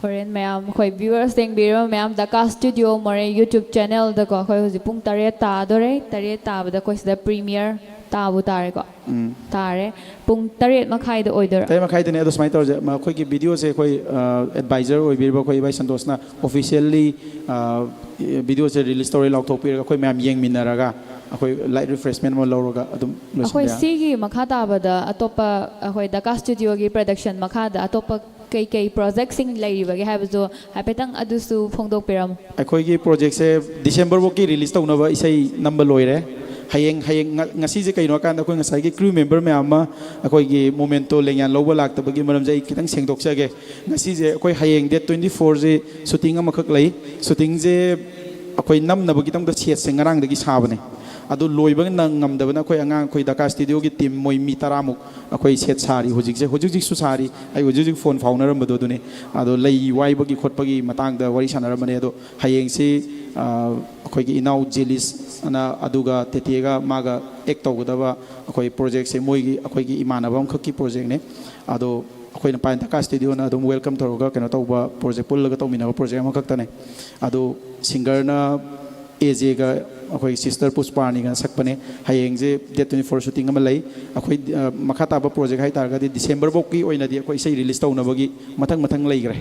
ꯍꯣꯔꯦꯟ ꯃꯌꯥꯝ ꯑꯩꯈꯣꯏ ꯚ꯭ꯌꯨꯋꯔꯁ ꯌꯦꯡꯕꯤꯔꯤꯕ ꯃꯌꯥꯝ ꯗꯀꯥ ꯁ꯭ꯇꯨꯗꯤꯑꯣ ꯃꯣꯔꯦ YouTube ꯆꯦꯅꯦꯜꯗꯀꯣ, ꯑꯩꯈꯣꯏ ꯍꯧꯖꯤꯛ ꯄꯨꯡ ꯇꯔꯦꯠ ꯇꯥꯗꯣꯔꯦ꯫ ꯇꯔꯦꯠ ꯇꯥꯕꯗ ꯑꯩꯈꯣꯏ ꯁꯤꯗ ꯄ꯭ꯔꯤꯃꯤꯌꯔ ꯇꯥꯕꯨ ꯇꯥꯔꯦꯀꯣ꯫ ꯎꯝ꯫ ꯇꯥꯔꯦ꯫ ꯄꯨꯡ ꯇꯔꯦꯠ ꯃꯈꯥꯏꯗ ꯑꯣꯏꯗꯣꯏꯔꯥ? ꯇꯔꯦꯠ ꯃꯈꯥꯏꯗꯅꯦ꯫ ꯑꯗꯣ ꯁꯨꯃꯥꯏꯅ ꯇꯧꯔꯁꯦ, ꯃ-, ꯑꯩꯈꯣꯏꯒꯤ ꯚꯤꯗꯤꯑꯣꯁꯦ ꯑꯩꯈꯣꯏ, ꯑ, ꯑꯦꯗꯚꯥꯏꯖꯔ ꯑꯣꯏꯕꯤꯔꯤꯕ ꯑꯩꯈꯣꯏ ꯏꯕꯥꯏ ꯁꯟꯇꯣꯁꯅ ꯑꯣꯐꯤꯁꯤꯌꯦꯜꯂꯤ, ꯑ, ꯚꯤꯗꯤꯑꯣꯁꯦ ꯔꯤꯂꯤꯁ ꯇꯧꯔꯦ ꯂꯥꯎꯊꯣꯛꯄꯤꯔꯒ ꯑꯩꯈꯣꯏ ꯃꯌꯥꯝ ꯌꯦꯡꯃꯤꯟꯅꯔꯒ ꯑꯩꯈꯣꯏ ꯂꯥꯏꯠ ꯔꯤꯐ꯭ꯔꯦꯁꯃꯦꯟ ꯑꯃ ꯂꯧꯔꯒ ꯑꯗꯨꯝ ꯑꯩꯈꯣꯏ ꯂꯣꯏꯁꯤꯟꯕ ꯌꯥꯅꯤ꯫ ꯁꯤꯒꯤ ꯃꯈꯥ ꯇꯥꯕꯗ ꯑꯇꯣꯞꯄ ꯑꯩꯈꯣꯏ ꯗꯀꯥ ꯁ꯭ꯇꯨꯗꯤꯑꯣꯒꯤ ꯄ꯭ꯔꯗꯛꯁꯟ ꯃꯈꯥꯗ ꯑꯇꯣꯞꯄ ꯀꯩ ꯀꯩ ꯄ꯭ꯔꯣꯖꯦꯛꯁꯤꯡ ꯂꯩꯔꯤꯕꯒꯦ ꯍꯥꯏꯕꯁꯨ ꯍꯥꯏꯐꯦꯠꯇꯪ ꯑꯗꯨꯁꯨ ꯐꯣꯡꯗꯣꯛꯄꯤꯔꯝꯃꯨ꯫ ꯑꯩꯈꯣꯏꯒꯤ ꯄ꯭ꯔꯣꯖꯦꯛꯁꯦ ꯗꯤꯁꯦꯝꯕꯔ ꯐꯥꯎꯒꯤ ꯔꯤꯂꯤꯁ ꯇꯧꯅꯕ ꯏꯁꯩ ꯅꯝꯕ ꯂꯣꯏꯔꯦ꯫ ꯍꯌꯦꯡ, ꯍꯌꯦꯡ ꯉ-, ꯉꯁꯤꯁꯦ ꯀꯩꯅꯣ ꯍꯥꯏꯀꯥꯟꯗ ꯑꯩꯈꯣꯏ ꯉꯁꯥꯏꯒꯤ ꯀ꯭ꯔꯨ ꯃꯦꯝꯕꯔ ꯃꯌꯥꯝ ꯑꯃ ꯑꯩꯈꯣꯏꯒꯤ ꯃꯣꯃꯦꯟꯇꯣ ꯂꯦꯡꯌꯥꯟ ꯂꯧꯕ ꯂꯥꯛꯇꯕꯒꯤ ꯃꯔꯝꯁꯦ ꯑꯩ ꯈꯤꯇꯪ ꯁꯦꯡꯗꯣꯛꯆꯒꯦ꯫ ꯉꯁꯤꯁꯦ ꯑꯩꯈꯣꯏ ꯍꯌꯦꯡ ꯗꯦꯠ ꯇ꯭ꯋꯦꯟꯇꯤ ꯐꯣꯔꯁꯦ ꯁꯨꯇꯤꯡ ꯑꯃꯈꯛ ꯂꯩ꯫ ꯁꯨꯇꯤꯡꯁꯦ ꯑꯩꯈꯣꯏ ꯅꯝꯅꯕꯒꯤꯗꯃꯛꯇ ꯁꯦꯠꯁꯦ ꯉꯔꯥꯡꯗꯒꯤ ꯁꯥꯕꯅꯦ꯫ ꯑꯗꯨ ꯂꯣꯏꯕ ꯅꯪ ꯉꯝꯗꯕꯅ ꯑꯩꯈꯣꯏ ꯑꯉꯥꯡ, ꯑꯩꯈꯣꯏ ꯗꯀꯥ ꯁ꯭ꯇꯨꯗꯤꯑꯣꯒꯤ ꯇꯤꯝ ꯃꯣꯏ ꯃꯤ ꯇꯔꯥꯃꯨꯛ ꯑꯩꯈꯣꯏ ꯁꯦꯠ ꯁꯥꯔꯤ ꯍꯧꯖꯤꯛꯁꯦ, ꯍꯧꯖꯤꯛ ꯍꯧꯖꯤꯛꯁꯨ ꯁꯥꯔꯤ꯫ ꯑꯩ ꯍꯧꯖꯤꯛ ꯍꯧꯖꯤꯛ ꯐꯣꯟ ꯐꯥꯎꯅꯔꯝꯕꯗꯣ ꯑꯗꯨꯅꯦ꯫ ꯑꯗꯣ ꯂꯩ ꯋꯥꯏꯕꯒꯤ ꯈꯣꯠꯄꯒꯤ ꯃꯇꯥꯡꯗ ꯋꯥꯔꯤ ꯁꯥꯟꯅꯔꯝꯕꯅꯦ꯫ ꯑꯗꯣ ꯍꯌꯦꯡꯁꯤ, ꯑ, ꯑꯩꯈꯣꯏꯒꯤ ꯏꯅꯥꯎ ꯖꯦꯂꯤꯁ ꯑꯅ ꯑꯗꯨꯒ ꯇꯦꯇꯦꯒ ꯃꯥꯒ ꯑꯦꯛ ꯇꯧꯒꯗꯕ ꯑꯩꯈꯣꯏ ꯄ꯭ꯔꯣꯖꯦꯛꯁꯦ ꯃꯣꯏꯒꯤ, ꯑꯩꯈꯣꯏꯒꯤ ꯏꯃꯥꯟꯅꯕ ꯑꯃꯈꯛꯀꯤ ꯄ꯭ꯔꯣꯖꯦꯛꯅꯦ꯫ ꯑꯗꯣ ꯑꯩꯈꯣꯏꯅ ꯄꯥꯏꯟ ꯗꯀꯥ ꯁ꯭ꯇꯨꯗꯤꯑꯣꯅ ꯑꯗꯨꯝ ꯋꯦꯜꯀꯝ ꯇꯧꯔꯒ ꯀꯩꯅꯣ ꯇꯧꯕ ꯄ꯭ꯔꯣꯖꯦꯛ, ꯄꯨꯜꯂꯒ ꯇꯧꯃꯤꯟꯅꯕ ꯄ꯭ꯔꯣꯖꯦꯛ ꯑꯃꯈꯛꯇꯅꯦ꯫ ꯑꯗꯣ ꯁꯤꯡꯒꯔꯅ ꯑꯦꯖꯦꯒ ꯑꯩꯈꯣꯏ ꯁꯤꯁꯇꯔ ꯄꯨꯁꯄꯥꯔꯥꯅꯤꯒ ꯁꯛꯄꯅꯦ꯫ ꯍꯌꯦꯡꯁꯦ ꯗꯦꯠ ꯇ꯭ꯋꯦꯟꯇꯤ ꯐꯣꯔ ꯁꯨꯇꯤꯡ ꯑꯃ ꯂꯩ꯫ ꯑꯩꯈꯣꯏ, ꯑ, ꯃꯈꯥ ꯇꯥꯕ ꯄ꯭ꯔꯣꯖꯦꯛ ꯍꯥꯏ ꯇꯥꯔꯒꯗꯤ ꯗꯤꯁꯦꯝꯕꯔ ꯐꯥꯎꯒꯤ ꯑꯣꯏꯅꯗꯤ ꯑꯩꯈꯣꯏ ꯏꯁꯩ ꯔꯤꯂꯤꯁ ꯇꯧꯅꯕꯒꯤ ꯃꯊꯪ ꯃꯊꯪ ꯂꯩꯈ꯭ꯔꯦ꯫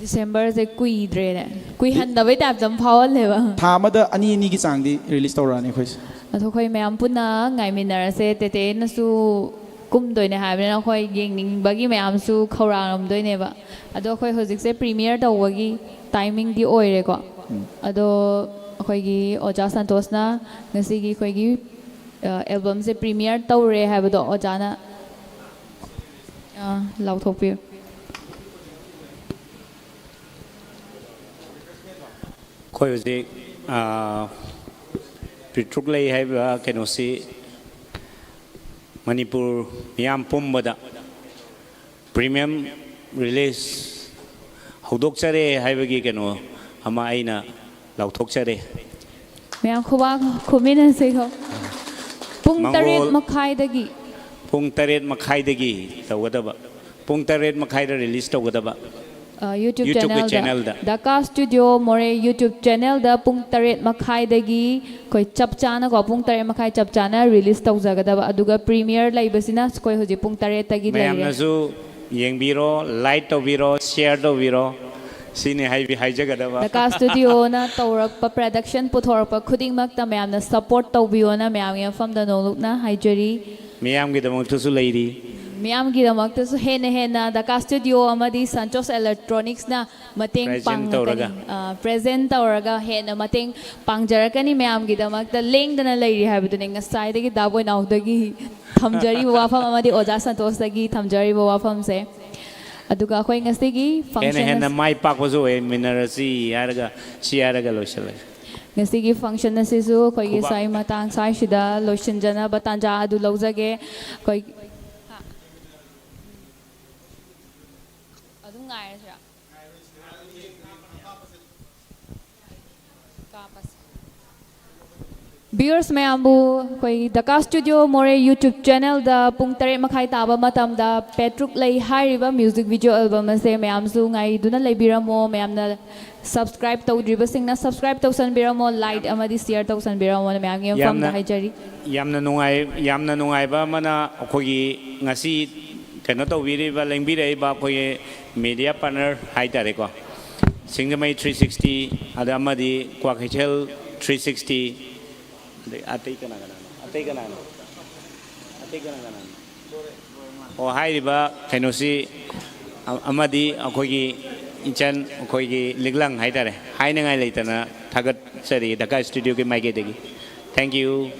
ꯗꯤꯁꯦꯝꯕꯔꯁꯦ ꯀꯨꯏꯗ꯭ꯔꯦꯅꯦ꯫ ꯀꯨꯏꯍꯟꯗꯕꯩ ꯇꯥꯏꯞꯇ ꯑꯃ ꯐꯥꯎꯍꯜꯂꯦꯕ꯫ ꯊꯥ ꯑꯃꯗ ꯑꯅꯤ ꯑꯅꯤꯒꯤ ꯆꯥꯡꯗꯤ ꯔꯤꯂꯤꯁ ꯇꯧꯔꯛꯑꯅꯤ ꯑꯩꯈꯣꯏꯁꯦ꯫ ꯑꯗꯣ ꯑꯩꯈꯣꯏ ꯃꯌꯥꯝ ꯄꯨꯟꯅ ꯉꯥꯏꯃꯤꯟꯅꯔꯁꯦ꯫ ꯇꯦꯇꯦꯅꯁꯨ ꯀꯨꯝꯗꯣꯏꯅꯦ ꯍꯥꯏꯕꯅꯤꯅ ꯑꯩꯈꯣꯏ ꯌꯦꯡꯅꯤꯡꯕꯒꯤ ꯃꯌꯥꯝꯁꯨ ꯈꯧꯔꯥꯡꯉꯝꯗꯣꯏꯅꯦꯕ꯫ ꯑꯗꯣ ꯑꯩꯈꯣꯏ ꯍꯧꯖꯤꯛꯁꯦ ꯄ꯭ꯔꯤꯃꯤꯌꯔ ꯇꯧꯕꯒꯤ ꯇꯥꯏꯃꯤꯡꯗꯤ ꯑꯣꯏꯔꯦꯀꯣ꯫ ꯑꯗꯣ ꯑꯩꯈꯣꯏꯒꯤ ꯑꯣꯖꯥ ꯁꯟꯇꯣꯁꯅ ꯉꯁꯤꯒꯤ ꯑꯩꯈꯣꯏꯒꯤ, ꯑ, ꯑꯦꯜꯕꯝꯁꯦ ꯄ꯭ꯔꯤꯃꯤꯌꯔ ꯇꯧꯔꯦ ꯍꯥꯏꯕꯗꯣ ꯑꯣꯖꯥꯅ, ꯑ, ꯂꯥꯎꯊꯣꯛꯄꯤꯌꯨ꯫ ꯑꯩꯈꯣꯏ ꯍꯧꯖꯤꯛ, ꯑ, ꯄꯤꯇ꯭ꯔꯨꯛ ꯂꯩ ꯍꯥꯏꯕ ꯀꯩꯅꯣꯁꯤ ꯃꯅꯤꯄꯨꯔ ꯃꯤꯌꯥꯝ ꯄꯨꯝꯕꯗ ꯄ꯭ꯔꯤꯃꯤꯌꯝ ꯔꯤꯂꯤꯁ ꯍꯧꯗꯣꯛꯆꯔꯦ ꯍꯥꯏꯕꯒꯤ ꯀꯩꯅꯣ ꯑꯃ ꯑꯩꯅ ꯂꯥꯎꯊꯣꯛꯆꯔꯦ꯫ ꯃꯌꯥꯝ ꯈꯨꯕꯥꯛ ꯈꯨꯃꯤꯟꯅꯁꯤꯀꯣ꯫ ꯄꯨꯡ ꯃꯪꯒꯣꯜ- ꯇꯔꯦꯠ ꯃꯈꯥꯏꯗꯒꯤ꯫ ꯄꯨꯡ ꯇꯔꯦꯠ ꯃꯈꯥꯏꯗꯒꯤ ꯇꯧꯒꯗꯕ, ꯄꯨꯡ ꯇꯔꯦꯠ ꯃꯈꯥꯏꯗ ꯔꯤꯂꯤꯁ ꯇꯧꯒꯗꯕ꯫ ꯑ, YouTube YouTube-ꯀꯤ ꯆꯦꯅꯦꯜꯗ, ꯆꯦꯅꯦꯜꯗ꯫ ꯗꯀꯥ ꯁ꯭ꯇꯨꯗꯤꯑꯣ ꯃꯣꯔꯦ YouTube ꯆꯦꯅꯦꯜꯗ ꯄꯨꯡ ꯇꯔꯦꯠ ꯃꯈꯥꯏꯗꯒꯤ ꯑꯩꯈꯣꯏ ꯆꯞ ꯆꯥꯅꯀꯣ, ꯄꯨꯡ ꯇꯔꯦꯠ ꯃꯈꯥꯏ ꯆꯞ ꯆꯥꯅ ꯔꯤꯂꯤꯁ ꯇꯧꯖꯒꯗꯕ꯫ ꯑꯗꯨꯒ ꯄ꯭ꯔꯤꯃꯤꯌꯔ ꯂꯩꯕꯁꯤꯅ ꯑꯩꯈꯣꯏ ꯍꯧꯖꯤꯛ ꯄꯨꯡ ꯇꯔꯦꯠꯇꯒꯤ ꯂꯩꯔꯦ꯫ ꯃꯌꯥꯝꯅꯁꯨ ꯌꯦꯡꯕꯤꯔꯣ, ꯂꯥꯏꯛ ꯇꯧꯕꯤꯔꯣ, ꯁꯤꯌꯔ ꯇꯧꯕꯤꯔꯣ, ꯁꯤꯅꯤ ꯍꯥꯏꯕꯤ ꯍꯥꯏꯖꯒꯗꯕ꯫ ꯗꯀꯥ ꯁ꯭ꯇꯨꯗꯤꯑꯣꯅ ꯇꯧꯔꯛꯄ, ꯄ꯭ꯔꯗꯛꯁꯟ ꯄꯨꯊꯣꯔꯛꯄ ꯈꯨꯗꯤꯡꯃꯛꯇ ꯃꯌꯥꯝꯅ ꯁꯞꯄꯣꯔꯠ ꯇꯧꯕꯤꯌꯣꯅ ꯃꯌꯥꯝꯒꯤ ꯃꯐꯝꯗ ꯅꯣꯂꯨꯛꯅ ꯍꯥꯏꯖꯔꯤ꯫ ꯃꯤꯌꯥꯝꯒꯤꯗꯃꯛꯇꯁꯨ ꯂꯩꯔꯤ꯫ ꯃꯤꯌꯥꯝꯒꯤꯗꯃꯛꯇꯁꯨ ꯍꯦꯟꯅ ꯍꯦꯟꯅ ꯗꯀꯥ ꯁ꯭ꯇꯨꯗꯤꯑꯣ ꯑꯃꯗꯤ ꯁꯟꯇꯣꯁ ꯏꯂꯦꯛꯇ꯭ꯔꯣꯅꯤꯛꯁꯅ ꯃꯇꯦꯡ Present ꯄꯥꯡꯉꯛꯀꯅꯤ꯫ ꯇꯧꯔꯒ꯫ ꯑ, present ꯇꯧꯔꯒ ꯍꯦꯟꯅ ꯃꯇꯦꯡ ꯄꯥꯡꯖꯔꯛꯀꯅꯤ꯫ ꯃꯌꯥꯝꯒꯤꯗꯃꯛꯇ ꯂꯦꯡꯗꯅ ꯂꯩꯔꯤ ꯍꯥꯏꯕꯗꯨꯅꯤ꯫ ꯉꯁꯥꯏꯗꯒꯤ ꯗꯥ ꯕꯣꯏꯅꯥꯎꯗꯒꯤ ꯊꯝꯖꯔꯤꯕ ꯋꯥꯐꯝ ꯑꯃꯗꯤ ꯑꯣꯖꯥ ꯁꯟꯇꯣꯁꯇꯒꯤ ꯊꯝꯖꯔꯤꯕ ꯋꯥꯐꯝꯁꯦ꯫ ꯑꯗꯨꯒ ꯑꯩꯈꯣꯏ ꯉꯁꯤꯒꯤ ꯍꯦꯟꯅ function ꯍꯦꯟꯅ ꯑꯁꯤ ꯃꯥꯏ ꯄꯥꯛꯄꯁꯨ ꯑꯣꯏꯃꯤꯟꯅꯔꯁꯤ ꯍꯥꯏꯔꯒ, ꯁꯤ ꯍꯥꯏꯔꯒ ꯂꯣꯏꯁꯤꯜꯂꯒꯦ꯫ ꯉꯁꯤꯒꯤ function ꯑꯁꯤꯁꯨ ꯑꯩꯈꯣꯏꯒꯤ ꯈꯨꯕꯥꯛ꯫ ꯁ꯭ꯋꯥꯏ ꯃꯇꯥꯡ ꯁ꯭ꯋꯥꯏꯁꯤꯗ ꯂꯣꯏꯁꯤꯟꯖꯅꯕ ꯇꯥꯟꯖꯥ ꯑꯗꯨ ꯂꯧꯖꯒꯦ꯫ ꯑꯩꯈꯣꯏ ꯑꯗꯨꯝ ꯉꯥꯏꯔꯁꯤꯔꯥ? ꯀꯥꯞꯄꯁꯦ꯫ Viewers ꯃꯌꯥꯝꯕꯨ ꯑꯩꯈꯣꯏ ꯗꯀꯥ ꯁ꯭ꯇꯨꯗꯤꯑꯣ ꯃꯣꯔꯦ YouTube channelꯗ ꯄꯨꯡ ꯇꯔꯦꯠ ꯃꯈꯥꯏ ꯇꯥꯕ ꯃꯇꯝꯗ ꯄꯦꯇ꯭ꯔꯨꯛ ꯂꯩ ꯍꯥꯏꯔꯤꯕ music video album ꯑꯁꯦ ꯃꯌꯥꯝꯁꯨ ꯉꯥꯏꯗꯨꯅ ꯂꯩꯕꯤꯔꯝꯃꯣ꯫ ꯃꯌꯥꯝꯅ subscribe ꯇꯧꯗ꯭ꯔꯤꯕꯁꯤꯡꯅ subscribe ꯇꯧꯁꯟꯕꯤꯔꯝꯃꯣ, like ꯑꯃꯗꯤ share ꯇꯧꯁꯟꯕꯤꯔꯝꯃꯣꯅ ꯃꯌꯥꯝꯒꯤ ꯃꯐꯝꯗ ꯌꯥꯝꯅ ꯍꯥꯏꯖꯔꯤ꯫ ꯌꯥꯝꯅ ꯅꯨꯡꯉꯥꯏ, ꯌꯥꯝꯅ ꯅꯨꯡꯉꯥꯏꯕ ꯑꯃꯅ ꯑꯩꯈꯣꯏꯒꯤ ꯉꯁꯤ ꯀꯩꯅꯣ ꯇꯧꯕꯤꯔꯤꯕ, ꯂꯦꯡꯕꯤꯔꯛꯏꯕ ꯑꯩꯈꯣꯏꯒꯤ media partner ꯍꯥꯏꯇꯥꯔꯦꯀꯣ, ꯁꯤꯡꯖꯃꯩ three sixty, ꯑꯗ ꯑꯃꯗꯤ ꯀ꯭ꯋꯥꯀꯩꯊꯦꯜ three sixty, ꯑꯗꯩ ꯑꯇꯩ ꯀꯅꯥ ꯀꯅꯥꯅꯣ? ꯑꯇꯩ ꯀꯅꯥꯅꯣ? ꯑꯇꯩ ꯀꯅꯥ ꯀꯅꯥꯅꯣ? ꯑꯣ, ꯍꯥꯏꯔꯤꯕ ꯀꯩꯅꯣꯁꯤ, ꯑ-, ꯑꯃꯗꯤ ꯑꯩꯈꯣꯏꯒꯤ ꯏꯆꯟ, ꯑꯩꯈꯣꯏꯒꯤ ꯂꯤꯛꯂꯪ ꯍꯥꯏꯇꯥꯔꯦ, ꯍꯥꯏꯅꯉꯥꯏ ꯂꯩꯇꯅ ꯊꯥꯒꯠꯆꯔꯤ ꯗꯀꯥ ꯁ꯭ꯇꯨꯗꯤꯑꯣꯒꯤ ꯃꯥꯏꯀꯩꯗꯒꯤ꯫ Thank you꯫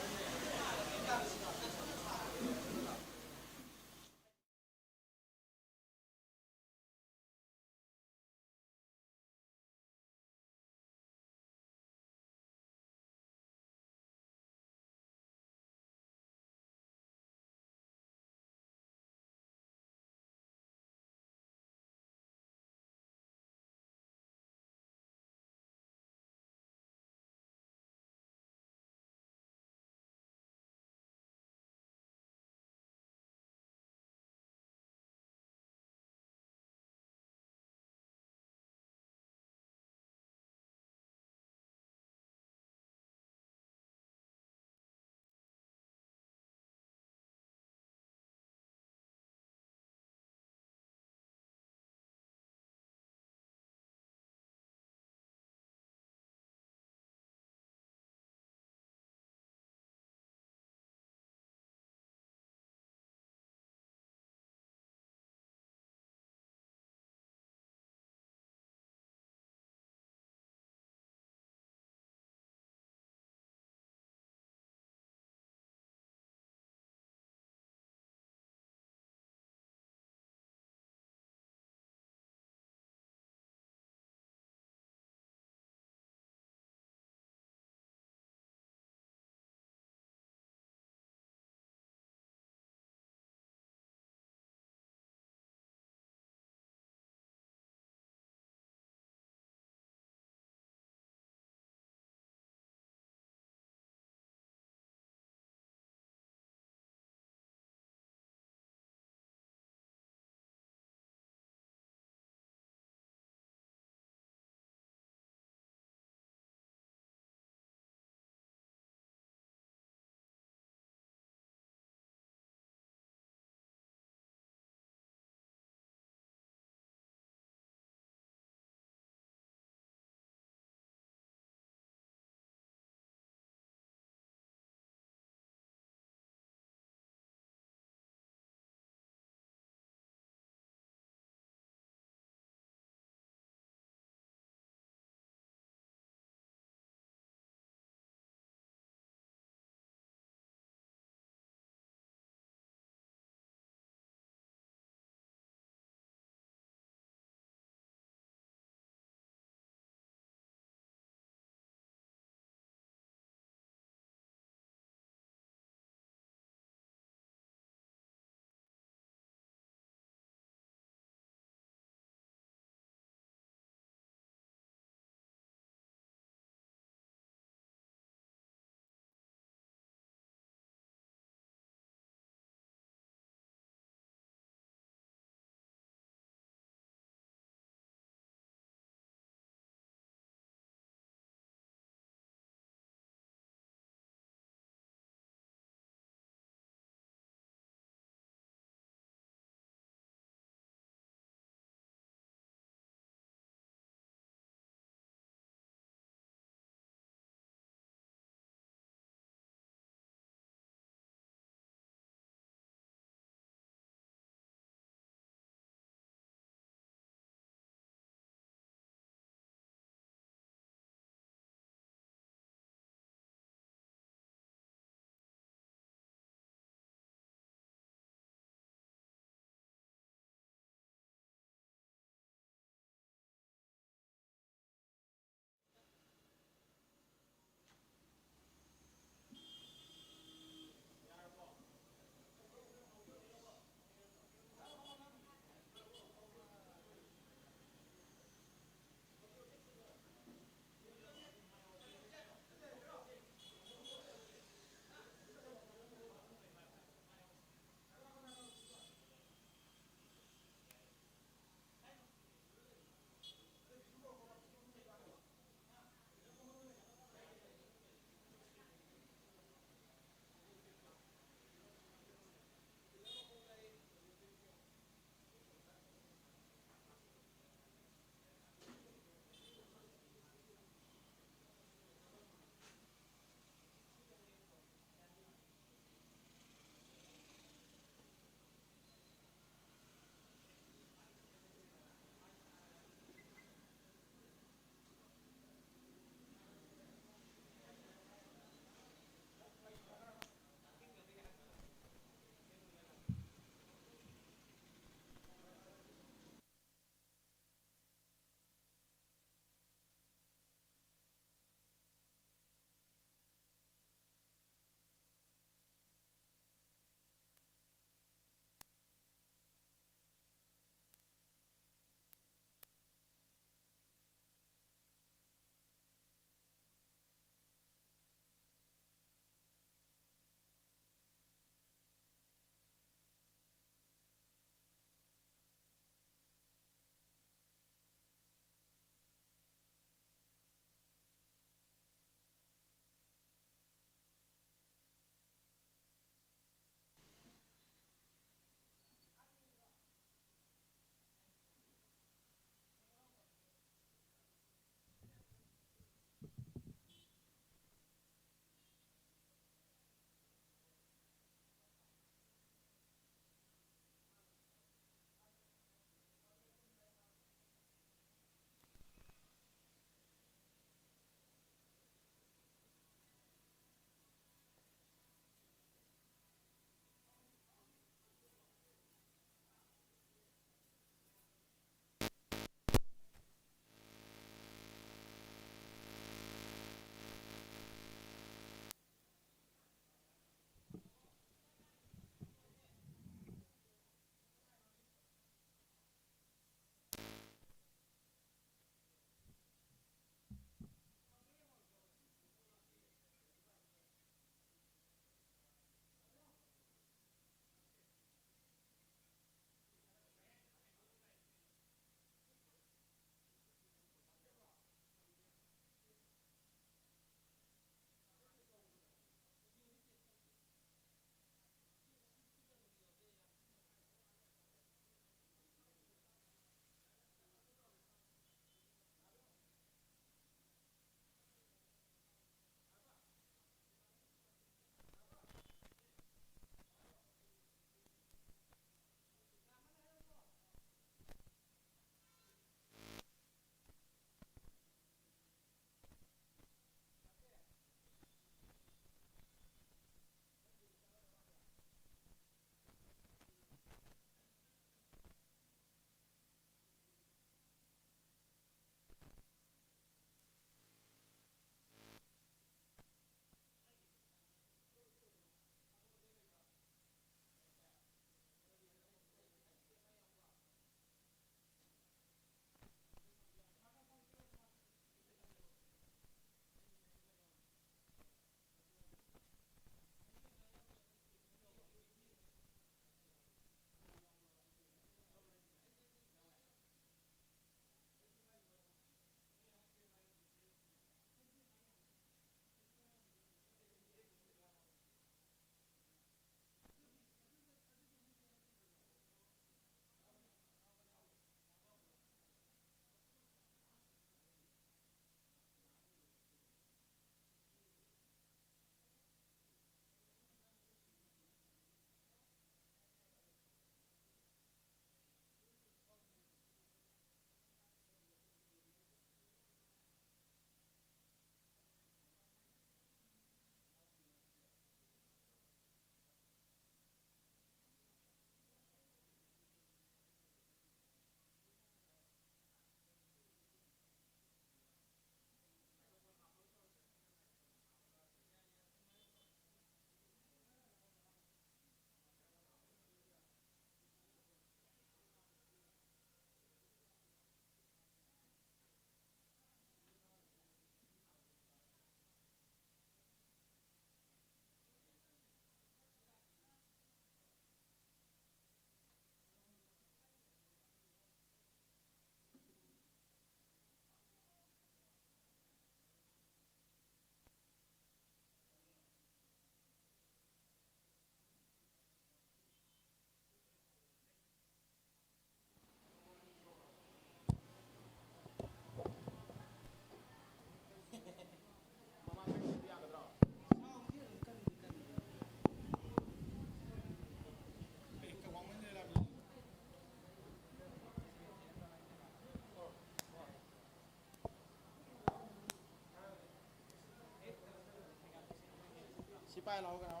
ꯄꯥꯏ ꯂꯥꯛꯑꯣ ꯀꯩꯅꯣ꯫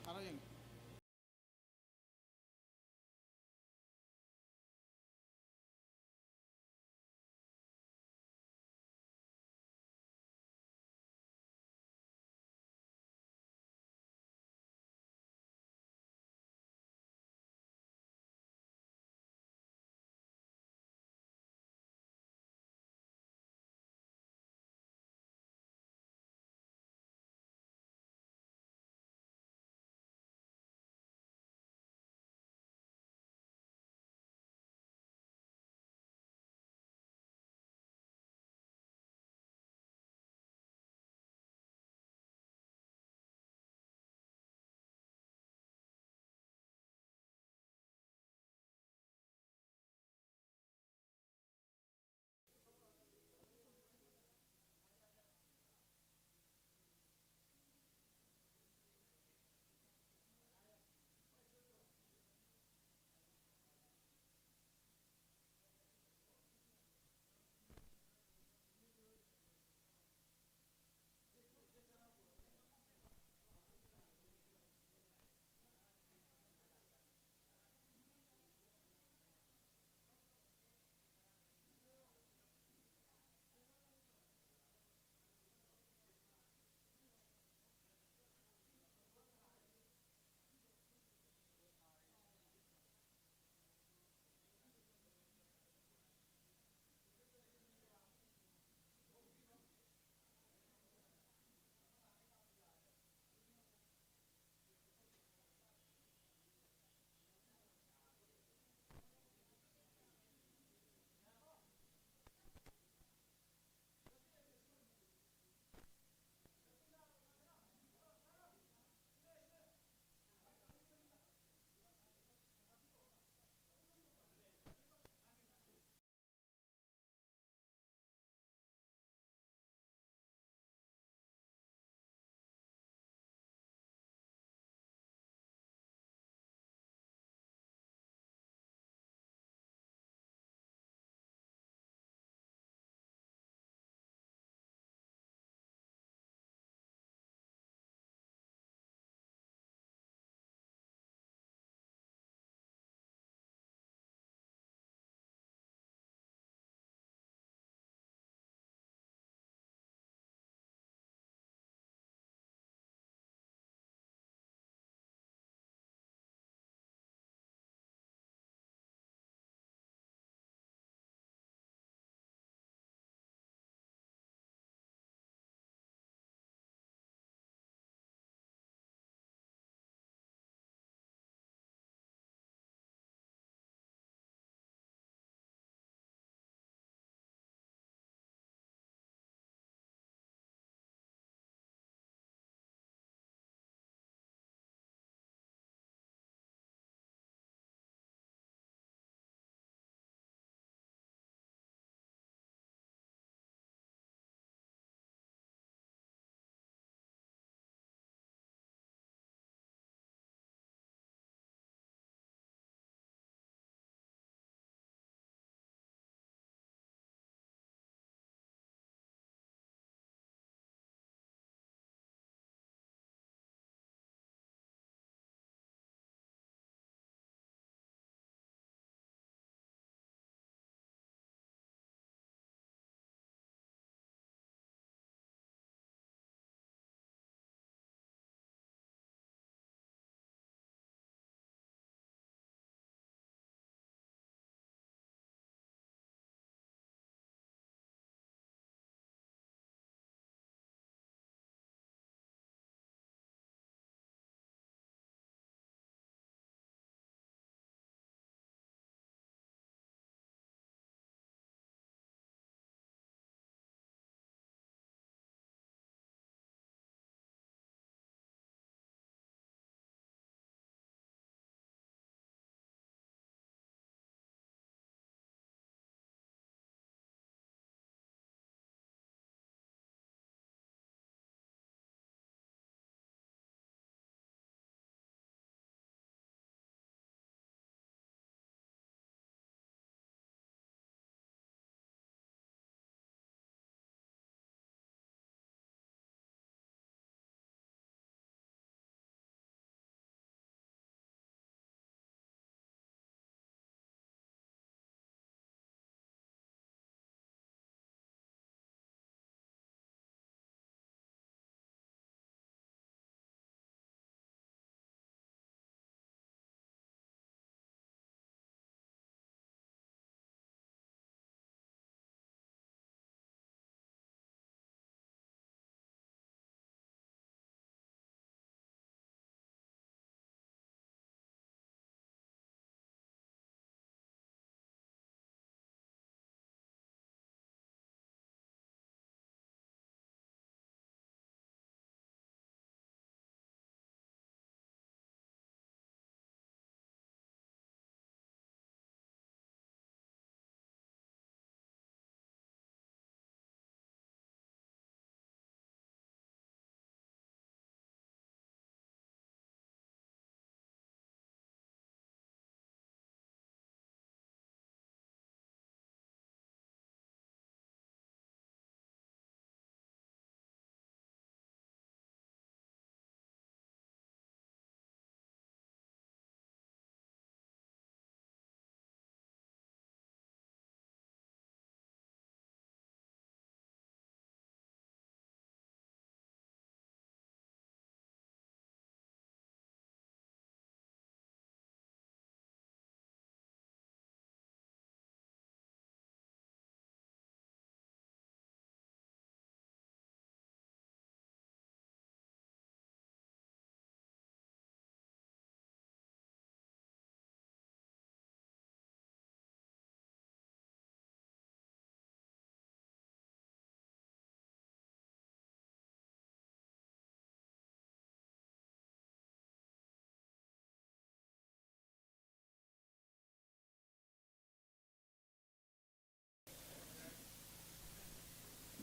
ꯊꯥꯔꯣ ꯌꯦꯡꯒꯦ꯫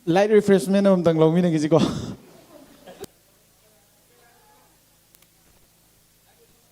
Light refreshment ꯑꯃꯇꯪ ꯂꯧꯃꯤꯟꯅꯈꯤꯁꯤꯀꯣ꯫